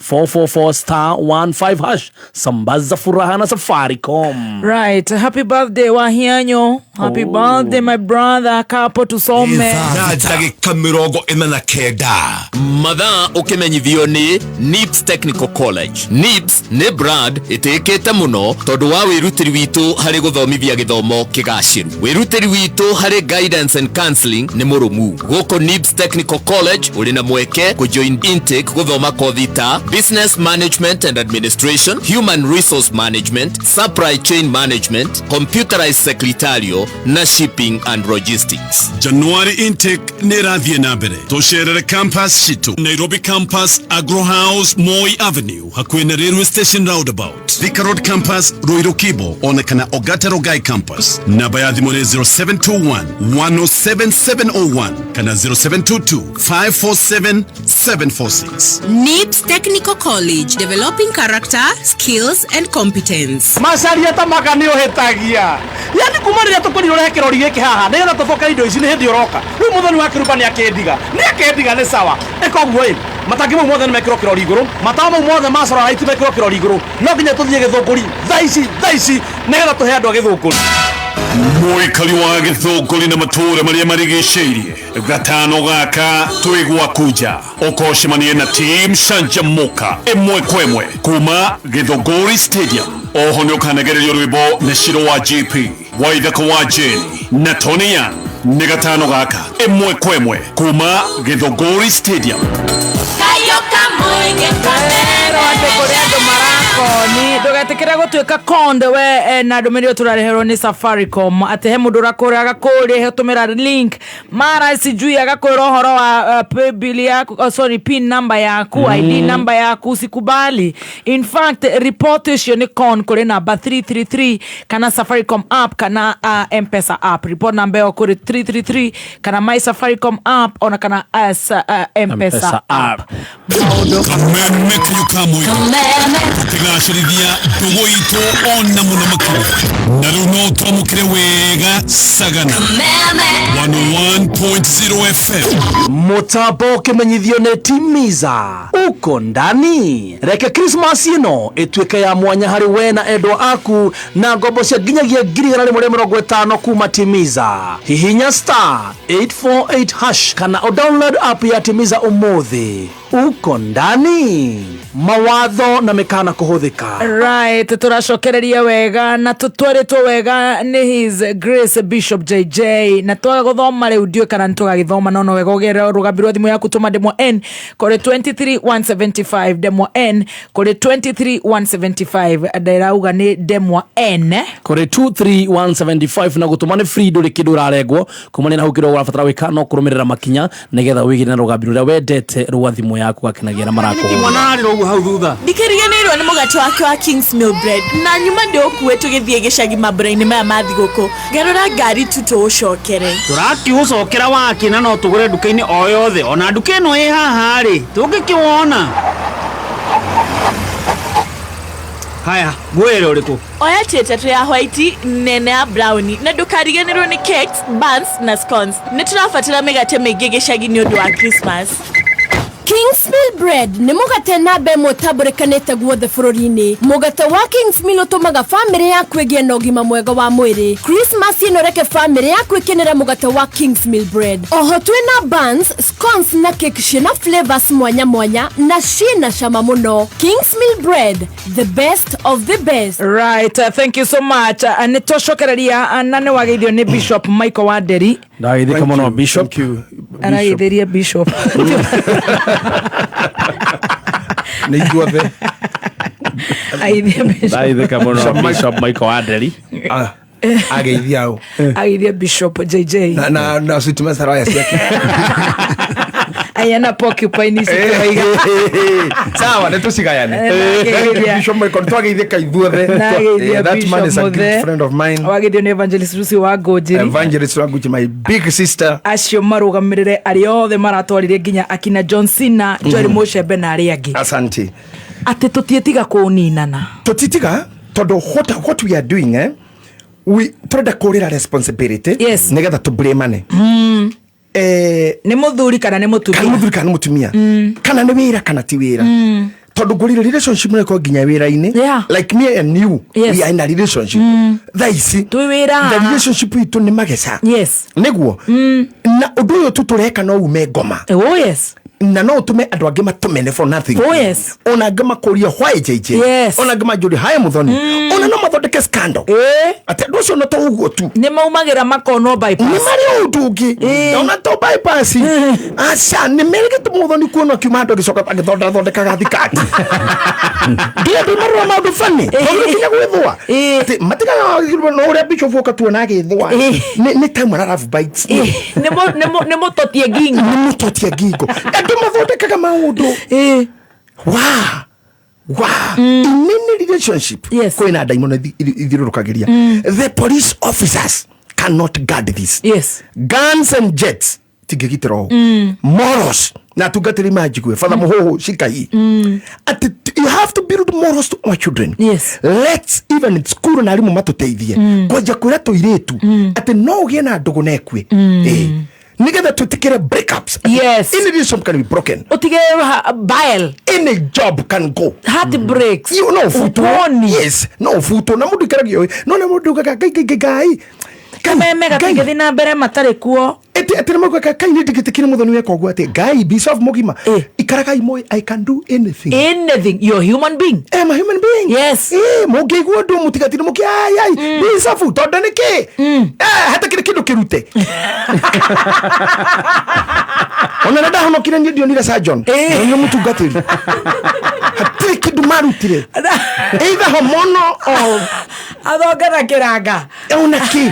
*444*15# sambaza furaha na Safaricom. Right, happy birthday Wahianyo, happy birthday my brother. Kapo tusome. Na ndagĩka 49. Mathaa ũkĩmenyithio nĩ NIBS Technical College. NIBS nĩ brand ĩtĩĩkĩte mũno tondũ wa wĩrutĩri witũ harĩ gũthomithia gĩthomo kĩgacĩru. Wĩrutĩri witũ harĩ guidance and counseling nĩ mũrũmu. Gũkũ NIBS Technical College ũrĩ na mweke kũjoin intake gũthoma kothi ta Business Management and Administration, Human Resource Management, Supply Chain Management, Computerized Secretarial na Shipping and Logistics. January intake nĩ ĩrathiĩ na mbere. Tũcerere campus citũ: Nairobi campus, Agro House, Moi Avenue, hakuhĩ na railway station roundabout; Thika Road campus, Ruiru Kibo, ona kana Ogata Rongai campus. Namba ya thimũ nĩ 0721 107701 kana 0722 547 746. NIBS Technical College, developing character, skills and competence. Macaria ta maka nĩ ũhĩtagia, yani kuma rĩrĩa tũkorirwo ũrehe kĩrori gĩkĩ haha nĩgetha tũboke indo ici nĩ hĩndĩ ũroka. Rĩu mũthoni wa kĩrumba nĩ akĩndiga, nĩ akĩndiga. Nĩ sawa, ĩka ũguo ĩ matangi mau mothe nĩ mekĩrwo kĩrori igũrũ, matawa mau mothe ma solar light mekĩrwo kĩrori igũrũ. No nginya tũthiĩ Gĩthũngũri thaa ici, thaa ici, nĩgetha tũhe andũ a Gĩthũngũri. Mũikari wa Gĩthũngũri na matũũra marĩa marigicĩirie, gatano gaka twĩ gwaku nja, ũkocemanie na team Canjamuka ĩmwe kwa ĩmwe kuma Gĩthũngũri Stadium. Oho nĩ ũkanegererio rwĩmbo nĩ Ciro wa GP Waithaka wa Jane na Tony Young. Nĩ gatano gaka ĩmwe kwa ĩmwe kuma Gĩthũngũri Stadium. Andå kå rä andå marakoni ndågetä gå tuä ka konde we na ndå mä rä ro tå rareherwo nä Safaricom atä he må ndå ũrakå agakå tå mä ra link mara sijui agakwä ra å horo wa paybill yaku, oh, sorry, pin number yaku, ID number yaku. Usikubali. In fact, report icio nĩ con kũrĩ namba 333 kana Safaricom app kana M-Pesa app. Report namba ĩyo kũrĩ 333 kana my Safaricom app ona kana M-Pesa M-Pesa app. Kameme kayo kamwe. Tũkĩgacĩrithia ndũgũ itũ ona mũno makĩria. Na rĩu no twamũkĩre wega Sagana 101.0 FM. Mũtambo ũkĩmenyithio nĩ Timiza uko ndani. Reke Christmas ĩno ĩtuĩke ya mwanya harĩ we na endwa aku na ngombo cia nginyagia 150,000 kuma Timiza. Hihinya star 848 hash kana ũdownload app ya Timiza ũmũthĩ. Uko ndani. Mawatho na mĩkana kũhũthĩka. Right, tũracokereria wega na tũtwarĩtwo wega nĩ His Grace Bishop JJ, na twaga gũthoma rĩu ndiũĩ kana nĩ tũgagĩthoma, no no wega ũgerera rũgambi rwa thimũ yaku, tũma ndemwa N kũrĩ 23175, ndemwa N kũrĩ 23175. Ndĩrauga nĩ ndemwa N kũrĩ 23175, na gũtũma nĩ free, ndũrĩ kĩndũ ũrarengwo kumania na hau. Kĩrĩa ũrabatara gwĩka no kũrũmĩrĩra makinya nĩgetha wĩgĩre na rũgambi rũrĩa wendete rwa thimũ yaku, gakenagia na marakũhũra. Mwana arĩra ũguo hau thutha. Ndikĩriganĩirwo nĩ mũgate wake wa Kings Mill Bread, na nyuma ndĩũkue tũgĩthiĩ gĩcagi mambura-inĩ maya ma thigũkũ. Ngarũra ngari tu tũũcokere. Tũrakiũcokera waki, na no tũgũre nduka-inĩ o yothe, ona nduka ĩno ĩ haha rĩ, tũngĩkĩwona. Haya, ngwĩre ũrĩkũ? Oya tĩ ĩtatũ ya white, nene ya brownie, na ndũkariganĩrwo nĩ cakes, buns na scones. Nĩ tũrabatara mĩgate mĩingĩ gĩcagi nĩ ũndũ wa Christmas. Kingsmill Bread nĩ mũgate namba ĩmwe ũtambũrĩkanĩte guothe bũrũri-inĩ. Mũgate wa Kingsmill ũtũmaga bamĩrĩ yaku ĩgĩe na ũgima mwega wa mwĩrĩ. Christmas ĩno reke bamĩrĩ yaku ĩkenere mũgate wa Kingsmill Bread. Oho twĩna buns, scones na cake ciĩna flavors mwanya mwanya na ciĩna cama mũno. Kingsmill Bread, the best of the best. Right, thank you so much. Nĩ twacokereria, na nĩ wageithio nĩ Bishop Michael Wanderi. Ndageithĩka mũno, Bishop. Arageithĩria Bishop. Nĩ ithuothe. Ageithia Bishop. Ndageithĩka mũno, Bishop Michael Wanderi. Ageithia au? Ageithia Bishop JJ. Na sweet master waya ciake. Ayana porcupine ici tũraiga. Sawa, nĩ tũcigayane. Nageithia. Bishop Michael, twageithĩka ithuothe. Nageithia Eh, that man is a Bishop good Muthe. friend of mine. Wageithio nĩ Evangelist Lucy wa Ngũnjiri. Evangelist Wanguchi, my big sister. Acio marũgamĩrĩre arĩa othe maratwarire nginya akina John Cena, Joel Mucembe na arĩa angĩ. Asante. Atĩ tũtiĩtiga kũninana. Tũtitiga, tondũ what we are doing, we tũrenda kũrĩra responsibility, yes, nĩgetha tũblamane. Nĩ mũthuri kana nĩ mũtumia, kana mũthuri kana nĩ mũtumia, kana nĩ wĩra kana ti wĩra, tondũ ngũrire relationship nĩ ĩkorwo nginya wĩra-inĩ. Like me and you, we are in a relationship thaa ici. Twĩ wĩra. The relationship itũ nĩ mageca. Nĩguo na ũndũ ũyũ tu tũreka no ume ngoma. Oh yes. Na no ũtũme andũ angĩ matũmene for nothing. Oh yes. Ona angĩ makũrie why JJ. Ona angĩ manjũrie haya Muthoni. Ona no mathondeke scandal atĩ andũ acio no to ũguo tu. Nĩ maumagĩra makonwo bypass. Nĩ marĩ ũndũ ũngĩ ona to bypass, aca nĩ merĩgĩte Muthoni kuona akiuma andũ agĩcoka agĩthondathondekaga thikati. Ndĩ andũ marora maũndũ bani tondũ kinya gwĩthũa atĩ matigaga no ũrĩa Bishop oka tuona agĩthũa nĩ time ara love bites. Nĩ mũtotie ngingo. Nĩ mũtotie ngingo. Andũ mathondekaga maũndũ wa in any relationship, kwĩna ndaimono ithiũrũrũkagĩria. The police officers cannot guard this. Guns and jets tingĩgitĩra ũũ. Morals na atungatĩri manjigue Father Mũhũhũ cikai atĩ you have to build morals to our children. Let's even in school na arimũ matũteithie kwanja kwĩra tũirĩtu atĩ no ũgĩe na ndũgũ na ĩkue. Nĩgetha twĩtĩkĩre breakups. Any relationship can be broken. Ũtige bile. Any job can go. Heart breaks. You no ũbutwo. Yes, no ũbutwo na mũndũ ikaragio no na mũndũ ugaga ngai ngai ngai ngai. Kameme gatingĩthiĩ na mbere matarĩ kuo. Ĩtĩ atĩ nĩmaugaga kai nĩ ndingĩtĩkire Muthoni weka ũguo, atĩ Ngai Bishop mũgima ikaragai mũĩ I can do anything. Anything. You're a human being. I'm a human being. Yes. Mũngĩigua ũndũ mũtigatinde mũkĩ ai ai Bishop tondũ nĩkĩ hatakĩrĩ kĩndũ kĩrute. Ona nĩ ndahonokire niĩ, ndionire surgeon, ndionire mũtungatĩri, hatirĩ kĩndũ marutire either hormonal or Athonge na kĩranga. Ona kĩ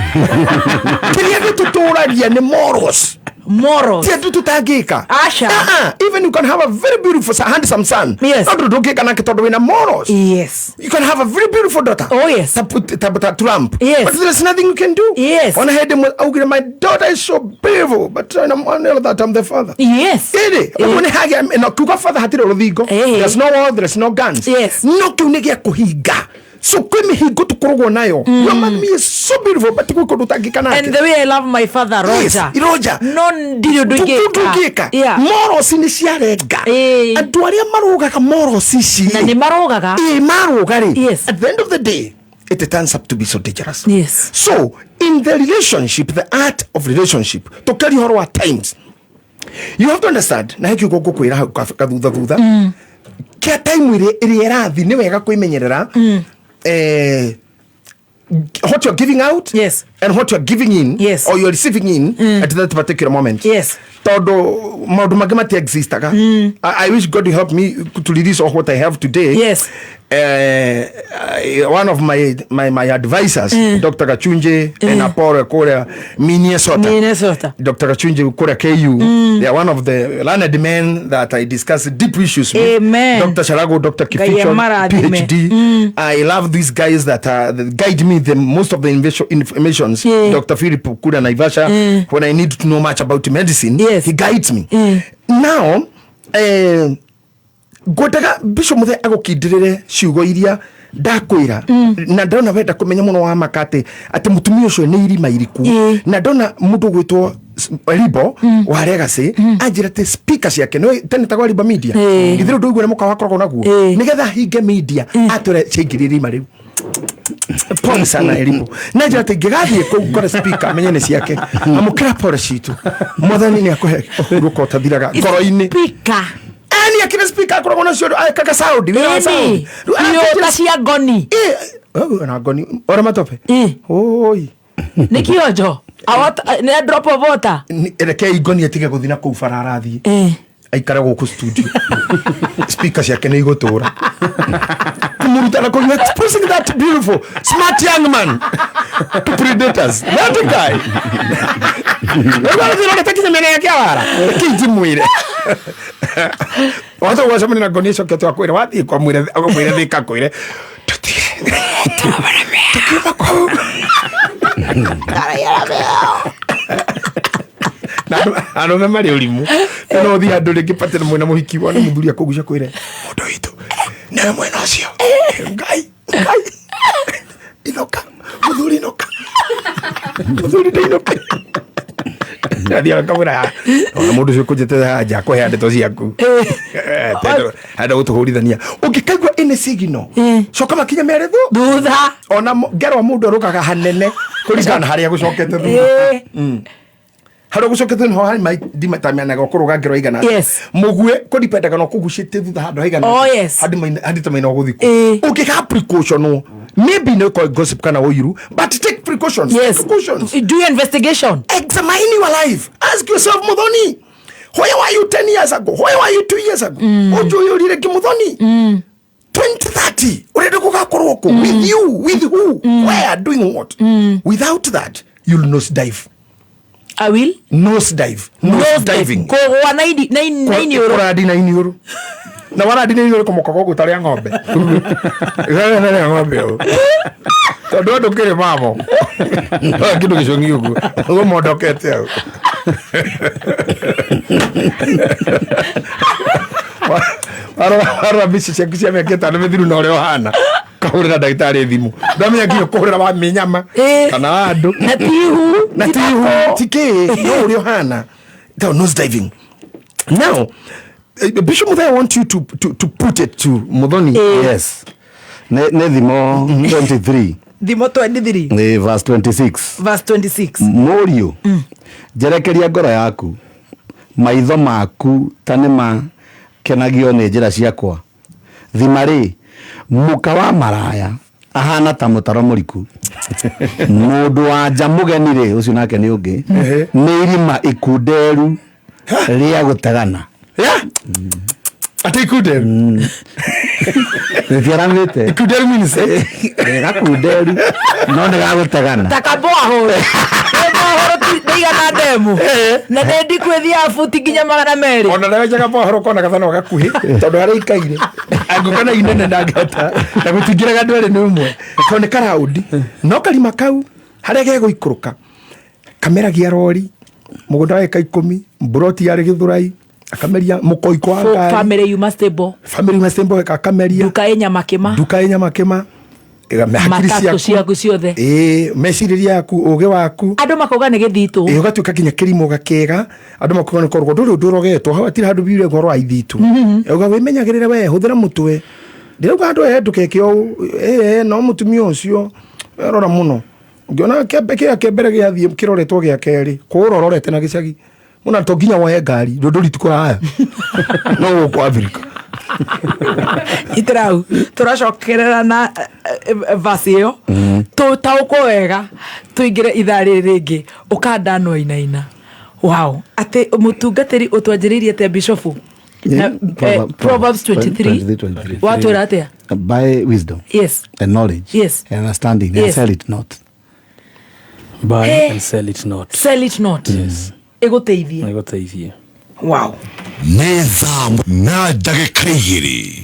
kĩrĩa gĩtũtũragia nĩ morals. Morals. Ti andũ tũtangĩka. Aca. Ah, even you can have a very beautiful handsome son. Yes. No ndũngĩka nake tondũ wĩna morals. Yes. You can have a very beautiful daughter. Oh yes. Ta Trump. Yes. But there's nothing you can do. Yes. Ona hĩndĩ ĩmwe augire my daughter is so beautiful but I'm I know that I'm the father. Yes. Ĩrĩ, ũguo nĩ hagĩa no kuga father hatirĩ rũthingo. There's no wall, there's no guns. Yes. No kĩu nĩ gĩa kũhinga. So kwĩ mĩhingo tũkoragwo nayo. Your mommy is so beautiful but gwĩ kũndũ ũtangĩka nake. And the way I love my father Roger. Yes, Roger. No ndirĩ ũndũ ingĩka. Ndũngĩka. Yeah. Morals nĩ ciarenga. Andũ arĩa marũgaga morals ici. Na nĩ marũgaga. Ĩ marũga rĩ. Yes. At the end of the day it turns up to be so dangerous. Yes. So in the relationship, the art of relationship, tũkĩaria ũhoro wa times. You have to understand, na he kiugo ngũkwĩra hau kathutha thutha. Kĩa time ĩrĩa ĩrathi nĩ wega kwĩmenyerera. What you're giving out, yes, and what you're giving in, yes, or you're receiving in at that particular moment, yes, tondu maundu mangĩ mati existaga. I wish God help me to release all what I have today. Yes. One of my advisors, Dr. Gachunje and Apollo kuria Minnesota. Minnesota. Dr. Gachunje kuria KU. They are one of the learned men that I discuss deep issues with. Amen. Dr. Sharago, Dr. Ngai Kificho, amarathime. PhD. I love these guys that guide me the most of the informations. Dr. Philip Kuria Naivasha. When I need to know much about medicine, yes, he guides me. Now, ngwendaga Bishop Muthe agũkindĩrĩre ciugo iria ndakwĩra na ndona wenda kũmenya mũno wa maka atĩ mũtumia ũcio nĩ irima iriku na ndona mũndũ ũgwĩtwo Ribo wa Legacy anjĩra atĩ speaker ciake nĩ tene tagwa Ribo Media ithuĩ ndũigua nĩ mũkawa akoragwo naguo nĩgetha hinge media atwĩre ciaingĩria irima rĩu. Pole sana Elimu. Na njĩra atĩ ingĩgathiĩ kũu ngore speaker amenye nĩ ciake. Amũkĩra pole citũ. Mwathani nĩ akũhe ũhurũko ũtathiraga ngoro-inĩ. Speaker. Ani akina speaker akoragwo nacio akaga sound. Wĩra wa sound. Ĩni. Ta cia ngoni. Na ngoni. Ora matope. Oi. Nĩ kĩonjo. Nĩ a drop of water. Rekei ngoni atige gũthiĩ na kũu bara arathiĩ. Aikara gũkũ studio. Speaker ciake nĩ igũtũra. Kũmũruta na kũnyua exposing that beautiful smart young man to predators. That guy. Rĩu arathiĩ kinya mĩena yake awara. Rekei ndĩmwĩre. Watu gwacemania na ngoni icoke twakwĩra wathiĩ kwa mwĩre akamwĩre thĩka kwĩre tũkiuma kũu. Na arũme marĩ ũrimũ. No ũthiĩ handũ rĩngĩ pate na mwĩna mũhiki wone mũthuri akũgucia kwĩre mũndũ witũ nĩwe mwena ũcio. Ngai Ngai inoka mũthuri inoka mũthuri ndĩinũke. Athiaga akamwĩra ona mũndũ ũcio kũnjĩtĩte haha nja akũhe ndeto ciaku. Enda gũtũhũrithania. Ũngĩkaigua ĩnĩ signal coka makinya merĩ thutha. Ona ngerwa mũndũ arũgaga hanene kũringana na harĩa gũcokete thutha. Harĩa gũcokete nĩho harĩ ndimatamianaga ũkũrũga ngerwa igana. Yes. Mũguĩ kũdipendaga na ũkũgucĩtie thutha handũ haigana. Oh, yes. Handĩ ũgũthiĩ kũ. Ũngĩka precaution maybe no gossip kana ũiru but take precautions. Yes. Precautions. Do your investigation. Examine your life. Ask yourself, Muthoni, where were you 10 years ago? Where were you 2 years ago? Ũnjũyũrire kĩ Muthoni? 2030 urenda gũgakorwo kũ? With you, with who? Where, doing what? Without that, you'll nose dive. I will? Nose dive. Nose diving. Kũgũa na iniũrũ. Kũradi na iniũrũ. Na waradi na iniũrũ kũmoka gũkũ tarĩa ng'ombe. Rĩa ng'ombe ũũ. Tondũ andũ kĩrĩ mamo. Kĩndũ gĩcũng'i ũguo. Ũguo mondokete hau. Warora mbica ciaku cia mĩaka ĩtano mĩthiru na ũrĩa ũhana. Kahũrĩra ndagĩtarĩ thimũ. Ndamenya nginya kũhũrĩra wa mĩnyama kana wa andũ. Na tihu. Na tihu. Ti kĩ. No ũrĩa ũhana. Nose diving. Now, Bishop Muthee, I want you to put it to Muthoni. Yes. Nĩ Thimo 23. Thimo 23. Nĩ verse 26. Verse 26. Mũriũ, njerekeria ngoro yaku, maitho maku ta nĩ makenagio nĩ njĩra ciakwa. Thima rĩ, mũka wa maraya ahana ta mũtaro mũriku. Mũndũ wa nja mũgeni rĩ, ũcio nake nĩ ũngĩ, nĩ irima ikunderu rĩa gũtegana. Ati ikunderu? Rĩtiaramĩte. Ikunderu means gakunderu no nĩ gagũtegana. Ta kamboa hũrũ. Kamboa hũrũ ti Ndĩigana ndemu na nĩ ndiku ĩthiaga buti nginya 200. Ona ndawenjaga mohoro kona gathanwa gakuhĩ tondũ harĩa ikaire angĩũka inene ndangĩhota na gũtingĩraga andũ erĩ nĩ ũmwe tondũ nĩ karaũndi no karima kau harĩa gegũikũrũka kameragia rori mũgũnda wa ĩka 10 mburoti yarĩ Gĩthũrai akameria mũkoiko wa ngari. Family yuma stable. Family yuma stable akameria nduka ĩ nyamakĩma. Nduka ĩ nyamakĩma. Matatũ ciaku ciothe. Ĩĩ, mecirĩria yaku, ũgĩ waku. Andũ makauga nĩ gĩthitũ. Ĩĩ, ũgatuĩka nginya kĩrimũ gakĩga andũ makauga nĩ korwo ndũrĩ ũndũ ũrogetwo hau hatirĩ handũ biure ũhoro wa ithitũ. Uga wĩmenyagĩrĩre we hũthĩra mũtwe. Ndĩrauga andũ aya ndũkeke ũũ, ĩĩ no mũtumia ũcio rora mũno. Ũngĩona kĩambe kĩa kĩa mbere gĩathiĩ kĩroretwo gĩa kerĩ, kũũra ũrorete na gĩcagi. Mũna to nginya woe ngari, ndũ ndũritũ kũraya. No gũkũ Afrika. Itrau tũracokerera na verse ĩyo tũtaũkwo wega tũingĩre ithaa rĩrĩ rĩngĩ ũkandanwa inaina. Wow, atĩ mũtungatĩri ũtwanjĩrĩirie atĩa bishofu? Na, Proverbs 23 watwĩra atĩa? Buy wisdom. Yes. And knowledge. Yes. And understanding. And Yes. sell it not. Buy Hey. and sell it not. Sell it not. Yes. Ĩgũteithie. Ĩgũteithie. Wow. Nĩ thaa na ndagĩka 2.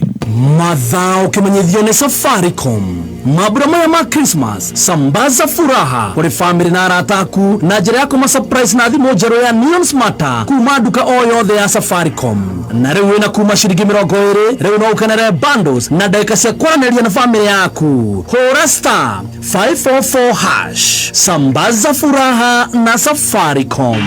Mathaa ũkĩmenyithio nĩ Safaricom. Mambura maya ma Christmas sambaza furaha kũrĩ famĩlĩ na arata aku na njĩra ya kũma surprise na thimũ njerũ ya Neon Smarter kuma nduka o yothe ya Safaricom. Na rĩu wĩna kuma ciringi 20 rĩu no ũkenere bundles na ndagĩka cia kwaranĩria na famĩlĩ yaku. Hũra star 544 hash. Sambaza furaha na Safaricom.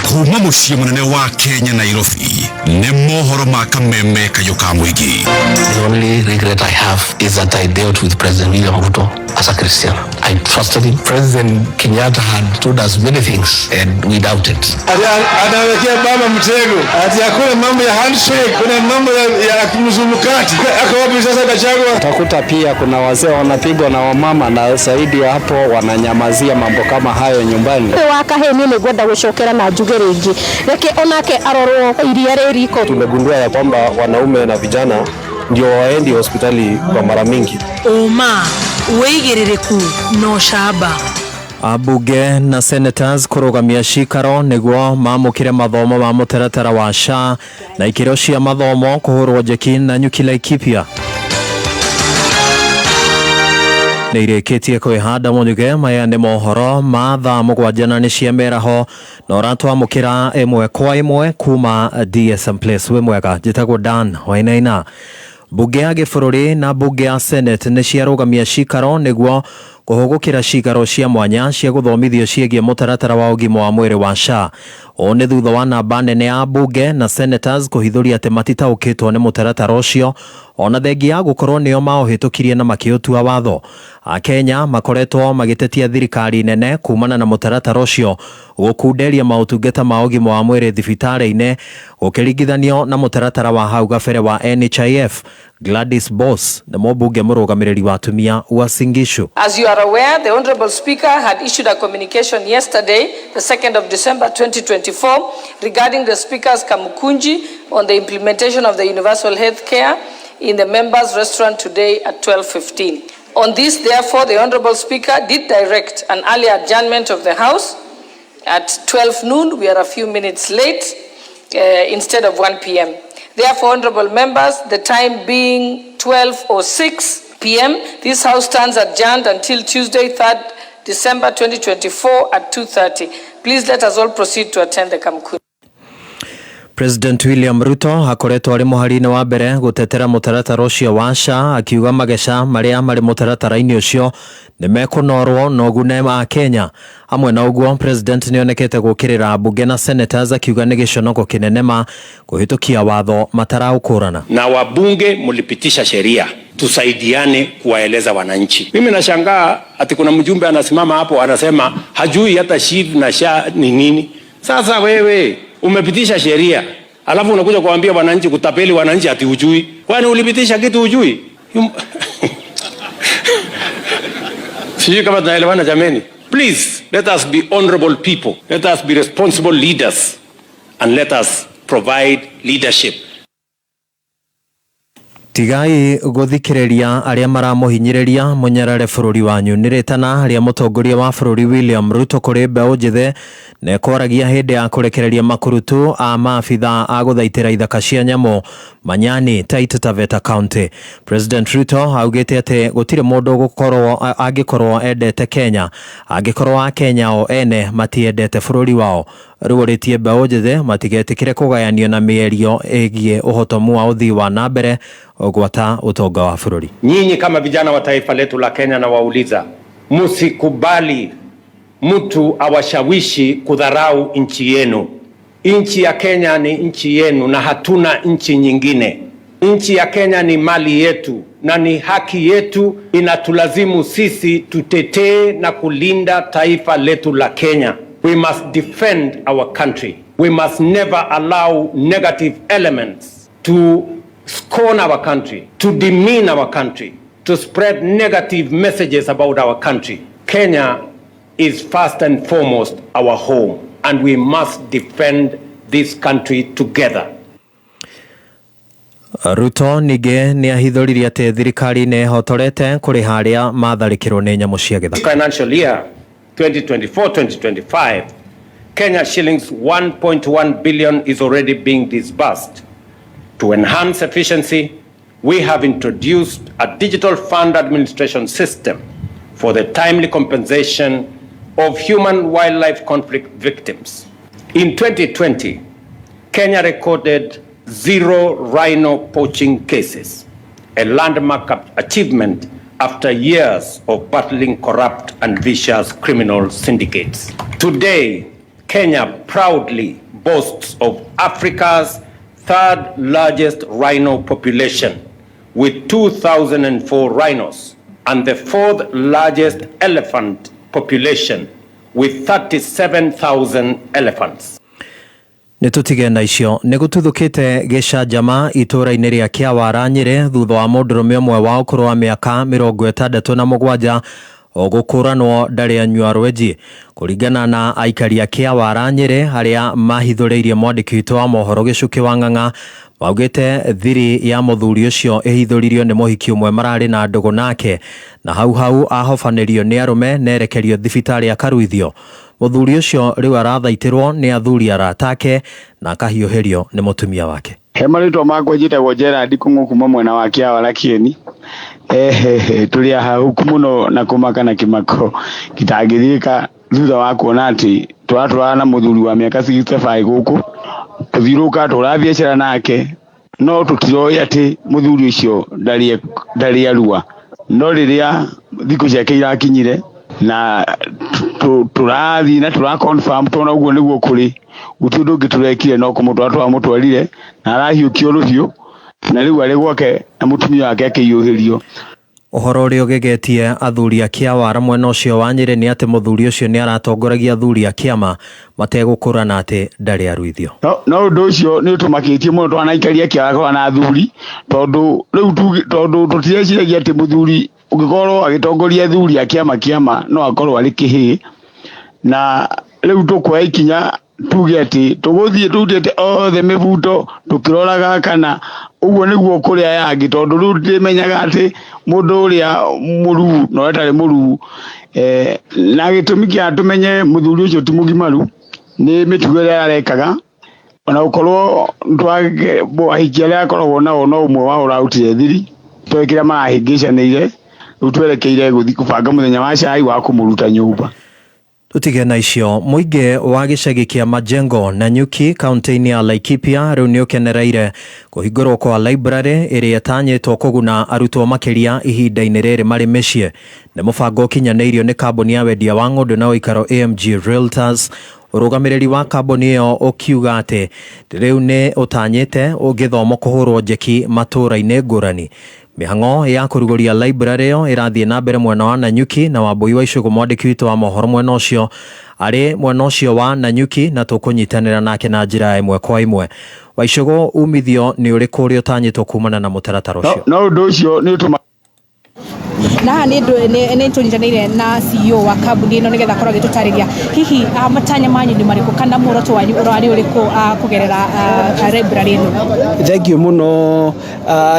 Kuma mũciĩ mũnene wa Kenya Nairobi nĩ mohoro ma kameme kayũ ka mũingĩ. The only regret I have is that I dealt with President William Ruto as a Christian. I trusted him. President Kenyatta had told us many things and we doubted. Anawekea baba mtego ati hakuna mambo ya handshake, kuna mambo ya mzumukati. Ako wapi sasa Gachagua? Utakuta pia kuna wazee wanapigwa na wamama na zaidi ya hapo wananyamazia mambo kama hayo nyumbani. Wa kahĩ niĩ nĩngwenda gũcokera na njuge rĩngĩ reke onake arorwo iria rĩ riko. Tumegundua ya kwamba wanaume na vijana ndio waendi hospitali kwa mara mingi. Ũma wĩigĩrĩrĩku no camba. Ambunge na senators kũrũgamia cikaro nĩguo mamũkĩre mathomo ma mũtaratara wa SHA na ikĩro cia mathomo kũhũrwo njeki na nyuki Laikipia. Nĩ irĩkĩtie kwĩhanda mũnyuge maya nĩ mohoro ma thaa 7 na nĩ cia mĩaraho na ũratwamũkĩra ĩmwe kwa ĩmwe kuma DSM Place. Wĩ mwega, njĩtagwo Dan Wainaina. Mbunge ya gĩbũrũri na mbunge ya Senate nĩ ciarũgamia cikaro nĩguo kũhũgũkĩra cikaro cia mwanya cia gũthomithio ciĩgiĩ mũtaratara wa ũgima wa mwĩrĩ wa SHA. Ũũ nĩ thutha wa namba nene ya mbunge na senators kũhithũria atĩ matitaũkĩtwo nĩ mũtaratara ũcio ona thengia ya gũkorwo nĩo maũhĩtũkirie na makĩũtua watho. Akenya makoretwo magĩtetia thirikari nene kumana na mũtaratara ũcio gũkunderia maũtungata ma ũgima wa mwĩrĩ thibitarĩ-inĩ ũkĩringithanio na mũtaratara wa hau gabere wa NHIF. Gladys Boss nĩ mũmbunge mũrũgamĩrĩri wa atumia Uasin Gishu. As you are aware, the Honorable Speaker had issued a communication yesterday, the 2nd of December 2024, regarding the Speaker's Kamukunji on the implementation of the universal health care in the members' restaurant today at 12:15. On this, therefore, the Honorable Speaker did direct an early adjournment of the House at 12 noon. We are a few minutes late, instead of 1 p.m. Therefore, honorable members, the time being 12:06 p.m., this House stands adjourned until Tuesday, 3rd December 2024 at 2:30. Please let us all proceed to attend the Kamukunji. President William Ruto akoretwo arĩ mũhari-inĩ wa mbere gũtetera mũtaratara ũcio wa SHA akiuga mageca marĩa marĩ mũtaratara-inĩ ũcio nĩ mekũnorwo na ũgune wa Kenya. Hamwe na ũguo, President nĩonekete gũkĩrĩra mbunge na senators akiuga nĩ gĩconoko kĩnene ma kũhĩtũkia watho mataraũkũrana. Na wabunge mlipitisha sheria, tusaidiane kuwaeleza wananchi. Mimi nashangaa ati kuna mjumbe anasimama hapo anasema hajui hata SHIF na SHA ni nini. Sasa wewe umepitisha sheria, alafu unakuja kuambia wananchi, kutapeli wananchi ati hujui. Kwani ulipitisha kitu hujui? Sijui kama tunaelewana jameni. Please, let us be honorable people. Let us be responsible leaders. And let us provide leadership. Tigai gũthikĩrĩria arĩa maramũhinyĩrĩria mũnyarare bũrũri wanyu nĩ rĩtana rĩa mũtongoria wa bũrũri William Ruto kũrĩ mbeũ njĩthĩ na ĩkwaragia hĩndĩ ya kũrekereria makurutu a maabitha a gũthaitĩra ithaka cia nyamũ Manyani, Taita Taveta County. President Ruto augĩte atĩ gũtirĩ mũndũ ũgũkorwo angĩkorwo endete Kenya angĩkorwo Akenya o ene matiendete bũrũri wao. Rĩu orĩtie mbeũ njĩthĩ matigetĩkĩre kũgayanio na mĩario ĩgiĩ ũhotomu wa ũthii wa na mbere gwata ũtonga wa bũrũri. Nyinyi kama vijana wa taifa letu la Kenya, nawauliza, msikubali mtu awashawishi kudharau nchi yenu. Nchi ya Kenya ni nchi yenu na hatuna nchi nyingine. Nchi ya Kenya ni mali yetu na ni haki yetu, inatulazimu sisi tutetee na kulinda taifa letu la Kenya. We must defend our country. We must never allow negative elements to scorn our country, to demean our country, to spread negative messages about our country. Kenya is first and foremost our home, and we must defend this country together. Ruto ningĩ nĩ ahithũririe atĩ thirikari nĩ ĩhotorete kũrĩha arĩa matharĩkĩrwo nĩ nyamũ cia gĩthaka. Financial year 2024-2025, Kenya shillings 1.1 billion is already being disbursed. To enhance efficiency, we have introduced a digital fund administration system for the timely compensation of human-wildlife conflict victims. In 2020, Kenya recorded zero rhino poaching cases, a landmark achievement after years of battling corrupt and vicious criminal syndicates. Today, Kenya proudly boasts of Africa's third largest rhino population, with 2,004 rhinos, and the fourth largest elephant population, with 37,000 elephants. Nĩ tũtige na icio nĩ gũtuthũkĩte gĩcanjama itũũra-inĩ rĩa Kĩawara Nyĩrĩ thutha wa mũndũrũme ũmwe wa ũkũrũ wa mĩaka 67 gũkũranwo ndarĩ anyua rwenji. Kũringana na aikari a Kĩawara Nyĩrĩ arĩa mahithũrĩirie mwandĩki witũ wa mohoro Gĩcukĩ wa Ng'ang'a maugĩte thiri ya mũthuri ũcio ĩhithũririo nĩ mũhiki ũmwe mararĩ na ndũgũ nake na hau hau ahobanĩrio nĩ arũme nerekerio thibitarĩ akaruithio. Mũthuri ũcio rĩu arathaitĩrwo nĩ athuri arata ake na akahiũhĩrio nĩ mũtumia wake. He marĩtwa makwa njĩtagwo Gerard Kung'u kuma mwena wa Kĩawara Kĩeni. Tũrĩ ahahũku mũno na kũmaka na kĩmako gĩtangĩthiĩka thutha wa kuona atĩ tũratwarana na mũthuri wa mĩaka 65 gũkũ tũthiũrũrũka tũra biacara nake no tũtiroĩ atĩ mũthuri ũcio ndarĩ arua no rĩrĩa thikũ ciake irakinyire na tũrathiĩ na tũra confirm tona ũguo nĩguo kũrĩ gũtirĩ ũndũ ũngĩ tũrekire no kũmũtwara tũramũtwarire na arahiũkio rũhiũ na rĩu arĩ gwake na mũtumia wake akĩhiũhĩrio. Ũhoro ũrĩa ũgegetie athuri a Kĩawara mwena ũcio wa Nyĩrĩ nĩ atĩ mũthuri ũcio nĩ aratongoragia athuri a kĩama mategũkũrana atĩ ndarĩ aruithio. No ũndũ ũcio nĩ ũtũmakĩtie mũno twanaikaria Kĩawara na athuri tondũ rĩu tondũ tũtireciragia atĩ mũthuri ũngĩkorwo agĩtongoria athuri a kĩama kĩama no akorwo arĩ kĩhĩĩ na rĩu tũkuoya ikinya tuge atĩ tũgũthiĩ tũrutĩte othe mĩbuto tũkĩroraga kana ũguo nĩguo kũrĩ aya angĩ tondũ rĩu ndĩmenyaga atĩ mũndũ ũrĩa mũruu na ũrĩa ũtarĩ mũruu na gĩtũmi kĩa tũmenye mũthuri ũcio ti mũgimaru nĩ mĩtugo ĩrĩa arekaga ona gũkorwo ahiki arĩa akoragwo nao no ũmwe wao ũrarutire thiri tũĩ kĩrĩa marahĩngĩcanĩire rĩu twerekeire gũthiĩ kũbanga mũthenya wa cai wa kũmũruta nyũmba. Tũtige na icio mũingĩ wa gĩcagi kĩa Majengo na Nyuki kaunti-inĩ ya Laikipia rĩu nĩ ũkenereire kũhingũrwo kwa library ĩrĩa ĩtanyĩtwo kũguna arutwo makĩria ihinda-inĩ rĩrĩ marĩ mĩciĩ. Nĩ mũbango ũkinyanĩirio nĩ kambuni ya wendia wa ng'ũndũ na ũikaro AMG Realtors. Ũrũgamĩrĩri wa kambuni ĩyo ũkiuga atĩ rĩu nĩ ũtanyĩte gĩthomo kũhũrwo njeki matũũra-inĩ ngũrani. Mĩhang'o ya kũrugũria library ĩyo ĩrathiĩ na mbere mwena wa Nanyuki na Wambui wa Icũgũ mwandĩki witũ wa mohoro mwena ũcio arĩ mwena ũcio wa Nanyuki na tũkũnyitanĩra nake na njĩra ya ĩmwe kwa ĩmwe. Waicũgũ umithio nĩ ũrĩkũ ũrĩa ũtanyĩtwo kumana na mũtaratara ũcio? No ũndũ ũcio nĩ ũtũma Na haha nĩ tũnyitanĩire na CEO wa kambuni ĩno nĩgetha akorwo agĩtũtarĩria hihi matanya manyu nĩ marĩkũ kana muoroto wanyu ũrarĩ ũrĩkũ kũgerera library ĩno. Thank you muno.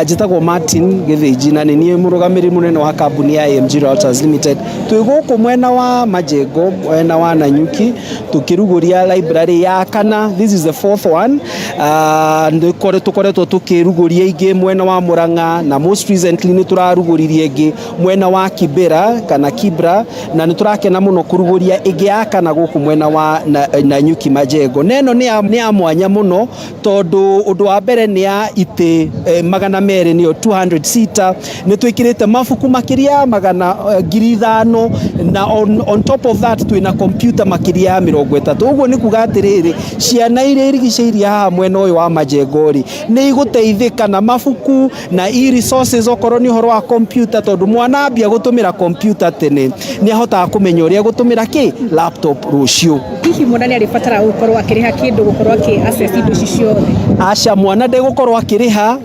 Njĩtagwo Martin Gĩthĩnji na nĩ niĩ mũrũgamĩrĩri mũnene wa kambuni ya AMG Realtors Limited. Twĩ gũkũ mwena wa Majengo, mwena wa Nanyuki, tũkĩrugũria library ya kana. This is the fourth one. Tũkoretwo tũkĩrugũria ingĩ mwena wa Murang'a na most recently nĩ tũrarugũririe ĩngĩ mwena wa Kibera kana Kibra, na nĩ tũrakena mũno kũrugũria ĩngĩ ya kana gũkũ mwena wa Nanyuki Majengo. Na ĩno nĩ ya mwanya mũno tondũ ũndũ wa mbere nĩ ya itĩ 200, nĩyo 200 seater. Nĩ twĩkĩrĩte mabuku makĩria ya magana 5,000, na on top of that twĩna computer makĩria ya 30. Ũguo nĩ kuga atĩrĩrĩ, ciana iria irigicĩirie haha mwena ũyũ wa Majengo rĩ, nĩ igũteithĩka na mabuku na e-resources okorwo nĩ ũhoro wa computer, tondũ mwana ambia gũtũmĩra computer tene nĩ ahotaga kũmenya ũrĩa gũtũmĩra kĩ laptop rũciũ. Hihi mwana nĩ arĩbatara gũkorwo akĩrĩha kĩndũ gũkorwo akĩ access indo ici ciothe? Aca, mwana ndegũkorwo akĩrĩha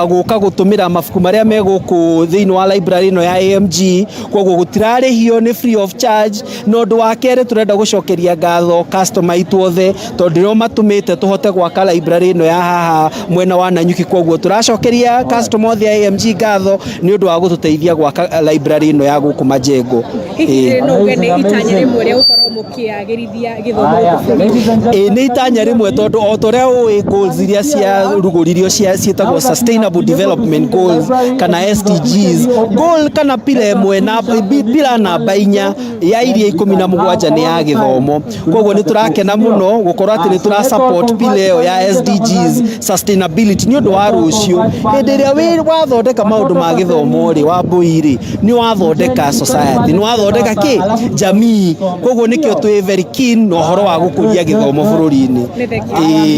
gũka gũtũmĩra mabuku marĩa me gũkũ thĩinĩ wa library ĩno ya AMG, koguo gũtirarĩhio, nĩ free of charge. Na ũndũ wa kerĩ, tũrenda gũcokeria ngatho customer aitũ othe tondũ nĩo matũmĩte tũhote gwaka library ĩno ya haha mwena wa Nanyuki. Koguo tũracokeria customer othe a AMG ngatho nĩ ũndũ wa gũtũteithia gwaka library ĩno ya gũkũ Majengo. Hihi no uge nĩ itanya rĩmwe rĩa gũkorwo mũkĩagĩrithia gĩthomo gũkũ bũrũri-inĩ? Ĩ, nĩ itanya rĩmwe, tondũ o ta ũrĩa ũĩ, goals iria ciarugũririo ciĩtagwo Sustainable Development Goals kana SDGs. Goal kana pillar ĩmwe na pillar namba 4 ya iria 17 nĩ ya gĩthomo. Koguo nĩ tũrakena mũno gũkorwo atĩ nĩ tũra support pillar ĩyo ya SDGs sustainability nĩ ũndũ wa rũciũ. Hĩndĩ ĩrĩa wĩ wathondeka maũndũ ma gĩthomo rĩ, wa mbũi rĩ, nĩ wathondeka society, nĩ wathondeka kĩ jamii. Koguo nĩkĩo twĩ very keen na ũhoro wa gũkũria gĩthomo bũrũri-inĩ. Nĩ thank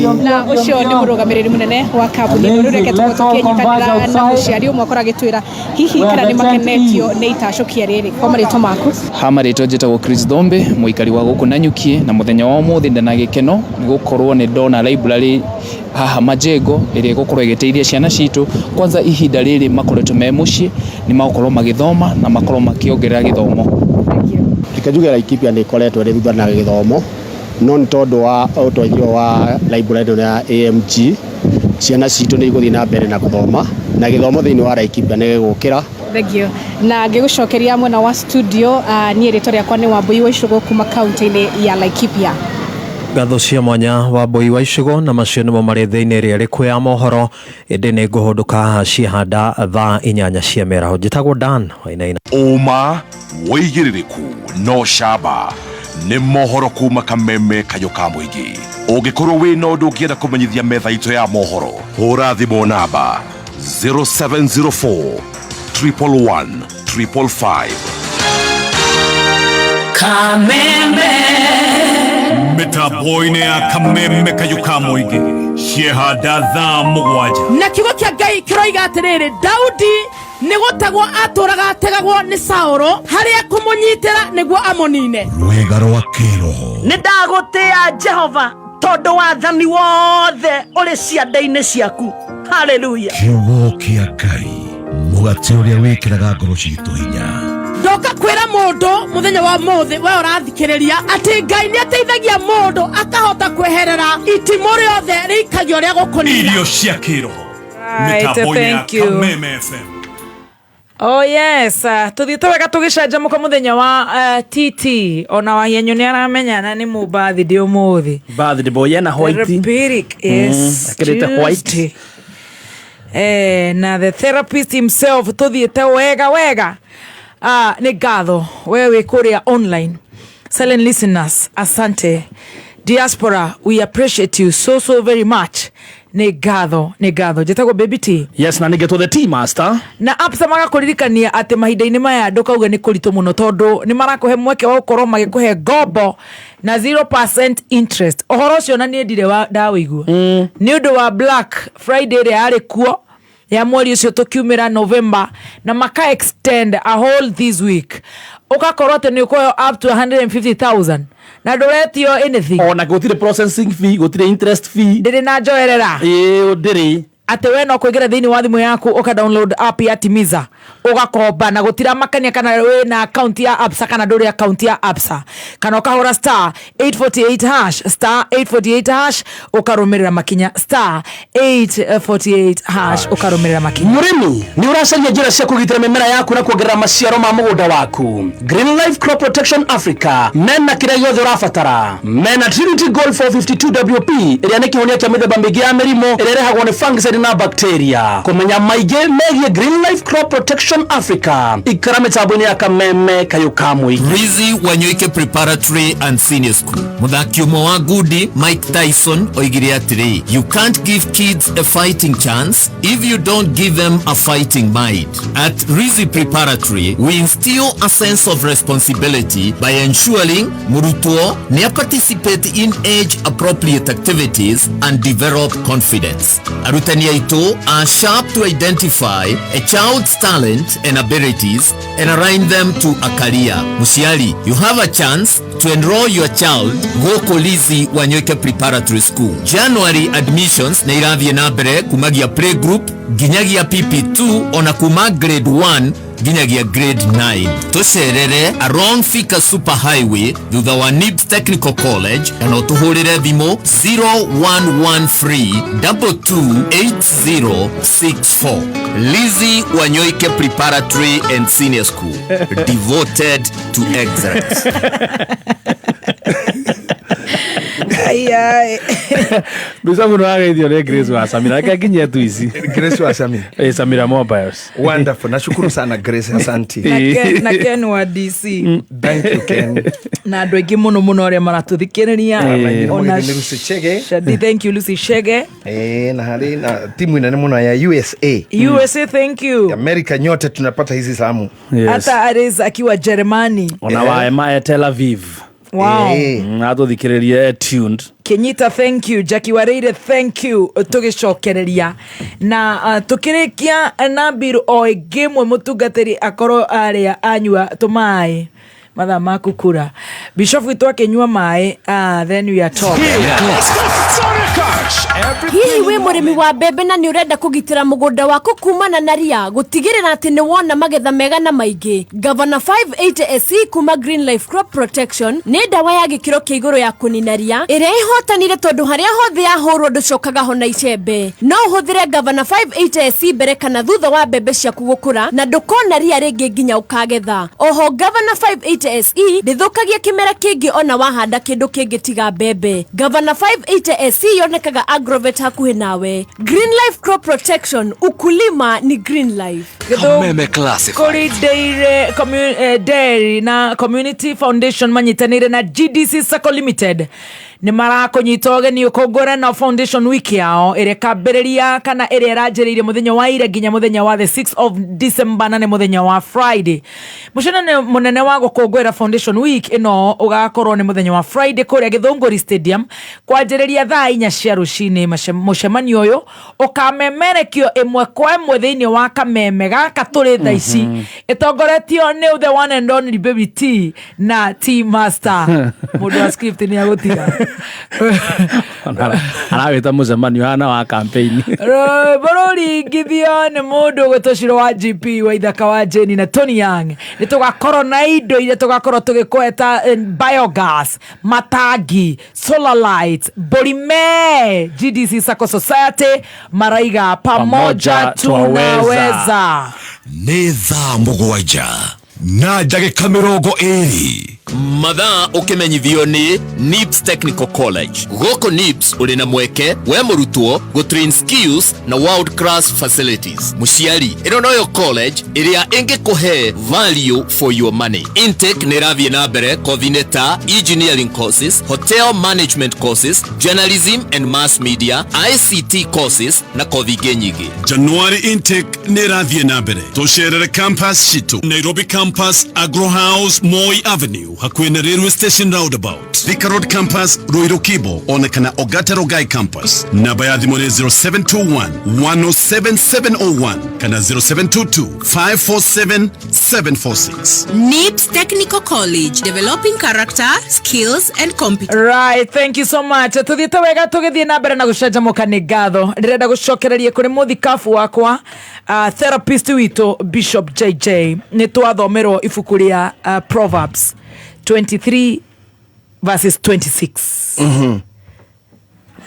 you. Na ũcio nĩ mũrũgamĩrĩri mũnene wa kambuni ĩno. Rĩu reke tũkorwo tũkĩnyitanĩra na mũciari ũmwe akorwo agĩtwĩra hihi kana nĩ makenetio nĩ itacũkia rĩrĩ. Kwa marĩtwa maku? Ha marĩtwa njĩtagwo Chris Thombe, mũikari wa gũkũ Nanyuki, na mũthenya wa ũmũthĩ ndĩna gĩkeno nĩ gũkorwo nĩ ndona library haha Majengo ĩrĩa ĩgũkorwo ĩgĩteithia ciana citũ. Kwanza ihinda rĩrĩ makoretwo me mũciĩ, nĩ magũkorwo magĩthoma na makorwo makĩongerera gĩthomo. Reke njuge Laikipia nĩ ĩkoretwo ĩrĩ thutha na gĩthomo, no nĩ tondũ wa ũteithio wa library ĩno ya AMG, ciana citũ nĩ igũthiĩ na mbere na gũthoma, na gĩthomo thĩinĩ wa Laikipia nĩ gĩgũkĩra. Thank you. Na ngĩgũcokeria mwena wa studio, niĩ rĩtwa rĩakwa nĩ Wambui wa Icũgũ kuma kaunti-inĩ ya Laikipia. Ngatho cia mwanya Wambui wa Icũgũ, na macio nĩmo marĩ thĩinĩ ĩrĩa ĩrĩkũ ya mohoro, ĩndĩ nĩ ngũhũndũka haha ciahanda thaa 8 cia mĩaraho. Njĩtagwo Dan Wainaina. Ũma, wĩigĩrĩrĩku no camba nĩ mohoro kuma Kameme kayũ ka mũingĩ. Ũngĩkorwo wĩna ũndũ ũngĩenda kũmenyithia metha itũ ya mohoro, hũra thimũ namba 0704 111 555. Kameme. Mĩtambo-inĩ ya Kameme kayũ ka mũingĩ ciehanda thaa 7. Na kiugo kĩa Ngai kĩroiga atĩrĩrĩ, Daudi nĩ gũtegwo atũraga ategagwo nĩ Saũlũ harĩa kũmũnyitĩra nĩguo amũnine. Rwĩga rwa kĩroho. Nĩ ndagũtĩa Jehova tondũ wathani wothe ũrĩ ciande-inĩ ciaku. Haleluya. Kiugo kĩa Ngai, mũgate ũrĩa wĩkĩraga ngoro citũ hinya. Ndoka kwĩra mũndũ mũthenya wa ũmũthĩ, we ũrathikĩrĩria, atĩ Ngai nĩ ateithagia mũndũ akahota kweherera itimũ rĩothe rĩikagio rĩa gũkũnina. Irio cia kĩroho. Right, Mĩtambo-inĩ ya thank you. Kameme FM. Oh yes, tuthiĩte wega tũgĩcanjamũka mũthenya wa TT. Ona Wahianyũ nĩ aramenya na nĩ mũ birthday ũmũthĩ. Birthday boy ena white. Therapeutic is Akĩrĩte white. Tuesday. Na the therapist himself, tuthiĩte wega wega. Nĩ ngatho we wĩ kũrĩa online. Silent listeners, asante. Diaspora, we appreciate you so so very much. Nĩ ngatho, nĩ ngatho. Njĩtagwo Baby T. Yes, na nĩngetwo the T Master. Na apps magakũririkania atĩ mahinda-inĩ maya ndũkauge nĩ kũritũ mũno, tondũ nĩ marakũhe mweke wa gũkorwo magĩkũhe ngombo na 0% interest. Ũhoro ũcio na niĩ ndirĩ ndawĩigua. Nĩ ũndũ wa Black Friday ĩrĩa yarĩ kuo ya mweri ũcio tũkiumĩra November, na maka extend a whole this week, ũgakorwo atĩ nĩ ũkũheo up to 150,000 na ndũretio anything. Ona gũtirĩ processing fee, gũtirĩ interest fee. Ndĩrĩ na njoerera. Ĩĩ, ndĩrĩ. Atĩ we no kũingĩra thĩinĩ wa thimũ yaku ũka download app ya Timiza, ũgakomba na gũtiramakania kana wĩna account ya Absa kana ndũrĩ account ya Absa, kana ũkahũra star 848 hash, star 848 hash, ũkarũmĩrĩra makinya, star 848 hash, ũkarũmĩrĩra makinya. Mũrĩmi, nĩ ũracaria njĩra cia kũgitĩra mĩmera yaku na kuongerera maciaro ma mũgũnda waku? Green Life Crop Protection Africa mena kĩrĩa gĩothe ũrabatara. Mena Trinity Gold 452 WP, ĩrĩa nĩ kĩhonia kĩa mĩthemba mĩingĩ ya mĩrimũ ĩrĩa ĩrehagwo nĩ fungicide na bacteria. Kũmenya maingĩ megiĩ Green Life Crop Protection Africa, ikara mĩtambo-inĩ ya Kameme Kayũ ka Mũingĩ. Rizzi Wanyoike Preparatory and Senior School. Mũthaki ũmwe wa ngundi Mike Tyson oigire atĩrĩ, "You can't give kids a fighting chance if you don't give them a fighting mind." At Rizzi Preparatory, we instill a sense of responsibility by ensuring mũrutwo nĩ participate in age appropriate activities and develop confidence. Arutani aitũ are sharp to identify a child's talent and abilities and align them to a career. Mũciari, you have a chance to enroll your child gũkũ Lizzy Wanyoike Preparatory School. January admissions nĩ irathiĩ na mbere kumagia playgroup nginyagia PP2, ona kuma grade 1 nginyagia grade 9. Tũcerere along Thika Super Highway, thutha wa NIBS Technical College, kana ũtũhũrĩre thimũ 0113 228064. Lizzy Wanyoike Preparatory and Senior School, devoted to excellence. Ai. Mbica muno ageithio nĩ Grace wa Samira, reke nginyie tu ici. Grace wa Samira. Eh, Samira Mobiles. Wonderful. Nashukuru sana, Grace, asante. Na Ken wa DC. Thank you, Ken. Na andũ aingĩ mũno mũno arĩa maratũthikĩrĩria. Ona Lucy Chege. Shadi, thank you, Lucy Chege. Eh, na harĩ na timu inene mũno ya USA. USA, thank you. America nyote tunapata hizi salamu. Hata Aris akiwa Jeremani. Ona wa Emma e Tel Aviv. Wow. Atũthikĩrĩrie, tuned. Kenyita, thank you. Jackie Wareire, thank you. Tũgĩcokereria na tũkĩrĩkia na mbiru o ĩngĩ ĩmwe, mũtungatĩri akorwo arĩa anyua tũmaĩ mathaa ma kukura, bishop witũ akĩnyua maĩ, then we are talking. Hihi wĩ mũrĩmi wa mbembe na nĩ ũrenda kũgitĩra mũgũnda waku kumana na ria, gũtigĩrĩra atĩ nĩ wona magetha mega na maingĩ? Gavana 580 SC kuma Green Life Crop Protection nĩ ndawa ya gĩkĩro kĩa igũrũ ya kũnina ria, ĩrĩa ĩhotanire tondũ harĩa hothe yahũrwo ndũcokaga ho na icembe. No ũhũthĩre Gavana 580 SC mbere kana thutha wa mbembe ciaku gũkũra, na ndũkona ria rĩngĩ nginya ũkagetha. Oho Gavana 580 SE ndĩthũkagia kĩmera kĩngĩ ona wahanda kĩndũ kĩngĩ tiga mbembe. Gavana 580 SE yonekaga agrovet hakuhĩ nawe. Green Life Crop Protection, ukulima ni Green Life. Kameme Classified. Kũrĩ Dairy, Dairy na Community Foundation manyitanĩire na GDC Sacco Limited nĩ marakũnyita ũgeni ũkũngũĩre na Foundation Week yao, ĩrĩa ĩkambĩrĩria kana ĩrĩa ĩranjĩrĩirie mũthenya wa ira nginya mũthenya wa the 6th of December, na nĩ mũthenya wa Friday. Mũcemanio mũnene wa gũkũngũĩra Foundation Week ĩno ũgakorwo nĩ mũthenya wa Friday kũrĩa Gĩthũngũri Stadium kwanjĩrĩria thaa 4 cia rũcinĩ. Mũcemanio ũyũ ũkamemerekio ĩmwe kwa ĩmwe thĩinĩ wa kameme gaka tũrĩ thaa ici, ĩtongoretio nĩ the one and only Baby T na T Master. Mũndũ wa script nĩ agũtiga. Arawĩta mũcemanio hana wa campaign. Rwĩmbo rũringithio nĩ mũndũ ũgwĩtwo Ciro wa GP wa ithaka wa Jane na Tony Young. Nĩ tũgakorwo na indo iria tũgakorwo tũgĩkweta, biogas, matangi, solar lights, Borime GDC Sacco Society maraiga pamoja Pamoja tunaweza. Nĩ thaa 7:20. Mathaa ũkĩmenyithio nĩ NIBS Technical College. Gũkũ NIBS ũrĩ na mweke we mũrutwo gũtrain skills na world class facilities. Mũciari, ĩno noyo college ĩrĩa ĩngĩkũhe value for your money. Intake nĩ ĩrathiĩ na mbere kothi-inĩ ta engineering courses, hotel management courses, journalism and mass media, ICT courses na kothi ingĩ nyingĩ. January intake nĩ ĩrathiĩ na mbere. Tũcerere campus citũ: Nairobi campus, Agro House, Moi Avenue, hakuhĩ na railway station roundabout; Thika Road campus, Ruiru Kibo, ona kana Ogata Rongai campus. Namba ya thimũ nĩ 0721 107701 kana 0722 547. 746. NIPS Technical College, developing character, skills and competence. Right, thank you so much. Tuthiĩte wega tũgĩthiĩ na mbere na gũcanjamũka nĩ ngatho. Ndĩrenda gũcokereria kũrĩ mũthikabu wakwa therapist witũ Bishop JJ. Nĩ twathomerwo ibuku rĩa Proverbs 23 verses 26.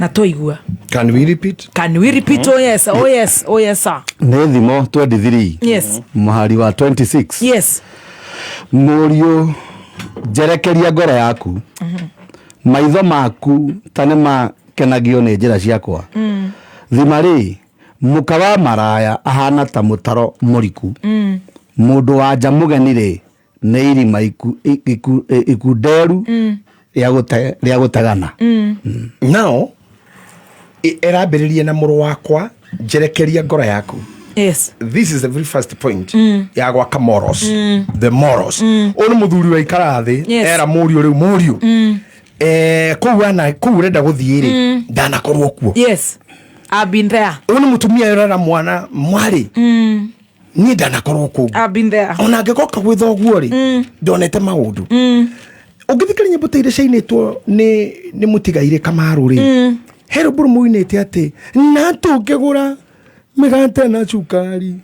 Na twaigua. Can we repeat? Can we repeat? Oh yes, oh yes, oh yes sir. Nä thimo 23 Yes. mũhari wa 26. Yes. Mũriũ, njerekeria ngoro yaku, maitho maku ta nĩ makenagio nĩ njĩra ciakwa. Thima rĩ, mũka wa maraya ahana ta mũtaro mũriku, mũndũ wa nja mũgeni rĩ nĩ irima ikunderu rĩa gũtegana. Now ĩrambĩrĩria na mũrũ wakwa, njerekeria ngoro yaku. Yes. This is the very first point ya gwaka morals. The morals. Ũyũ nĩ mũthuri waikara thĩ, era mũriũ rĩu, mũriũ, kũu ana kũu ũrenda gũthiĩ rĩ, ndanakorwo kuo. Yes. I've been there. Ũyũ nĩ mũtumia erara mwana mwarĩ, niĩ ndanakorwo kũu. I've been there. Ona angĩgoka gwĩ thoguo rĩ, ndonete maũndũ. Ũngĩthikĩrĩria nyĩmbo ta iria ciainĩtwo nĩ mũtigairĩ Kamaru rĩ, he rwĩmbo rũmũinĩte atĩ na tũngĩgũra mĩgate na cukari,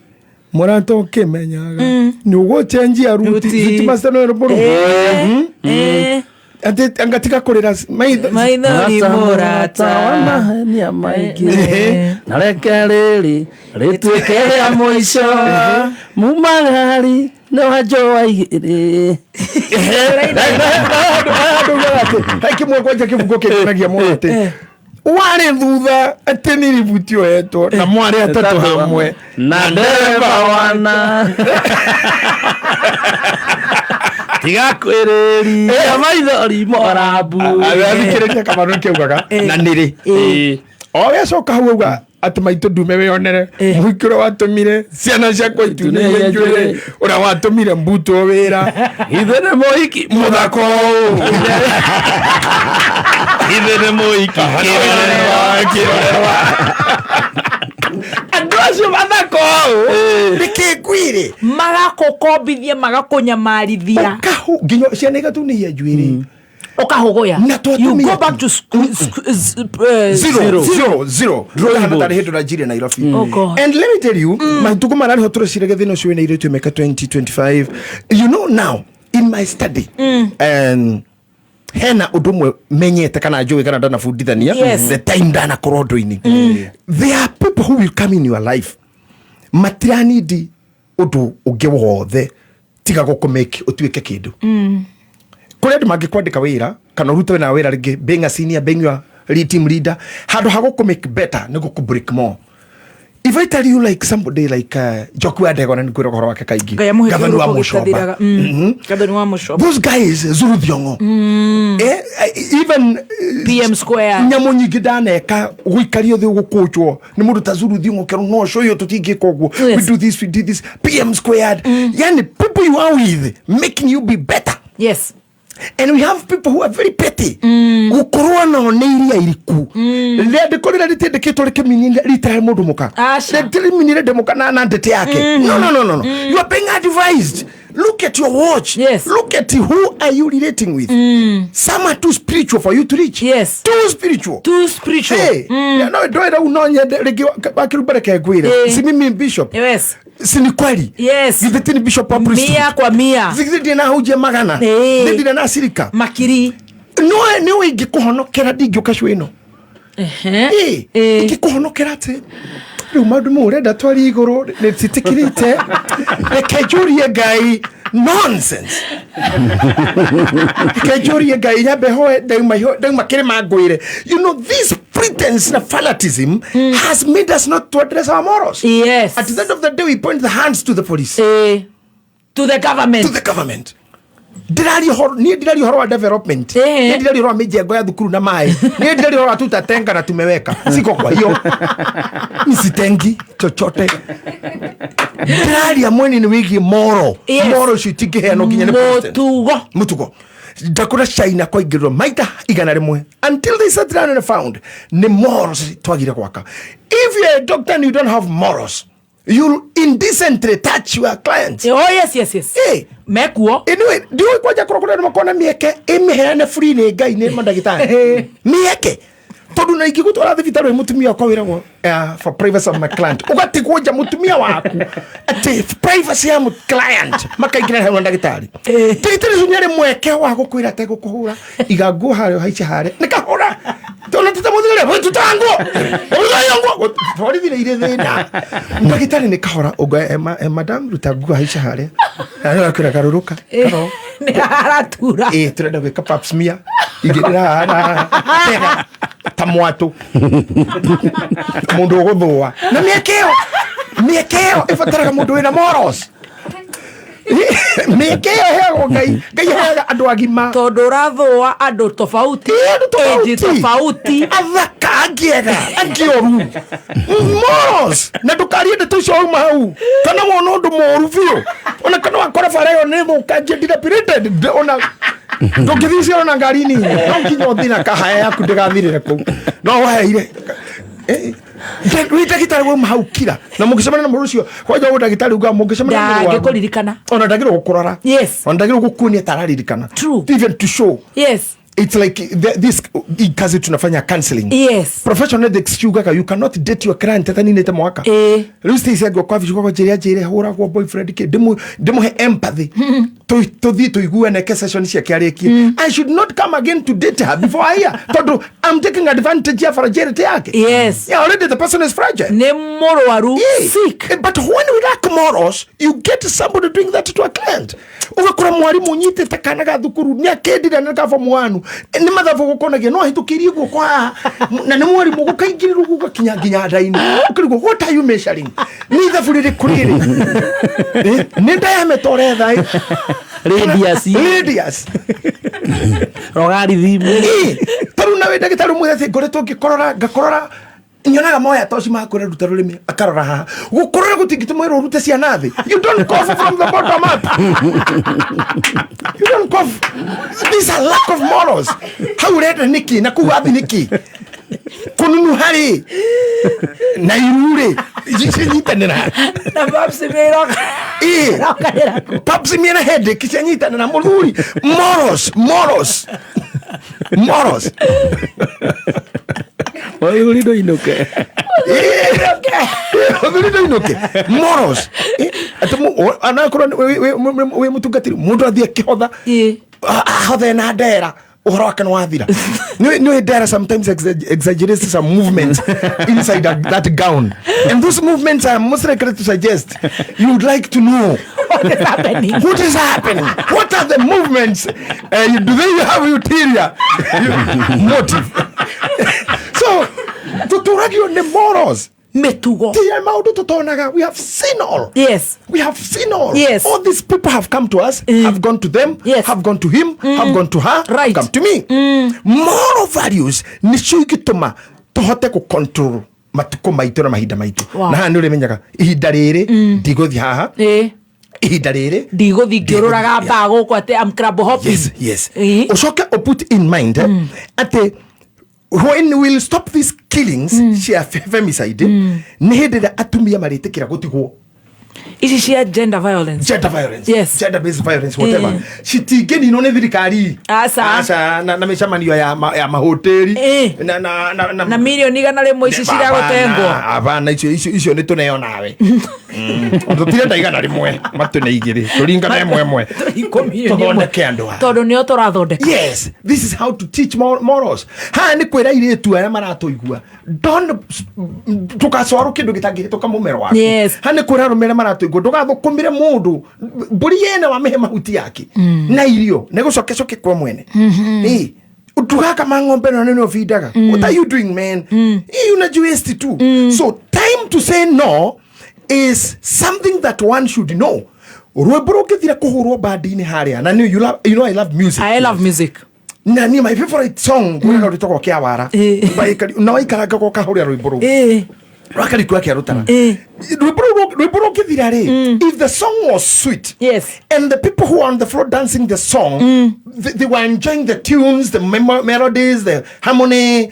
mũrata ũkĩmenyaga nĩ ũgũcenjia ruti. Ruti. Ruti master no rwĩmbo rũu. Atĩ angatiga kũrĩra maitho. Maithori mũrata. Wa mahenia maingĩ, na reke rĩrĩ rĩtuĩke rĩa mũico, mumagari nĩ wanjũa igĩrĩ. He kĩmwe kwanja kĩbungo kĩngenagia mũno atĩ warĩ thutha atĩ nĩ ributi oetwo na mwarĩ atatũ hamwe na ndereba wana tiga kwĩrĩria maithori morambu. Athikĩrĩria Kamaru nĩkĩaugaga na nĩrĩ o we acoka hau auga atĩ maitũ ndume wĩonere mũhiki ũrĩa watũmire ciana ciakwa itunĩire njuĩrĩ, ũrĩa watũmire mbutwo wĩra. Ithe nĩ mũhiki mũthako ũũ. Ithe nĩ mũhiki. Kĩrorerwa. Andũ acio mathako ũũ nĩkĩ ngwĩrĩ Magakũkombithia, magakũnyamarithia. Nginya ciana igatunĩhia njuĩrĩ. Ũkahũgũya. Na You go back to school, zero, zero, zero. Ndũrahana tarĩ hĩndĩ ũranjirie Nairobi. Oh God. And let me tell you, matukũ mararĩho tũreciragia thĩna ũcio wĩna airĩtu mĩaka 2025. You know now, in my study, hena ũndũ ũmwe menyete kana njũĩ kana ndanabundithania, Yes. the time ndanakorwo ũndũ-inĩ. There are people who will come in your life matiranindi ũndũ ũngĩ wothe tiga gũkũmake ũtuĩke kĩndũ. Kũrĩ andũ mangĩkwandĩka wĩra kana ũrute na wĩra rĩngĩ, being a senior, being your lead team leader, handũ ha gũkũ make better nĩ gũkũ break more. If I tell you, like somebody like Njoku wa Ndegwa, na nĩngwĩra ũhoro wake kaingĩ, Ngai amũhe Gathoni wa kĩhuruko Mũcomba. gĩtathiraga. Gathoni wa Mũcomba. Those guys, Zuru Thiong'o, even PM Square. Nyamũ nyingĩ ndaneka gũikario thĩ gũkũnjwo nĩ mũndũ ta Zuru Thiong'o kerwo no show you tũtingĩka ũguo, we do this, we do this, PM squared, yani people you are with making you be better. Yes. And we have people who are very petty. Gũkorwo nao nĩ iria iriku. Rĩandĩko rĩrĩa rĩtiandĩkĩtwo rĩkĩminie rita rĩa mũndũ mũka, rĩtiminire ndemũka na ndete yake. No, no, no, no, no. You are being advised, look at your watch. Yes. Look at who are you relating with. Some are too spiritual for you to reach. Yes. Too spiritual. Too spiritual. Hey, no ndoĩ rĩu no nyende rĩngĩ wakĩrumba reke ngwĩre. Si mimi bishop? Yes. Si ni kweli? Yes. Githĩ ti ni bishop wa priesthood? Mia kwa mia. Githĩ ndirĩ na hunjia magana? Githĩ ndirĩ na cirika makiri? No nĩ ingĩkũhonokera ndingĩũka cio ĩno. Ingĩkũhonokera atĩ rĩu maũndũ mau ũrenda twari igũrũ nĩ citikirite, reke njũrie Ngai. Nonsense. Reke njũrie Ngai nyambe hoe, ndauma kĩrĩma ngwĩre. You know, this pretense na fanatism has made us not to address our morals. Yes. At the end of the day we point the hands to the police, to the government. To the government. Ndĩraria ũhoro, niĩ ndĩraria ũhoro wa development, niĩ ndĩraria ũhoro wa mĩjengo ya thukuru na maĩ, niĩ ndĩraria ũhoro wa tutatenga na tumeweka siko. Kwa hiyo nisitengi chochote. Ndĩraria mwena-inĩ wĩgiĩ moro. Yes. Moro icio itingĩheanwo nginya nĩ president. Mũtugo. Mũtugo. Ndakũra China kwaingĩrwo maita 100 until they sat down and found nĩ morals twagire gwaka. If you're a doctor and you don't have morals, You'll indecently touch your clients. Oh yes, yes, yes. Hey. Mekuo. Anyway, ndiũĩ kwanja kũrĩa kũrĩa makona mĩeke ĩmĩheane free nĩ Ngai nĩ mandagĩtarĩ. Mĩeke. Tondũ na ingĩgũtwara thibitarĩ wĩ mũtumia wakwa wĩragwo for privacy of my client. Ũgatigwo nja mũtumia waku atĩ privacy ya client makaingĩra hau na ndagĩtarĩ. Ndagĩtarĩ ũcio nĩarĩ mweke wa gũkwĩra ategũkũhũra iga nguo harĩa ũhaice harĩa nĩ kahũra. Tondũ tũtamũthire we tutanguo. Ũthayangwo. Borithi nĩ irĩ thĩna. Ndagĩtarĩ nĩ kahora ũngoe madam ruta nguo haice harĩa. Na nĩ akwĩra garũrũka. Karo. Nĩ haratura. Ĩ tũrenda gwĩka pap smear. Igĩrĩra haha tega ta mwatũ. Mũndũ ũgũthũa. Na mĩeke ĩyo mĩeke ĩyo ĩbataraga mũndũ wĩna morals. Mĩeke ĩyo ĩheagwo Ngai. Ngai aheaga andũ agima. Tondũ ũrathũa andũ tofauti. Andũ tofauti. Age tofauti. Athaka angĩ ega angĩ oru. Morals. Na ndũkarie ndeto icio wauma hau. Kana wona ũndũ mũru biũ. Ona kana wakora bara ĩyo nĩ thũkangie dilapidated. Ona ndũngĩthiĩ cioro na ngari nini. No nginya ũthiĩ na kahaya yaku ndĩgathirĩre kũu. No ũheire. Wĩ ndagĩtarĩ wauma hau kira. Na mũngĩcemania na mũndũ ũcio, kwanja ũguo ndagĩtarĩ ugaga mũngĩcemania na mũrwaru. Ndangĩkũririkana. Ona ndagĩrĩirwo gũkũrora. Yes. Ona ndagĩrĩirwo gũkuonia ta araririkana. True. Even to show. Yes. It's like this hii kazi tunafanya counseling. Yes. Professional ethics ciugaga you cannot date your client ataninĩte mwaka. Rĩu Stacey angĩũka wabici gwakwa njĩre anjĩre hũragwo boyfriend kĩ ndĩmũhe empathy. Tũthiĩ tũiguane ke session ciake arĩkie. I should not come again to date her before I hear. Tondũ I'm taking advantage ya fragility yake. Yes. Yeah, already the person is fragile. Nĩ mũrwaru. Sick. But when we lack morals, you get somebody doing that to a client. Ũgakora mwarimũ ũnyitĩte kana ga thukuru nĩ akendire na ka form 1 nĩ mathabu gũkonagia no ahĩtũkĩirie guoko haha na nĩ mwarimũ gũkaingĩrĩrwo gũgakinya nginya nda-inĩ ũkarigwo what are you measuring nĩ ithabu rĩrĩkũ rĩrĩ nĩ diameter ũretha ĩ? Radius. Radius. Logarithm. Tarĩu nawe ndagĩtarĩ ũmwe atĩ ngoretwo ngĩkorora ngakorora nyonaga moya toci makwĩra ruta rũrĩmĩ akarora haha gũkorora gũtingĩtũma wĩra ũrute ciana thĩ. You don't cough from the bottom up. You don't cough. This is a lack of morals. Hau ũrenda nĩkĩ na kũu wathi nĩkĩ kũnunuha rĩ na iru rĩ cinyitanĩra Na pap smear ĩroka. Ĩ. Pap smear na headache cianyitanĩra mũthuri. Morals, morals. Morals. Mũthuri ndũinũke. Mũthuri ndũinũke. Morals. Atĩ anakorwo wĩ mũtungatĩri mũndũ athiĩ akĩhotha. Ahothe na ndera. Ũhoro wake nĩ wathira. Nĩ ndera sometimes exaggerates some movements inside that gown. And those movements are most likely to suggest you would like to know what is happening. What is happening? What are the movements? Do they have ulterior motive? So, tũtũragio nĩ morals. Mĩtugo. Ti maũndũ tũtonaga. We have seen all. Yes. We have seen all. Yes. All these people have come to us, have gone to them, Yes. have gone to him, have gone to her, Right. come to me. Moral values nĩcio ingĩtũma tũhote gũ-control matukũ maitũ na mahinda maitũ. Wow. Na haha nĩ ũrĩmenyaga ihinda rĩrĩ ndigũthiĩ haha. Ihinda rĩrĩ ndigũthiĩ ngĩũrũraga mbaa gũkũ atĩ I'm club hopping. Yes, yes. Ũcoke ũ put in mind atĩ when we'll stop these killings cia femicide nĩ hĩndĩ ĩrĩa atumia marĩtĩkĩra gũtigwo. Ici cia gender violence. Gender violence. Yes. Gender based violence, whatever. Citingĩninwo nĩ thirikari. Aca. Aca, na mĩcemanio ya mahoteri. Na mirioni 100 ici ciragũtengwo. Hapana, icio nĩ tũneo nawe. Tũtirenda 100, matũne 2, tũringane ĩmwe ĩmwe. Tũthondeke andũ aya. Tondũ nĩo tũrathondeka. Yes, this is how to teach morals. Haha nĩ kwĩra airĩtu arĩa maratũigua. Don't ndũgacoarwo kĩndũ gĩtangĩhĩtũka mũmero waku. Yes. Haha nĩ kwĩra arũme arĩa maratũigua, ndũgathũkũmĩre mũndũ. Mbũri yene wamĩhe mahuti yake. Na irio, na ĩgũcoke coke kwa mwene. Ĩ, ndũgakama ng'ombe na nĩ ũbindaga. What are you doing, man? Ĩ, unajiwaste tu. So time to say no is something that one should know. Rwĩmbo rũngĩthira kũhũrwo bandi-inĩ harĩa, na nĩ, you love, you know I love music. I love music. Na niĩ my favorite song ngwĩraga rwĩtagwo Kĩawara. Na waikaranga ũkahũrĩra rwĩmbo rũu. Rwakarikua kĩarutana. Rwĩmbo rũngĩthira rĩ, if the song was sweet, yes, and the people who are on the floor dancing the song, they were enjoying the tunes, the melodies, the harmony,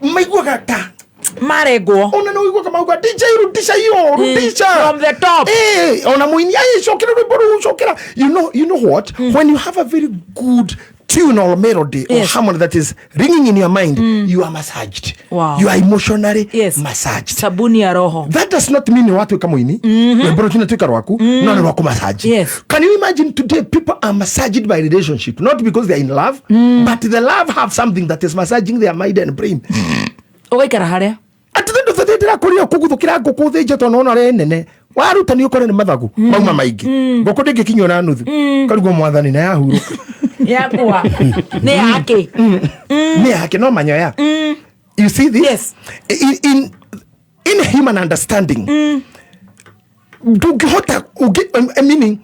maiguaga ta Marengwo. Ona no uigua kama uga DJ rudisha hiyo, rudisha. From the top. Eh, ona muini ai cokera rwimbo rũu cokera. You know what? When you have a very good tune or melody or harmony that is ringing in your mind, you are massaged. You are emotionally massaged. Sabuni ya roho. That does not mean watuĩka mũini, rwĩmbo rũu tunatuĩka rwaku, no nĩ rwaku massage. Can you imagine today people are massaged by relationship, not because they are in love, but the love have something that is massaging their mind and brain. Ũgaikara harĩa. At the end of the day ndĩrakũria kũguthũkĩra ngũkũ thĩnje tondũ nona ũrĩa nene waruta nĩ ũkore nĩ mathagu mauma maingĩ, ngũkũ ndĩngĩkinywo na nuthu, karugwo mwathani na yahurũka. Yakua. Nĩ yake. Nĩ yake no manyoya. You see this? Yes. In human understanding, ndũngĩhota meaning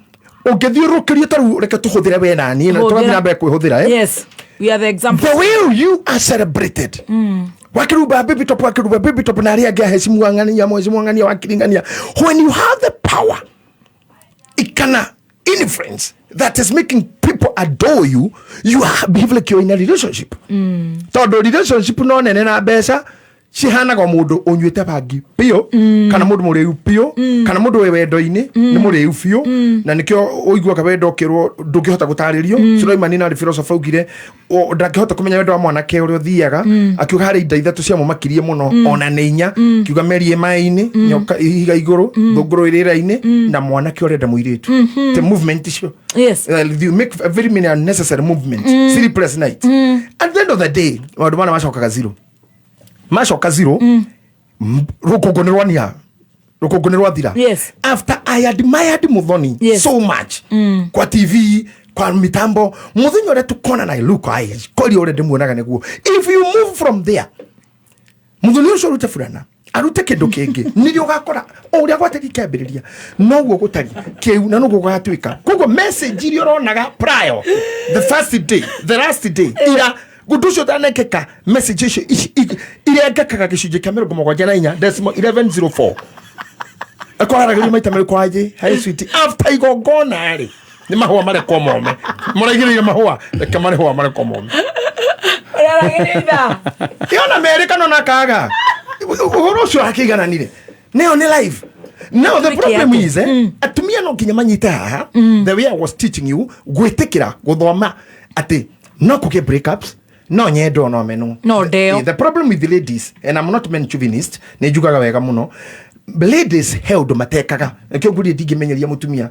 ũngĩthiũrũrũkĩrio ta rĩu, reke tũhũthĩre we na niĩ na Hũthĩra. tũrathiĩ na mbere kwĩhũthĩra, eh? Yes. We are the example. The way you are celebrated, wakiruba baby top, wakiruba baby top na arĩa angĩ ahecimuang'ania mhecimuang'ania wakiringania, when you have the power ikana influence that is making people adore you, you are behave like you're in a relationship, tondũ relationship no nene na mbeca cihanaga mũndũ ũnyuĩte bangi biũ, kana mũndũ mũrĩu biũ, kana mũndũ wĩ wendo-inĩ nĩ mũrĩu biũ, na nĩkĩo ũiguaga wendo ũkĩrwo ndũngĩhota gũtarĩrio. Suleimani narĩ philosopher augire ndangĩhota kũmenya wendo wa mwanake ũrĩa ũthiaga, akiuga harĩ inda ithatũ ciamũmakirie mũno, ona nĩ inya, kiuga meri ĩ maĩ-inĩ, nyoka ihiga igũrũ, thũngũrũ ĩ rĩera-inĩ, na mwanake ũrenda mũirĩtu, the movement icio. You make a very many unnecessary movements, sleepless night. At the end of the day maũndũ mana macokaga zero, macoka zero. Rũkũngũ nĩ rwania, rũkũngũ nĩ rwathira. After I admired Muthoni so much kwa TV, kwa mitambo, muthenya ũrĩa tukona na look eyes kori ũrĩa ndĩmuonaga nĩguo, if you move from there, Muthoni ũcio arute burana, arute kĩndũ kĩngĩ, nĩrĩo ũgakora o ũrĩa gwatari kĩambĩrĩria noguo gũtari kĩu na noguo gũgatuĩka. Koguo message iria ũronaga prior, the first day, the last day, ira ũndũ ũcio ũtanekĩka, message icio irengekaga gĩcunjĩ kĩa 74.1104. Akwaragĩrio maita merĩ kwanjĩ harĩ sweet after igongona rĩ, nĩ mahũa marekwo mome, mũraigĩrĩire mahũa, reke marĩhũa marekwo mome. Ũraragĩrĩria. Yona merĩ kana ona kaga ũhoro ũcio akĩigananire nĩyo nĩ live. Now the Wiki problem yake. is, atumia no nginya manyite haha the way I was teaching you gwĩtĩkĩra gũthoma atĩ no kũgĩe breakups, no nyendwo, no menwo. No ndeo. The problem with the ladies, and I'm not men chauvinist, nĩ njugaga wega mũno, ladies he ũndũ matekaga, nĩkĩo ngũrie ndingĩmenyeria mũtumia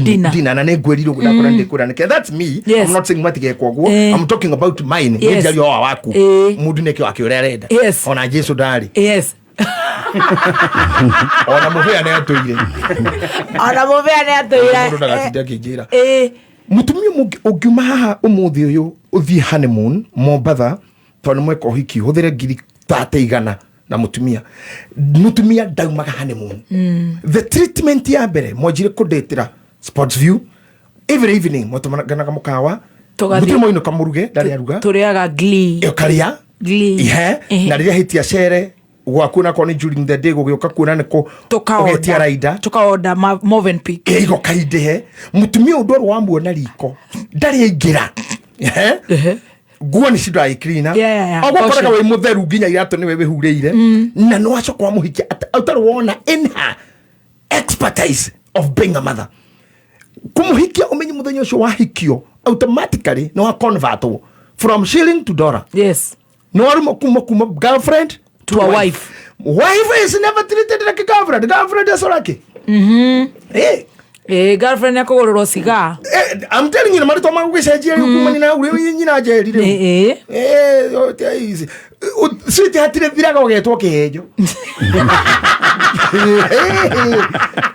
Dinner. dinner, na nĩ ngwĩrirwo ũguo ndakora ndĩkwĩra nĩkĩ. That's me. I'm not saying matigekwo ũguo. I'm talking about mine. Nĩ njario wa waku mũndũ nĩkĩo wake ũrĩa arenda. Ona Jesu ndarĩ ona mũbĩa nĩ atũire. Ona mũbĩa nĩ atũire. Mũndũ ndagatinde akĩnjĩra mũtumia ũngiuma haha ũmũthĩ ũyũ ũthiĩ honeymoon Mombatha, tondũ nĩ mweka ũhiki, ũhũthĩre 30,000 na mũtumia, mũtumia ndaumaga honeymoon. The treatment ya mbere mwanjire kũndĩtĩra Sports View every evening, mwatũmanaga mũkawa. Tũgathiĩ- Mũtirĩ mwainũka mũruge, ndarĩ aruga. Tũrĩaga Glee. Ũkarĩa. Glee. Ihe. Na rĩrĩa hĩtia cere gwaku na korwo nĩ during the day gũgĩũka kuona nĩ kũ ũgetia raida. Tukaorder Movenpick. Ĩigo kaindĩhe mũtumia ũndũ ũrĩa wamuona riko ndarĩ aingĩra. Ehe. Nguo nĩ dry cleaner. Ũgũkoraga wĩ mũtheru nginya iratũ nĩwe wĩhurĩire, na nĩ wacoka wamũhikia ũtarĩ wona in her expertise of being a mother. Kũmũhikia ũmenye mũthenya ũcio wahikio automatically nĩ wa convertwo from shilling to dollar. Nĩ waruma kuma girlfriend to a wife. Wife is never treated like a girlfriend. Girlfriend is like Eh, girlfriend yakũgũrĩrwo cigar. Eh, I'm telling you, marĩtwa magũgĩcenjia rĩu kuma nina ũrĩa nyina njerire rĩu. Eh, o, ti easy. Sweet hatirĩ thiraga ũgetwo kĩhenjo.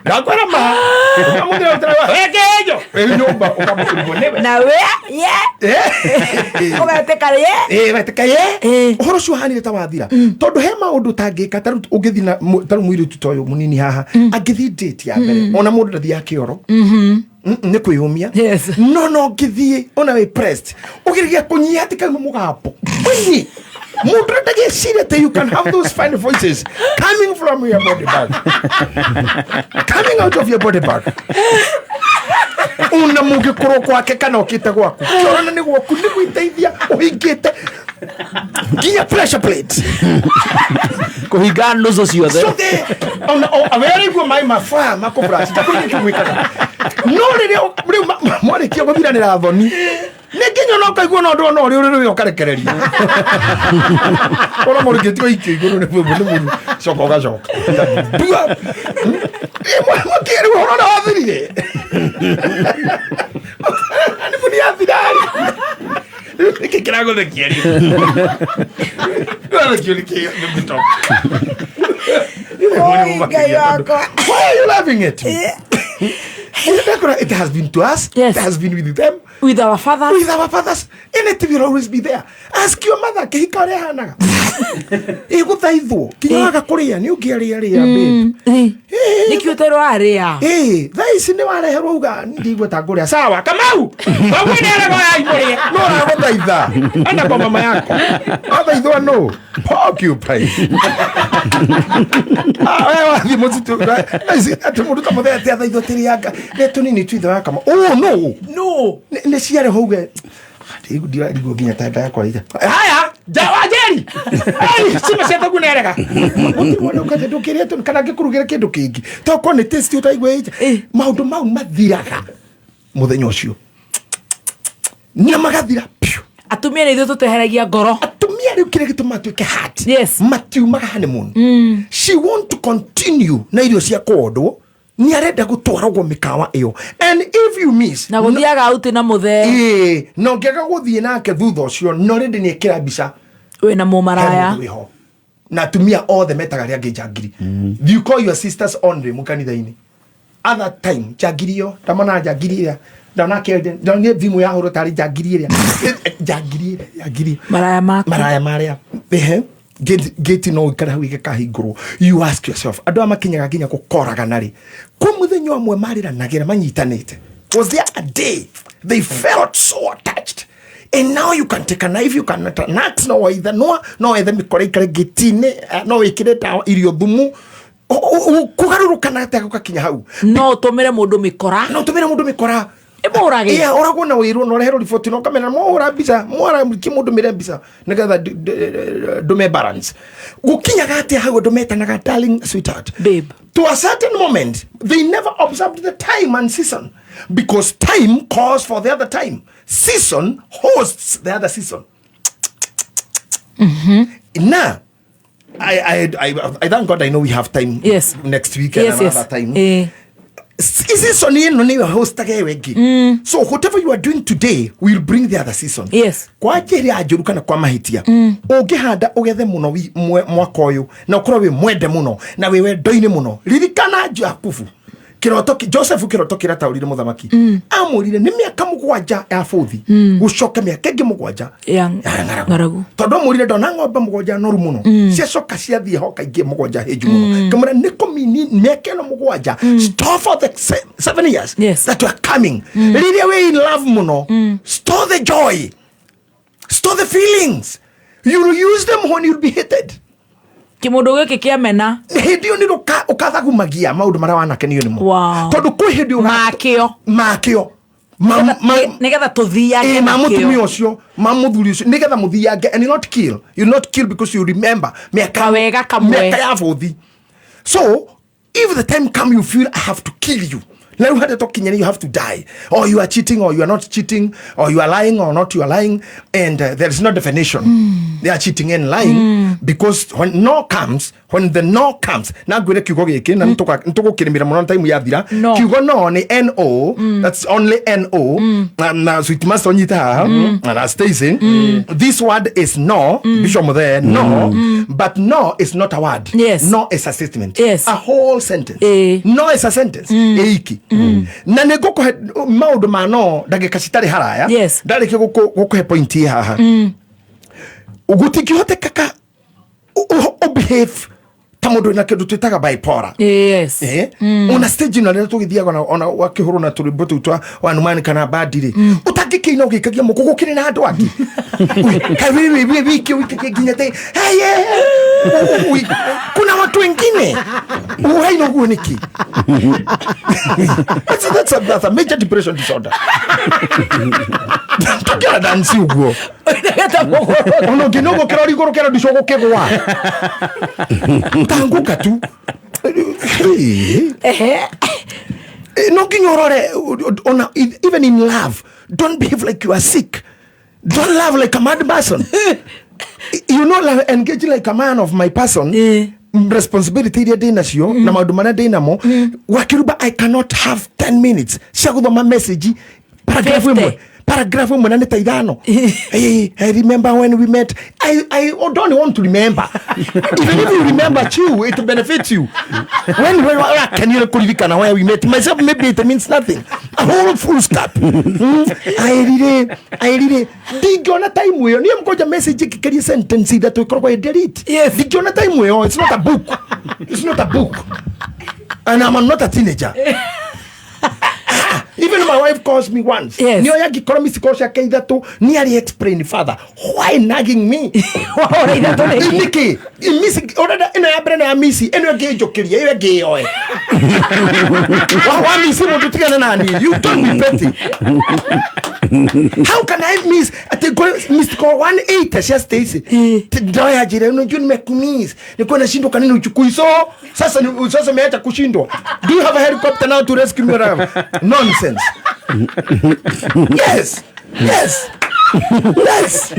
Ndakwĩra ma. Ũkamũthira ũtara we kĩhenjo. Wĩ nyũmba ũkamũkũrigwo nĩwe. Na we ye. Ũgetĩka ye. Eh, wetĩka ye. Ũhoro ũcio ũhanire ta wathira. Tondũ he maũndũ ũtangĩka ta rĩu ũngĩthiĩ na ta rĩu mũirĩtu ta ũyũ mũnini haha angĩthiĩ date ya mbere, ona mũndũ ndathiaga kĩoro. Nĩ kwĩyũmia, no ngĩthiĩ ona wĩ pressed ũgeregia kũnyihia atĩ kauma mũgambo Winyi mũndũ ndagĩciria atĩ you can have those fine voices coming from your body bag, coming out of your body bag, una mũngĩkorwo kwake kana ũkĩte gwaku kĩoro na nĩ gwaku nĩ gwĩteithia ũhingĩte. Nginya pressure plate. Kũhinga nũcũ ciothe. Ciothe. Ona awere maĩ mabaa makũbrush takũrĩ kĩgwĩkaga no rĩrĩa rĩu mwarĩkia gũthiranĩra thoni nĩ nginya ona ũkaigua no ndona ũrĩa ũrĩ rũĩ ũkarekereria ũra mũrĩkĩtie ũikio igũrũ nĩ mũndũ nĩ mũndũ coka ũgacoka ndua mũkĩrĩ ũhoro ũrĩa wathirire nĩ mũni yathirari nĩkĩ kĩragũthekia rĩu ũrathekio nĩ kĩ nĩ mĩto Ngai wakwa. Why are you laughing at me? It has been to us. Yes. It has been with them. With our fathers. With our fathers. And it will always be there. Ask your mother, kĩhika ũrĩa hanaga. Ĩgũthaithwo. Kinya waga kũrĩa, nĩ ũngĩarĩa rĩa, babe. Nĩkĩo ũtarĩ warĩa. Ĩĩ, thaa ici nĩ wareherwo uga ndigua ta ngũrĩa. Sawa, Kamau. Kamau nĩ arega ya imũrĩe. No ũragũthaitha. Enda kwa mama yako. Wathaithwo no. Porcupine. Ah, we wathiĩ mũtitũ. Thaa ici atĩ mũndũ ta mũthee atĩ athaithwo tĩrĩanga. Nĩ tũnini tu ithe wa Kamau. Oh, no. No. Nĩ ciareho uge ndirigwo nginya ta nda yakwa ira. Haya, wa Njeri. Ai, cima cia thagu nĩ arega. Gũtirĩ ndũkĩrĩa tu kana ngĩkũrugĩra kĩndũ kĩngĩ. Tokorwo nĩ taste ũtaigua ĩnja. Maũndũ mau mathiraga mũthenya ũcio. Na magathira piũ. Atumia nĩ ithuĩ tũteheragia ngoro. Atumia rĩu kĩrĩa gĩtũmaga tuĩke hard. Yes. Matiumaga honeymoon. She want to continue na irio cia kũondwo nĩ arenda gũtwaragwo mĩkawa ĩyo and if you miss Na gũthiaga out na mũthee. Ĩĩ, na ũngĩaga gũthiĩ nake thutha ũcio no rĩndĩ nĩ ekĩra mbica wĩna mũmaraya He mũndũ wĩho. Na atumia othe metaga arĩa angĩ njangiri. You call your sisters only mũkanitha-inĩ other time njangiri ĩyo ndamona njangiri ĩrĩa ndona kende ndonire thimũ yahũrwo tarĩ njangiri ĩrĩa njangiri ĩrĩa njangiri maraya maku maraya marĩa ehe gate no ikare hau igĩkahingũrwo. You ask yourself, andũ aya makinyaga nginya gũkoragana rĩ, kwĩ mũthenya ũmwe marĩranagĩra manyitanĩte? Was there a day they felt so attached? And now you can take a knife, you can an axe, no waithanwa no wethe mĩkora ikare gĩti-inĩ, no wĩkĩre ndawa irio thumu kũgarũrũkana atĩa gũgakinya hau? No ũtũmĩre mũndũ mĩkora. No ũtũmĩre mũndũ mĩkora. Ĩmũrage. Yeah, ũragwo na wĩrwo na ũreherwo riboti na ũkamera mwahũra mbica mwara mũndũ mĩre mbica nĩgetha ndũme balance. Gũkinyaga atĩa hau andũ metanaga darling, sweetheart, babe? To a certain moment they never observed the time and season, because time calls for the other time, season hosts the other season. Na I thank God I know we have time next week and another time. Season ĩno nĩyo hostaga ĩyo ĩngĩ, so whatever you are doing today will bring the other season. Kwa njĩra njũru kana kwa mahĩtia, ũngĩhanda ũgethe mũno mwaka ũyũ na ũkorwo wĩ mwende mũno na wĩ wendo-inĩ mũno, ririkana Jakubu kĩroto Joseph kĩroto kĩrĩa taũrire mũthamaki amwĩrire nĩ mĩaka 7 ya bũthi gũcoke mĩaka ĩngĩ 7 ya ng'aragu. Tondũ amwĩrire ndona ng'ombe 7 noru mũno ciacoka ciathiĩ hoka ingĩ 7 hĩnju mũno kĩmwĩra nĩ kũmini mĩaka ĩno 7 store for the 7 years that are coming. Rĩrĩa wĩ in love mũno, store the joy, store the feelings, you will use them when you'll be hated. Kĩmũndũ gĩkĩ kĩamena. Hĩndĩ ĩyo nĩ ũkathagumagia maũndũ marĩa wanakenio nĩmo. Tondũ kwĩ hĩndĩ Makĩo. Makĩo. Nĩgetha tũthiange ma nakĩo. Mũtumia ũcio, ma mũthuri ũcio, nĩgetha mũthiange and you not kill. You not kill because you remember mĩaka Kawega kamwe. Mĩaka ya bũthi. So if the time come you feel I have to kill you, na rĩu harĩa tũkinyĩre you have to die, or you are cheating or you are not cheating, or you are lying or not you are lying, and there is no definition. They are cheating and lying because when no comes, when the no comes, na ngwĩre kiugo gĩkĩ na nĩtũgũkĩrĩmĩra mũno time yathira. No. Kiugo no nĩ no, that's only no. Na sweet master nyita haha na Stacy, this word is no. Bishop Muthee, no. But no is not a word. Yes. No is a statement. Yes. A whole sentence. No is a sentence. Ĩiki. Na nĩ ngũkũhe maũndũ ma no ndagĩka citarĩ haraya. Yes. Ndarĩkia gũkũhe point ĩ haha. Gũtingĩhotekeka ũbehave ta mũndũ wĩna kĩndũ twĩtaga bipolar. Yes. Ona stage ĩno rĩrĩa tũgĩthiaga ona wakĩhũrwo na tũrwĩmbo tũu twa wanumani kana bandi rĩ, ũtangĩkĩina ũgĩikagia moko gũkĩrĩ na andũ angĩ. Ui, kaĩ wĩ wiki ũikagia nginya te, hey, hey, hey. Ui, kuna watu wengine ũraina ũguo nĩkĩ? That's a major depression disorder. Tũkĩra dance ũguo. Ona ũngĩ no gũkĩra ũrĩ igũrũ kĩra ndico gũkĩgwa. Tanguka tu. No nginya ũrore ona even in love, don't behave like you are sick. Don't love like a mad person. You know, like, engage like a man of my person. Responsibility iria ndĩ nacio na maũndũ marĩa ndĩ namo. Wakiruba, I cannot have 10 minutes cia gũthoma message paragraph ĩmwe, paragraph ĩmwe na nĩ ta ithano. Hey, I remember when we met. I don't want to remember. Even if you remember too, it benefits you. When can you kũririkana where we met? Myself, maybe it means nothing. A whole full stop. I really ndingĩona time ĩyo. Niĩ mkoja message ĩkĩkeria sentence ithatũ ĩkoragwo ĩ delete. Yes. Ndingĩona time ĩyo. It's not a book. It's not a book. And I'm not a teenager. Even my wife calls me once. Yes. Nioya ngĩkorwo miss call ciake ithatũ, nĩ arĩ explain further. Why nagging me? Wahũra ithatũ nĩkĩ? Nĩkĩ? Miss ũrenda ĩno ya mbere na ya miss, ĩno ĩngĩ njũkĩria, ĩyo ĩngĩ yoe. Wa miss mũndũ tigana na niĩ. You don't be petty. How can I miss ati miss call 180 cia Stacy? Ndoya njĩra unajua nimekumiss. Nilikuwa nashindwa kwa nini uchukui. So sasa sasa umeacha kushindwa. Do you have a helicopter now to rescue me? Nonsense. Yes. Yes. Yes.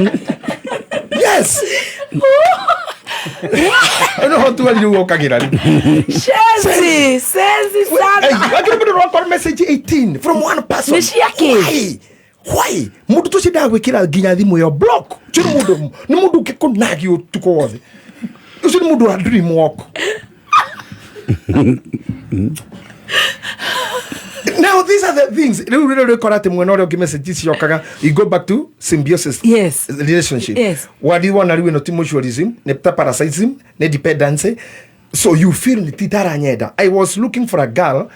Yes. I know how to you wokagira. Shenzi, senzi sana. Hey, I message 18 from one person. Nĩ ciake? Why? Why? Mundu tucindaga gwikira nginya thimu yo block. Ũcio nĩ mundu, nĩ mundu ũngĩkũnagia ũtukũ wothe. Ũcio nĩ mundu wa dream walk. Now these are the things. Rĩu rĩrĩa ũrĩkora atĩ mwena ũrĩa ũngĩ message ciokaga, you go back to symbiosis. Yes. Relationship. Yes. Wali wona rĩu ĩno ti mutualism, nĩ ta parasitism, nĩ dependency. So you feel nĩ ti taranyenda. I was looking for a girl.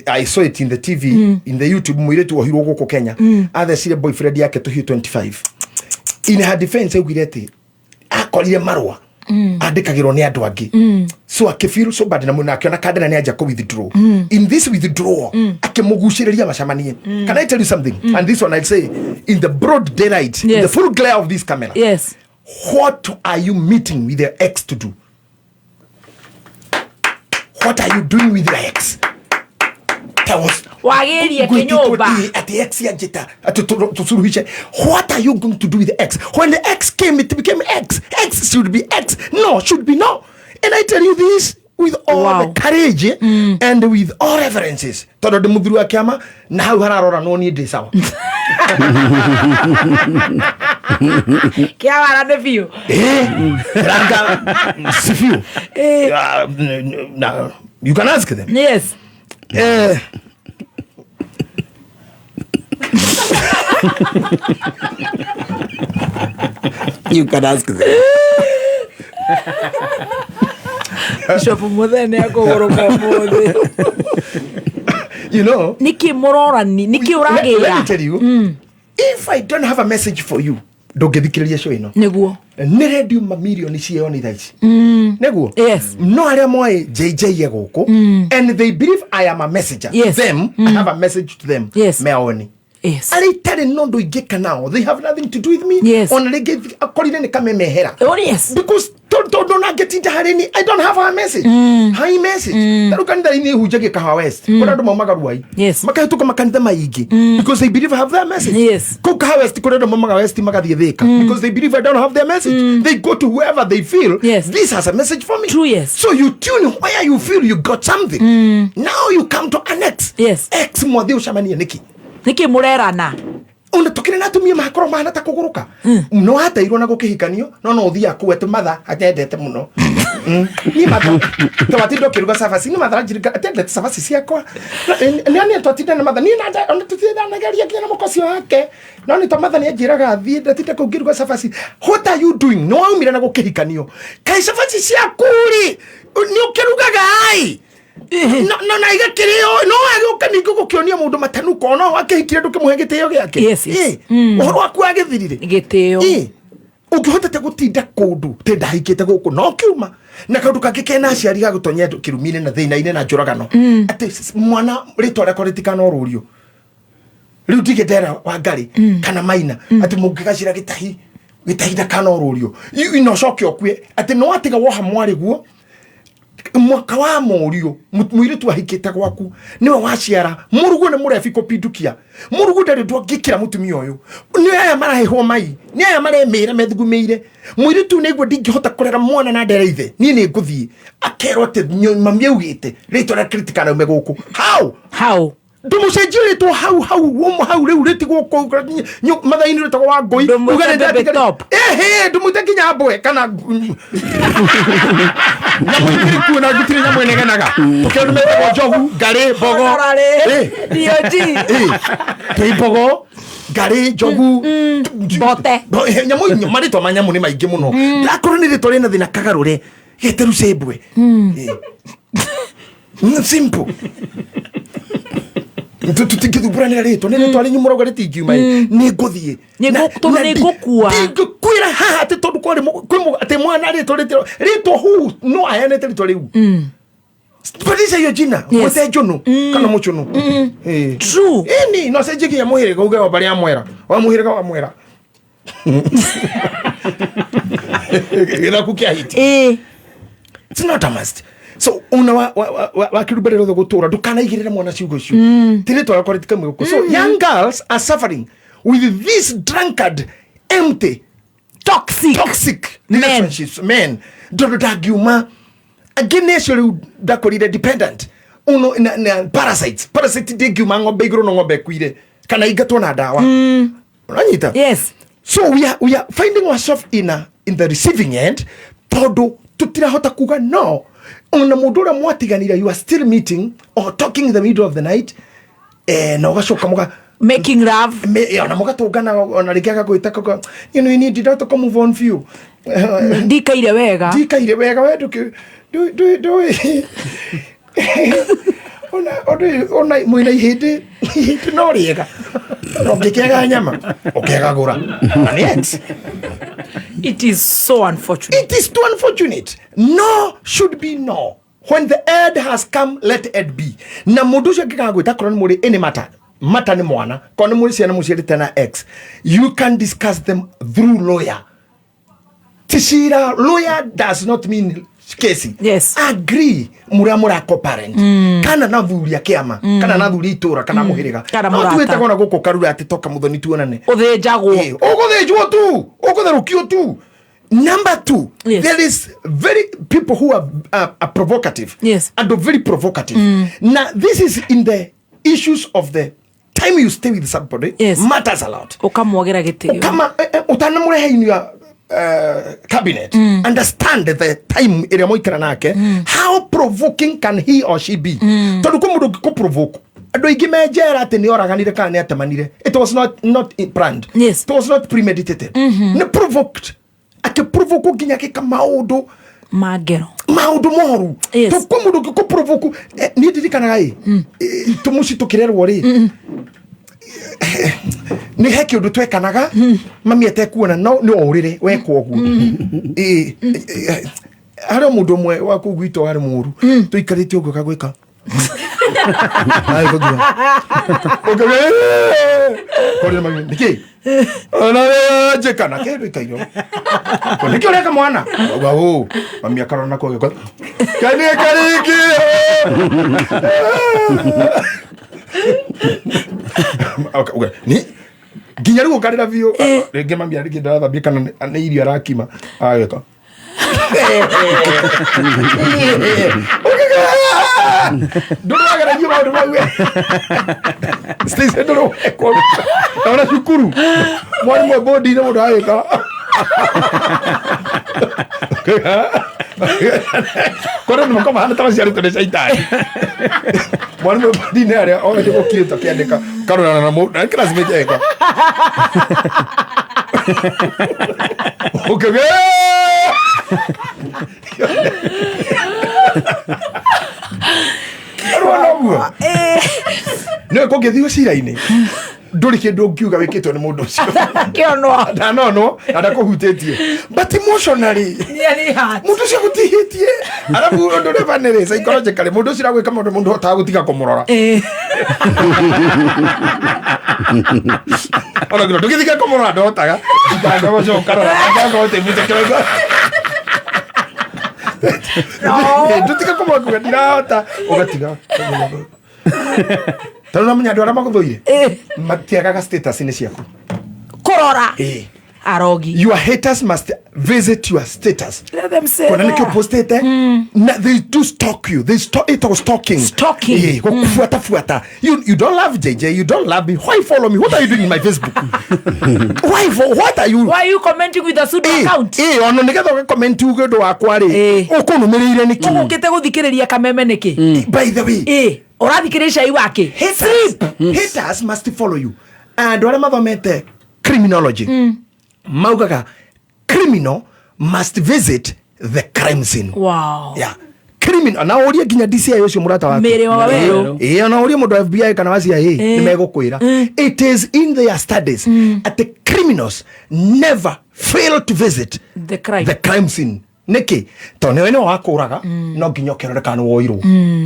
I saw it in the TV, in the YouTube, mũirĩtu wohirwo gũkũ Kenya. Athecire boyfriend yake tũhiũ 25. In her defense augire atĩ akorire marũa andĩkagĩrwo nĩ andũ angĩ. So akĩfeel so bad na mũno akĩona kandena nĩ anja kũ withdraw. In this withdrawal akĩmũgucĩrĩria macemanie. Can I tell you something? And this one I'd say in the broad daylight, in the full glare of this camera. Yes. What are you meeting with your ex to do? What are you doing with your ex? Wagĩrie kĩnyũmba. At the ex yanjita at tusuruhishe. What are you going to do with the ex? When the ex came, it became ex. Ex should be ex. No, should be no. And I tell you this with all the courage and with all references. Tondũ ndĩ mũthuri wa kĩama na hau hararora no niĩ ndĩ sawa. Kĩawara nĩ biũ. Ranga si biũ. You can ask them. Yes. You can ask them. Bishop Muthee nĩ akũgũrũka ũmũthĩ. You know, Nĩkĩ mũrorani? Nĩkĩ ũragĩra? Let me tell you, if I don't have a message for you, ndũngĩthikĩrĩria show ĩno. Nĩguo. Nĩ redio mamirioni cieo nĩ thaa ici. Nĩguo. Yes. No arĩa moĩ JJ e gũkũ, and they believe I am a messenger. Yes. Them, I have a message to them. Yes. Meoni. Yes. Arĩa itarĩ na ũndũ ingĩka nao, they have nothing to do with me. Yes. Ona rĩngĩ akorire nĩ kamemehera. Oh, yes. Because tondũ ona ngĩtinda harĩ ni, I don't have a message. High message. Ta rĩu kanitha-inĩ hunjagia Kahawa West. Kũrĩa andũ maumaga Ruai. Yes. Makahĩtũka makanitha maingĩ. Because they believe I have their message. Yes. Kũu Kahawa West kũrĩa andũ maumaga West magathiĩ Thĩka. Because they believe I don't have their message. They go to whoever they feel. Yes. This has a message for me. True, yes. So you tune where you feel you got something. Now you come to an ex. Yes. Ex mwathiĩ ũcemanie nĩkĩ? Nĩkĩ mũrerana? Ona tũkĩrĩ na atumia makorwo mahana ta kũgũrũka. No ateirwo na gũkĩhikanio, no no ũthiaga kũu atĩ matha atendete mũno. Niĩ matha twatinda ũkĩruga cabaci, nĩ matha aranjirika atendete cabaci ciakwa. Nĩ niĩ twatinda na matha, niĩ na ona tũtindanageria nginya na mũka ũcio wake. No nĩ to matha nĩ anjĩraga thiĩ ndatinda kũu ngĩruga cabaci. What are you doing? Nĩ waumire na gũkĩhikanio. Kaĩ cabaci ciaku rĩ, nĩ ũkĩrugaga ai? No, no, na igakĩrĩo, no agĩũka ningĩ gũkĩonia mũndũ matanuka, ona wakĩhikire ndũkĩmũhe gĩtĩo gĩake. Yes, yes. Ũhoro waku wagĩthirire. Gĩtĩo. Ũngĩhotete gũtinda kũndũ te ndahikĩte gũkũ no kiuma na kaũndũ kangĩ kena aciari ga gũtonya andũ kĩrumi-inĩ na thĩna-inĩ na njũragano. Atĩ mwana rĩtwa rĩakwa rĩtikanorũrio. Rĩu ndigĩndera wa ngarĩ kana maina atĩ mũngĩgacĩra gĩtahi gĩtahi ndakanorũrio ino coke ũkue atĩ no atiga woha mwarĩ guo mwaka wa mũriũ mũirĩtu ahikĩte gwaku nĩwe waciara mũruguo nĩ mũrebi kũpindukia mũruguo ndarĩ ũndũ angĩkĩra mũtumia ũyũ. Nĩ aya marahĩhwo mai, nĩ aya maremĩra methugumĩire. Mũirĩtu nĩguo ndingĩhota kũrera mwana na ndere ithe, niĩ nĩ ngũthiĩ. Akerwo atĩ mami augĩte rĩtwa rĩa rĩtikanaume gũkũ. How? How? Ndũmũcenjie rĩtwa hau hau ũmwe hau rĩu rĩtigwo kũu mathainĩ rĩtagwo wa ngũi. Ndũmwĩte Uge nĩ Baby ndatigari- Top. Ĩhĩ, ndũmwĩte nginya mbwe kana nyamũ igĩrĩ kuo na gũtirĩ nyamũ ĩnegenaga. Tũkĩrwo nĩ metagwo njogu, ngarĩ, mbogo. Ĩ. DOG. Ĩ, twĩ mbogo, ngarĩ, njogu, Mbote. Nyamũ marĩtwa ma nyamũ nĩ maingĩ mũno. Ndakorwo nĩ rĩtwa rĩna thĩna kagarũre gete rucembwe. Ĩ. Simple. Tũtingĩthumbũranĩra rĩtwa nĩ rĩtwa rĩnyu mũrauga rĩtingiuma ĩ nĩ ngũthiĩ. Tondũ nĩ ngũkua. Ndingĩkwĩra haha atĩ tondũ kwarĩ kwĩ atĩ mwana rĩtwa rĩtwa rĩtwa hu no aheanĩte rĩtwa rĩu. Badilisha hiyo jina. Mwĩte njũnũ kana mũchũnũ. Ĩ. True. Ĩni no cenjie nginya mũhĩrĩga uge wa mbarĩ ya mwera wa mũhĩrĩga wa mwera gĩthaku kĩa hiti. It's not a must. So una wa wa wa, wa kirumba rĩothe gũtũra ndũkanaigĩrĩre mwana ciugo icio. Ti rĩtwa rĩakwa rĩtikamwe gũkũ. So young girls are suffering with this drunkard, empty, toxic, toxic relationships men tondũ ndangiuma angĩ nĩ acio rĩu ndakorire dependent uno na, na parasites parasite ndĩngiuma ng'ombe igũrũ no ng'ombe ĩkuire kana ingatwo na ndawa. Ũranyita? Yes. So we are finding ourselves in the receiving end tondũ tũtirahota kuga no. Ona mũndũ ũrĩa mwatiganire, you are still meeting or talking in the middle of the night, na ũgacoka mũga making love. Ona mũgatũngana, ona rĩngĩ agagwĩta kaka, you know, you need to move on few. Ndikaire wega. Ndikaire wega we ndũkĩ ndũ ona ona ona mwĩna ihĩndĩ ihĩndĩ no rĩega na ũngĩkĩaga nyama ũkegagũra na nĩ ex. It is so unfortunate. It is too unfortunate. No should be no. When the end has come, let it be. Na mũndũ ũcio angĩgagwĩta korwo nĩ mũrĩ any matter, matter nĩ mwana, korwo nĩ mũrĩ ciana mũciarĩte na ex, you can discuss them through lawyer. Ti cira, lawyer does not mean kesi. Yes. Agree mũrĩa mũra co-parent. Kana na thuri a kĩama, kana na thuri a itũra, kana mũhĩrĩga. Kana No mũrata. tuĩtagwo na gũkũ karura atĩ toka mũthoni tuonane. Ũthĩnjagwo. Ĩ, ũgũthĩnjwo tu, ũgũtherũkio tu. Number two, Yes. there is very people who are provocative. Yes. And are very provocative. Now, this is in the issues of the time you stay with somebody. Yes. Matters a lot. Ũkamwagĩra gĩtĩo. Kama utanamũrehe in your cabinet, understand the time ĩrĩa mwaikara nake, how provoking can he or she be? Tondũ kwĩ mũndũ ũngĩkũ-provoke. Andũ aingĩ me njera atĩ nĩ oraganire kana nĩ atemanire. It was not planned. Yes. It was not premeditated. Nĩ provoked. Akĩprovoke nginya agĩka maũndũ mangero maũndũ moru. Yes. Kwĩ mũndũ ũngĩkũ-provoke. Niĩ ndirikanaga ĩ tũmũci tũkĩrerwo rĩ nĩ he kĩũndũ twekanaga mami atekuona no nĩ orĩre wekwo ũguo. Ĩ, ĩ, harĩ o mũndũ ũmwe wa kũu gwitũ warĩ mũru tũikarĩte ũguo kagwĩka nĩkĩ njĩka na kĩndũ ikairo nĩkĩ ũreka mwana auga ũ mami akarora na kũgĩka kanie karĩngĩ. Okay, ni nginya rĩu ũkarĩra biũ rĩngĩ mami arĩngĩ ndarathambia kana nĩ irio arakima ageka ndũrwageragia maũndũ mau we. Stacey ndũrwekwo ona cukuru mwarimũ e bodi-inĩ mũndũ agĩka kũrĩ nĩ makoma hana ta maciarĩtwo nĩ caitani. Mwarimũ e bodi-inĩ arĩa ogete gũkirĩte akĩandĩka karorana na mũndũ na classmate eka ũkĩgĩ rũa noguo nĩwe kũngĩthiĩ cira-inĩ. Ndũrĩ kĩndũ ũngiuga wĩkĩtwo nĩ mũndũ ũcio. Kĩonwo. Ndanonwo na ndakũhutĩtie. But emotionally Nearly hurt. mũndũ ũcio agũtihĩtie. Arabu ũndũ ũrĩa funny rĩ, psychologically mũndũ ũcio aragwĩka maũndũ mũndũ hotaga gũtiga kũmũrora. Ona nginya ndũgĩtiga kũmũrora ndũhotaga. Ndangagũcoka ũkarora, ndangagũtĩmĩte kĩroko. Ndũtiga kũmũrora kuga ndirahota ũgatiga. Tondũ namenya andũ arĩa magũthũire matiagaga status-inĩ ciaku. Kũrora. Ĩĩ. Arogi. Your haters must visit your status. Let them say Kuona nĩkĩo that. postĩte na they do stalk you. They stalk, ĩtagwo stalking. Stalking. Ĩĩ, gũkubuatabuata. You don't love JJ, you don't love me. Why follow me? What are you doing in my Facebook? Why for what are you? Why are you commenting with a pseudo account? Ĩĩ, ona nĩgetha ũge comment uge ũndũ wakwa rĩ, ũkũnũmĩrĩire nĩkĩ? Ũgũkĩte gũthikĩrĩria kameme nĩkĩ? By the way. Ĩĩ, ũrathikĩrĩria cai wake. Haters, haters must follow you. Andũ arĩa mathomete criminology maugaga criminal must visit the crime scene. Wow. Yeah. Criminal na ũrie nginya DCI ũcio mũrata waku. Mĩrĩ wa werũ. Ĩĩ, ona ũrie mũndũ wa FBI kana wa CIA nĩ megũkwĩra. It is in their studies that the criminals never fail to visit The crime. the crime scene. Nĩkĩ? Tondũ nĩwe nĩwe wakũraga no nginya ũkĩrore kana nĩ woirwo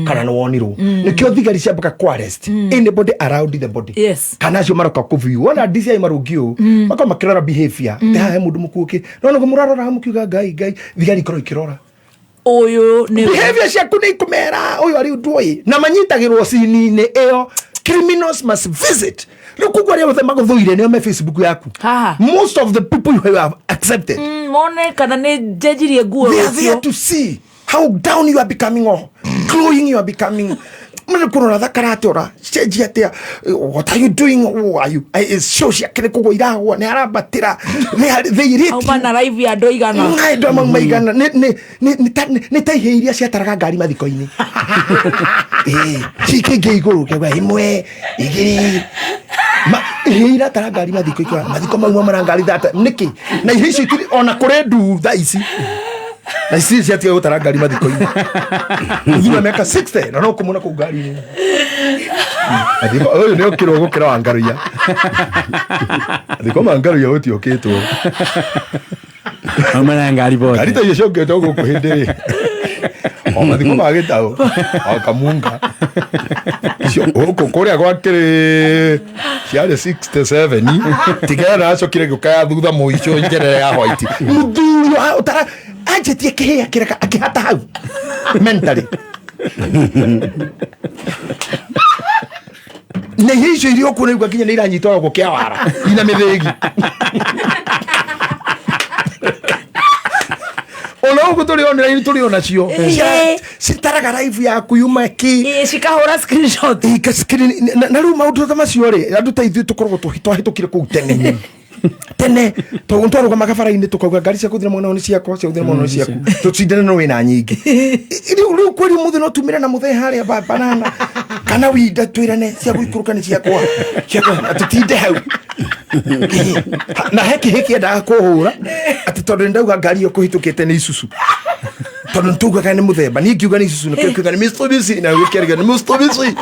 kana nĩ wonirwo. Nĩkĩo thigari ciambaga kũ arrest anybody around the body. Yes. Kana acio maroka kũ view. Wona DCI marũngi ũũ makorwo makĩrora behavior. Atĩ haha he mũndũ mũkuũ kĩ. No nĩguo mũrarora mũkiuga Ngai Ngai thigari ikorwo ikĩrora. Ũyũ nĩ Behavior ciaku nĩ ikũmera ũyũ arĩ ũndũ ũyũ na manyitagĩrwo cini-inĩ ĩyo. Criminals must visit. Rĩu koguo arĩa othe magũthũire nĩo me Facebook yaku. Haha. Most of the people you have accepted. Mone kana nĩ njenjirie nguo They are there rũciũ. to see how down you are becoming or glowing you are becoming. Mwana kũrora thakara atĩa ũra cenjia atĩa, what are you doing, who are you, show ciake nĩ kũgwa iragwa nĩ arambatĩra. They rate Auma na live ya andũ aigana. Andũ amwe maigana nĩ ta ihĩĩ iria ciataraga ngari mathiko-inĩ. Ĩĩ, cikĩingĩ igũrũ kĩauga ĩmwe igĩrĩ. Ihĩĩ iratara ngari mathiko ikora mathiko mauma mara ngari thata nĩkĩ na ihĩĩ icio itirĩ ona kũrĩ nduu thaa ici na ici ciatiga gũtara ngari mathiko-inĩ. Mũthuri wa mĩaka 60 na no kũmũona kũu ngari-inĩ. Mathiko ũyũ nĩ ũkĩrwo gũkĩra wa Ngaruiya. Mathiko ma Ngaruiya gũtiũkĩtwo. Auma na ngari bote. Ngari ta icio ciokĩte gũkũ hĩndĩ rĩ. O mathiko ma gĩtaũ, o kamunga. Icio gũkũ kũrĩa gwakĩrĩ ciarĩ 67. Tigera nacokire ngĩũka ya thutha mũico njerere ya white. Mũthuri wa ũtara anjĩtie kĩhĩa kĩreka akĩhata hau mentally. Na ihĩĩ icio iria ũkuona igua nginya nĩ iranyitwo gũkũ kĩa wara ina mĩthĩgi. Ona ũguo tũrĩ online tũrĩ ona cio. Citaraga live yaku yuma kĩ. Ĩĩ, cikahũra screenshot. Ĩĩ, ka screen, na rĩu maũndũ ta macio rĩ, andũ ta ithuĩ tũkoragwo twahĩtũkire kũu tene. Tene, tondũ twarũgamaga bara-inĩ tũkauga ngari cia gũthiĩ na mwena ũyũ nĩ ciakwa, cia gũthiĩ na mwena ũyũ nĩ ciaku. Tũcindane no wĩna nyingĩ. Rĩu kweri ũmũthĩ no tumĩre na mũthee harĩa banana. Kana winda twĩrane cia gũikũrũka nĩ ciakwa. Ciakwa, na tũtinde hau. Na he kĩhĩ kĩendaga kũhũra, atĩ tondũ nĩndauga ngari ĩyo kũhĩtũkĩte nĩ Isuzu. Tondũ nĩtaugaga nĩ mũthemba. Niĩ ngiuga nĩ Isuzu, nakĩo kĩuga nĩ Mitsubishi, na gĩkĩarĩga nĩ Mitsubishi.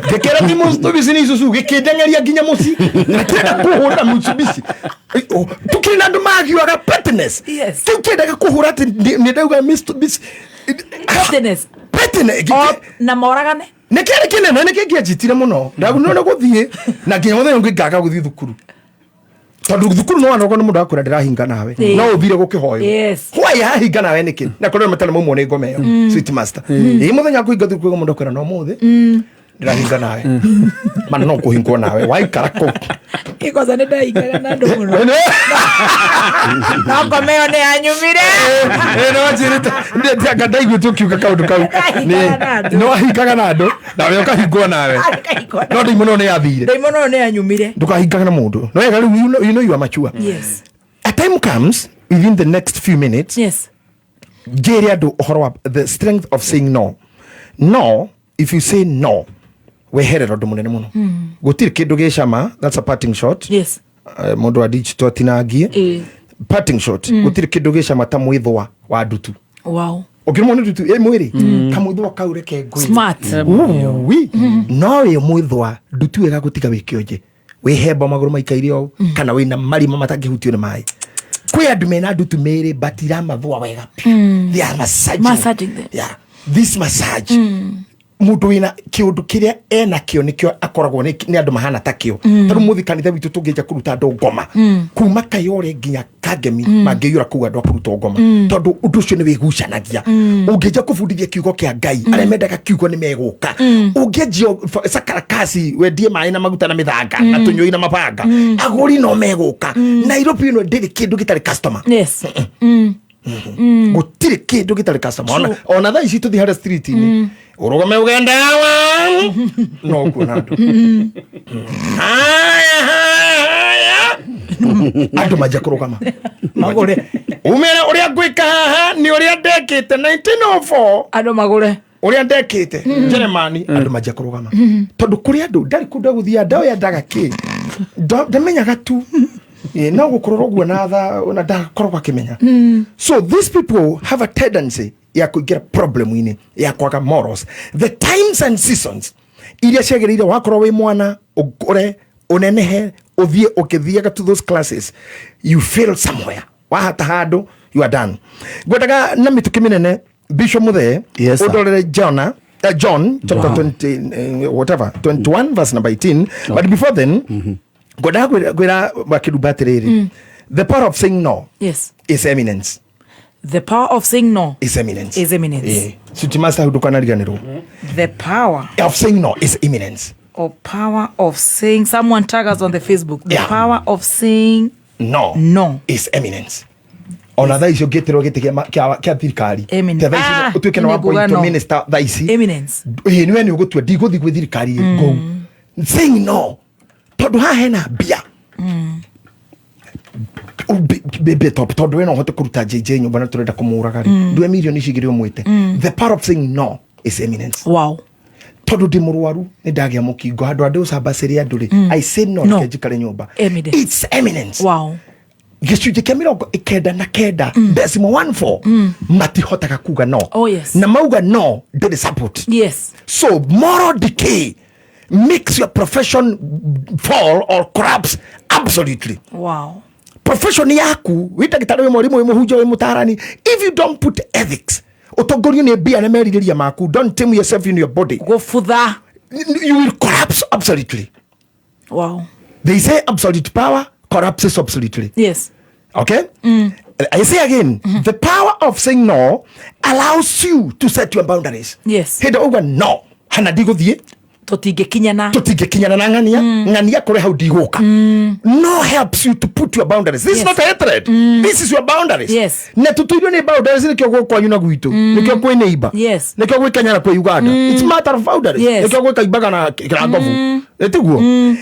Ngĩkĩra ti Mitsubishi nĩ Isuzu, gĩkĩndengeria nginya mũciĩ. Na kĩenda kũhũrĩra Mitsubishi. Tũkĩrĩ na andũ magiuaga pettiness. Yes. Kĩu kĩendaga kũhũra atĩ nĩ ndauga Mitsubishi. Pettiness. Pettiness. O, na moragane. Nĩ kĩarĩ kĩnene, nĩ kĩngĩanjitire mũno. Ndagunire nĩ gũthiĩ, na nginya mũthenya ũngĩ ngaga gũthiĩ thukuru. Tondũ thukuru no wanogwo nĩ mũndũ akwĩra ndĩrahinga nawe. No ũthire gũkĩhoywo. Why ahinga nawe nĩkĩ? Na kũrĩ matarĩ maumwo nĩ ngoma ĩyo. Sweet master. Ĩĩ mũthenya kũhinga thukuru mũndũ akwĩra no mũthĩ. Ndĩrahinga nawe. Mana no kũhingwo nawe. Waikara kũu. Ikosa nĩ ndahingaga na andũ mũno. No ngoma ĩyo nĩ yanyumire. Ĩĩ, no njĩrĩte. Ndianga ndaiguĩte ũkiuga kaũndũ kau. Ndahingaga na andũ. Nĩ wahingaga na andũ, nawe ũkahingwo nawe. No ndaimono nĩ yathire. Ndaimono nĩ yanyumire. Ndũkahingaga na mũndũ. No wega rĩu, you know you are mature. Yes. A time comes within the next few minutes. Yes. Njĩre andũ ũhoro wa the strength of saying no. No, if you say no, weherera ũndũ mũnene mũno. Gũtirĩ kĩndũ gĩ cama, that's a parting shot. Yes. Mũndũ wa digital atinangie. Parting shot. Gũtirĩ kĩndũ gĩ cama ta mwĩthũa wa ndutu. Wow. Ũkĩrũmwo nĩ ndutu ĩ mwĩrĩ? Kamwĩthũa kau reke ngwĩre. Smart. Ui. No wĩ mwĩthũa, ndutu ĩgagũtiga wĩ kĩonje. Wĩ hemba magũrũ maikaire ũũ kana wĩna marima matangĩhutio nĩ maĩ. Kwĩ andũ mena ndutu mĩĩrĩ but iramathũa wega biũ. They are massaging. Massaging them. Yeah. This massage mundu wina kiundu kiria ena kio nikio akoragwo ni andu mahana ta kio. Tondu muthi kanitha witu tungija kuruta andu ngoma kuma Kayore nginya Kangemi, mangĩiyũra kũu andũ a kũrutwo ngoma, tondũ ũndũ ũcio nĩ wĩgucanagia. Ũngĩnja kũbundithia kiugo kĩa Ngai, arĩa mendaga kiugo nĩ megũka. Ũngĩanjia sakarakasi wendie maĩ na maguta na mĩthanga na tũnyũi na mabanga, agũri no megũka. Nairobi ĩno ndĩrĩ kĩndũ gĩtarĩ customer. Gũtirĩ kĩndũ gĩtarĩ customer. Ona thaa ici tũthiĩ harĩa street-inĩ, ũrũgame ũgendawa no kuona andũ. Haya, haya, haya, andũ manjia kũrũgama magũre. Umere ũrĩa ngwĩka haha nĩ ũrĩa ndekĩte 1904, andũ magũre ũrĩa ndekĩte Jeremani, andũ manjia kũrũgama tondũ kũrĩ andũ ndarĩ kũndũ agũthiaga ndaoya ndaga kĩ ndamenyaga tu. No gũkorwo ũguo na tha ona ndakoragwo akĩmenya. So these people have a tendency ya kũingĩra problem-inĩ ya kwaga morals, the times and seasons iria ciagĩrĩire. Wakorwo wĩ mwana, ũkũre, ũnenehe, ũthiĩ ũkĩthiaga to those classes, you fail somewhere, wahata handũ, you are done. Ngwendaga na mĩtũkĩ mĩnene, Bishop Muthee. Yes, sir. Ũndorere Jonah, John chapter 20, whatever, 21 verse number 18. But before then, ngwendaga kwĩra Wakĩrumba atĩrĩrĩ, the power of saying no is eminence. The power of saying no is eminence. Is eminence. Suti master, ndũkanariganĩrwo. The power of saying no is eminence. Or power of saying, someone tag us on the Facebook, the power of saying no, no is eminence. Ona thaa icio ngĩtĩrwo gĩtĩ kĩa thirikari. Eminence. Ta thaa ici Ah, ũtuĩke na nĩ wa nguga appointwo no. minister thaa ici. Eminence. Ĩĩ, nĩwe nĩ ũgũtua ndigũthiĩ gwĩ thirikari ngũu saying no, tondũ haha hena mbia. Tondũ we no ũhote kũruta JJ nyũmba na tũrenda kũmũraga rĩ, ndue mirioni ici igĩrĩ ũmwĩte. The power of saying no is eminence. Tondũ ndĩ mũrwaru, nĩ ndagĩa mũkingo, handũ andũ ũcambacĩre andũ rĩ, I say no. No. Reke njikare nyũmba. Eminence. It's eminence. Gĩcunjĩ kĩa 94 decimal 14 matihotaga kuga no. Oh, yes. Na mauga no, ndĩrĩ support. So moral decay makes your profession fall or collapse absolutely. Profession yaku, wĩ ndagĩtarĩ, wĩ mwarimũ, wĩ mũhunjia, wĩ mũtarani, if you don't put ethics, ũtongorio nĩ mbia na merirĩria maku, don't tame yourself in your body, gũbutha, you will collapse absolutely. They say absolute power collapses absolutely. Okay. I say again, the power of saying no allows you to set your boundaries. Hĩndĩ uga no, hana ndigũthiĩ, tũtingĩkinyana, tũtingĩkinyana na ng'ania ng'ania kũrĩ hau ndigũka. No helps you to put your boundaries. This is not a hatred, this is your boundaries. Na tũtũirio nĩ boundaries, nĩkĩo gwĩ kwanyu na gwitũ, nĩkĩo kwĩ neighbor, nĩkĩo gwĩ Kenya na kwĩ Uganda. It's matter of boundaries. Nĩkĩo gwĩ Kaimbaga na Kĩrangobu, ĩtiguo?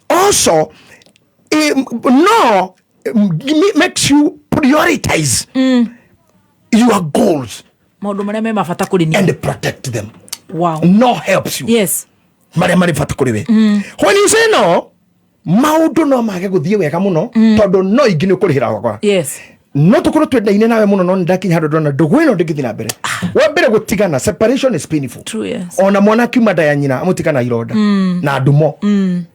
Also, no makes you prioritize your goals, maũndũ marĩa me mabata kũrĩ niĩ, and protect them. No helps you marĩa marĩ bata kũrĩ we. When you say no, maũndũ no mage gũthiĩ wega mũno, tondũ no ingĩ nĩ ũkũrĩhĩra gwakwa. No tũkorwo twendaine nawe mũno, no nĩ ndakinya handũ ndona ndũgũ ĩno ndĩngĩthiĩ na mbere. Wa mbere, gũtigana, separation is painful. True, yes. Ona mwana akiuma nda ya nyina amũtigana ironda na ndumo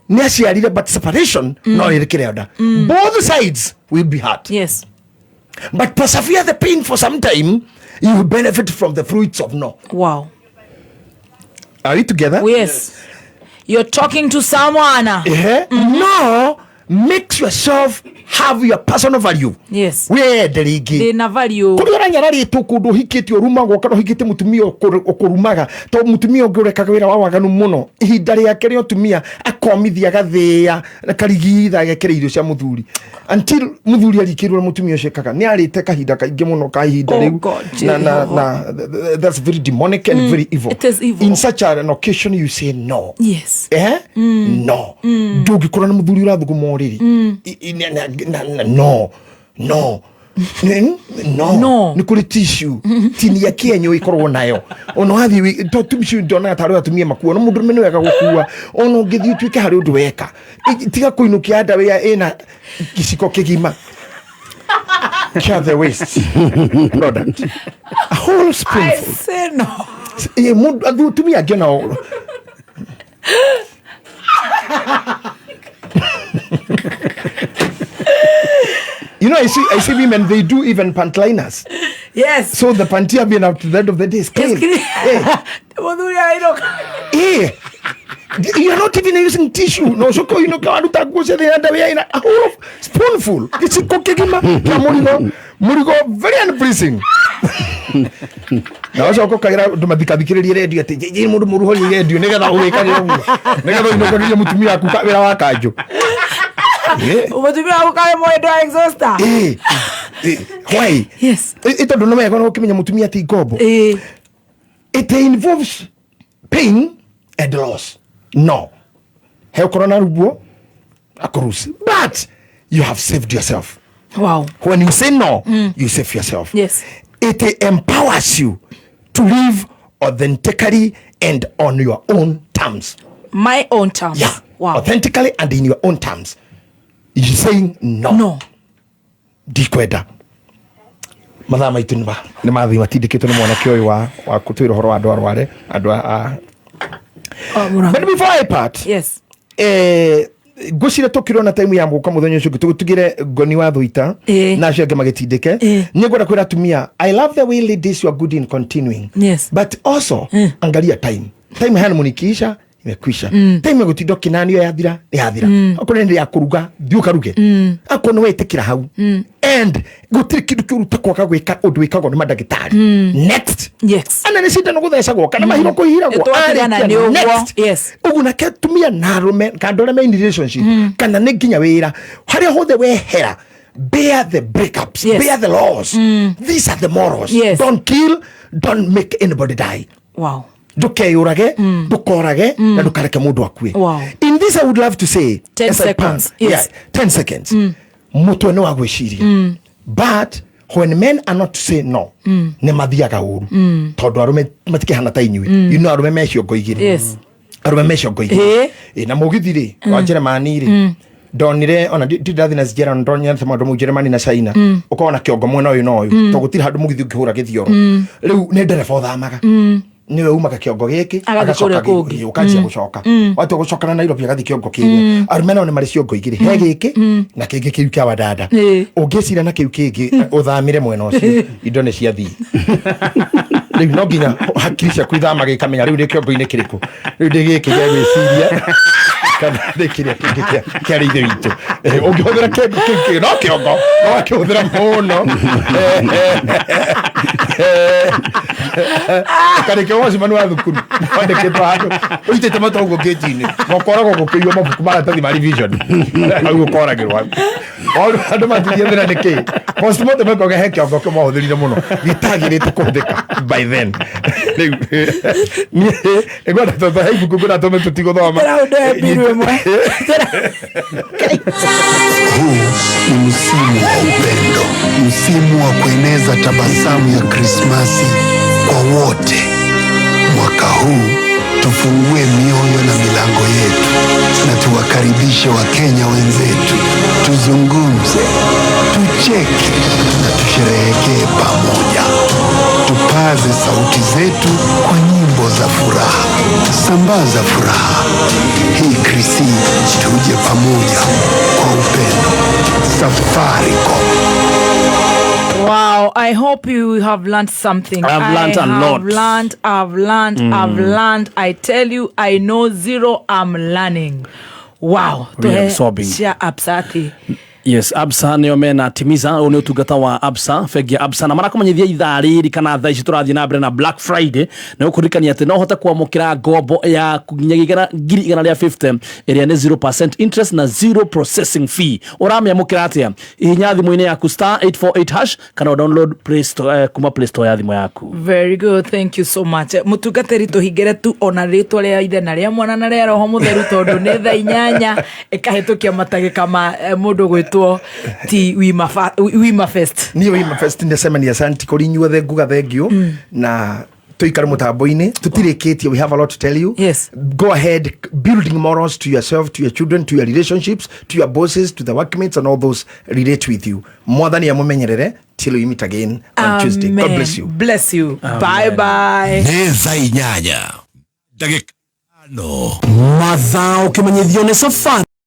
nĩ aciarire, but separation no ĩrĩ kĩronda. Both sides will be hurt. But persevere the pain for some time, you will benefit from the fruits of no. Are we together? Yes. You're talking to someone. No makes yourself have your personal value. Wende rĩngĩ. Ndĩna value. Kũrĩa ũranyararĩtwo kũndũ ũhikĩte ũrumagwo, kana ũhikĩte mũtumia ũkũrumaga, to mũtumia ũngĩ ũrekaga wĩra wa waganu mũno, ihinda rĩake rĩa ũtumia akomithia, agathĩĩa karigitha, agekĩra irio cia mũthuri until mũthuri arikĩirwo ũrĩa mũtumia ũcio ekaga nĩ arĩte kahinda kaingĩ mũno ka ihinda Oh rĩu. God, Na Jehovah. that's very demonic and very evil. It is evil. In such an occasion you say no. Eh? No. Ndũngĩkorwo na mũthuri ũrathuguma ũrĩrĩ. No, no. No. No. Nĩ kũrĩ tissue, tinia kĩenyũ ĩkorwo nayo ona wathiĩ to tissue ndonaga tarĩ atumia makua, no mũndũrũme nĩ wega gũkua ona ũngĩthiĩ ũtuĩke harĩ ũndũ weka. Tiga kũinũkia nda wĩa ĩna gĩciko kĩgima kĩa the waste product, a whole I spoonful. say no. Mũndũ atumia angĩ onao. You know, I see women, they do even pantliners. Yes. So the panty have been up to the end of the day is clean. Eh. Muthuri arainũka. Eh. You are not even using tissue. No coko inuka waruta nguo ciothe na ndawa ina a whole of spoonful. Gĩciko kĩgima kĩa mũrigo. Mũrigo very unpleasing. Na ũcoka ũkagira andũ mathikathikĩrĩrie redio atĩ njĩ mũndũ mũru horie redio nĩgetha ũgĩkage ũguo. Nĩgetha ũinũkagĩrie mũtumia waku wĩra wa kanjũ. Eh. Mũtumia waku kaĩ mwendo wa exhauster. Eh. Eh, why? Yes. Ĩ tondũ nĩ wega ũkĩmenya mũtumia ti ngombo. It involves pain and loss. No. He ũkorwo na ruguo akũruci. But you have saved yourself. Wow. When you say no, you save yourself. Yes. It empowers you to live authentically and on your own terms. My own terms. Yeah. Wow. Authentically and in your own terms. You're saying no. No. Ndikwenda. Mathaa maitũ nĩ mathiĩ matindĩkĩtwo nĩ mwanake ũyũ wa kũtwĩra ũhoro wa andũ arware andũ a But before I part, yes. Ngwĩciria tũkĩrwo time ya mũka mũthenya ũcio ũngĩ tũgĩtugĩre ngoni wa thũita na acio angĩ magĩtindĩke. Nĩ ngwenda kwĩra atumia, I love the way ladies, you are good in continuing, yes. But also angalia time. Time honeymoon ikiisha, imekwisha. Time ya gũtinda ũkĩnanio yathira, nĩ yathira. Okorwo nĩ ya kũruga, thiĩ ũkaruge. Akorwo nĩ wetĩkĩra hau and gũtirĩ kĩndũ kĩũru ta kwaga gwĩka ũndũ wĩkagwo nĩ mandagĩtarĩ. Next. Yes. Ana nĩ cindano gũthecagwo kana mahiro kũhiragwo. Twatigana Arĩkia, nĩ ũguo. next. Yes. Ũguo nake atumia na arũme kana andũ arĩa me in relationship kana nĩ nginya wĩra harĩa hothe wehera, bear the breakups, Yes. bear the loss. These are the morals. Yes. Don't kill, don't make anybody die. Wow. Ndũkeyũrage, ndũkorage na ndũkareke mũndũ akue. Wow. In this I would love to say 10 as I seconds. pan- Yes. Yeah, 10 seconds. Mũtwe nĩ wa gwĩciria, but when men are not to say no, nĩ mathiaga ũru tondũ arũme matikĩhana ta inyuĩ. You know, arũme me ciongo igĩrĩ. Yes. Arũme me ciongo igĩrĩ. Ĩ, na mũgithi rĩ wa Jeremani rĩ, ndonire ona ndi ndathi na Germany, ndonire maũndũ mau Jeremani na China, ũkorwo na kĩongo mwena ũyũ na ũyũ tondũ gũtirĩ handũ mũgithi ũngĩhũra gĩthioro. Rĩu nĩ ndereba ũthamaga, niwe umaga kĩongo gĩkĩ Agathiĩ agacoka kũrĩa kũngĩ. ũkanjia gũcoka watua gũcoka na Nairobi agathiĩ kĩongo kĩrĩa. Arũme nao nĩ marĩ ciongo igĩrĩ, he gĩkĩ na kĩngĩ kĩu kĩa wadada. Ũngĩcira na kĩu kĩngĩ ũthamĩre mwena ũcio, indo nĩ ciathiĩ. Rĩu no nginya hakiri ciaku ithamaga ikamenya rĩu nĩ kĩongo-inĩ kĩrĩkũ, rĩu ndĩ gĩkĩ gĩa gwĩciria kana nĩ kĩrĩa kĩngĩ kĩa ithe witũ. Ũngĩhũthĩra kĩongo kĩu kĩngĩ no kĩongo no wakĩhũthĩra mũno karĩkĩo wacimani wa thukuru wandĩkĩtwo handũ ũitĩte mata ũguo ngĩti-inĩ na ũkoragwo gũkĩiywo mabuku maratathi ma revision hau ũkoragĩrwo andũ matithie thĩna nĩ kĩ postmortem ĩkoge he kĩongo kĩmwe wahũthĩrire mũno gĩtagĩrĩte kũhũthĩka by then. Rĩu niĩ ngwenda tondũ he ibuku ngwenda tũme tũtigũthoma. Huu ni msimu wa upendo, msimu wa kueneza tabasamu ya Krismasi kwa wote. Mwaka huu tufungue mioyo na milango yetu na tuwakaribishe Wakenya wenzetu, tuzungumze, tucheke na tusherehekee pamoja. Tupaze sauti zetu kwa nyimbo za furaha, sambaza furaha hii Krisi, tuje pamoja kwa upendo. Safaricom. Wow, I hope you have learned something. I've learned I a have lot. learned, I've learned, I've learned. I tell you, I know zero, I'm learning. Wow. We are Tuhe absorbing. cia Absa. Yes, Absa nĩo mena Timiza. Ũyũ nĩ ũtungata wa Absa, bengi ya Absa, na marakũmenyithia ithaa rĩrĩ kana thaa ici tũrathiĩ na mbere na Black Friday na ũkũririkania atĩ no ũhote kwamũkĩra ngombo ya nginyagia 150,000 ĩrĩa nĩ 0% interest na 0 processing fee. Ũramĩamũkĩra atĩa? Hihinya thimũ-inĩ yaku *848# kana o download Play Store, kuma Play Store ya thimũ yaku. Very good, thank you so much. Mũtungatĩri, tũhingĩre tu ona rĩtwa rĩa ithe na rĩa mwana na rĩa roho mũtheru tondũ nĩ thaa 8 ĩkahĩtũkia matagĩka ma mũndũ gwĩtwo ti Wima Fest. Niĩ Wima Fest ndecemania asanti kũrĩ inyuothe, nguga thank you na tuikare mutambo-inĩ tutirĩkĩtie. We have a lot to tell you. Yes. Go ahead building morals to yourself, to your children, to your relationships, to your bosses, to the workmates and all those relate with you. Mwathani amumenyerere till we meet again on Tuesday. God Amen. bless you. Bless you. Bye bye. Nĩ thaa 8 ndagĩka 5. Mathaa ũkĩmenyithio nĩ Safari.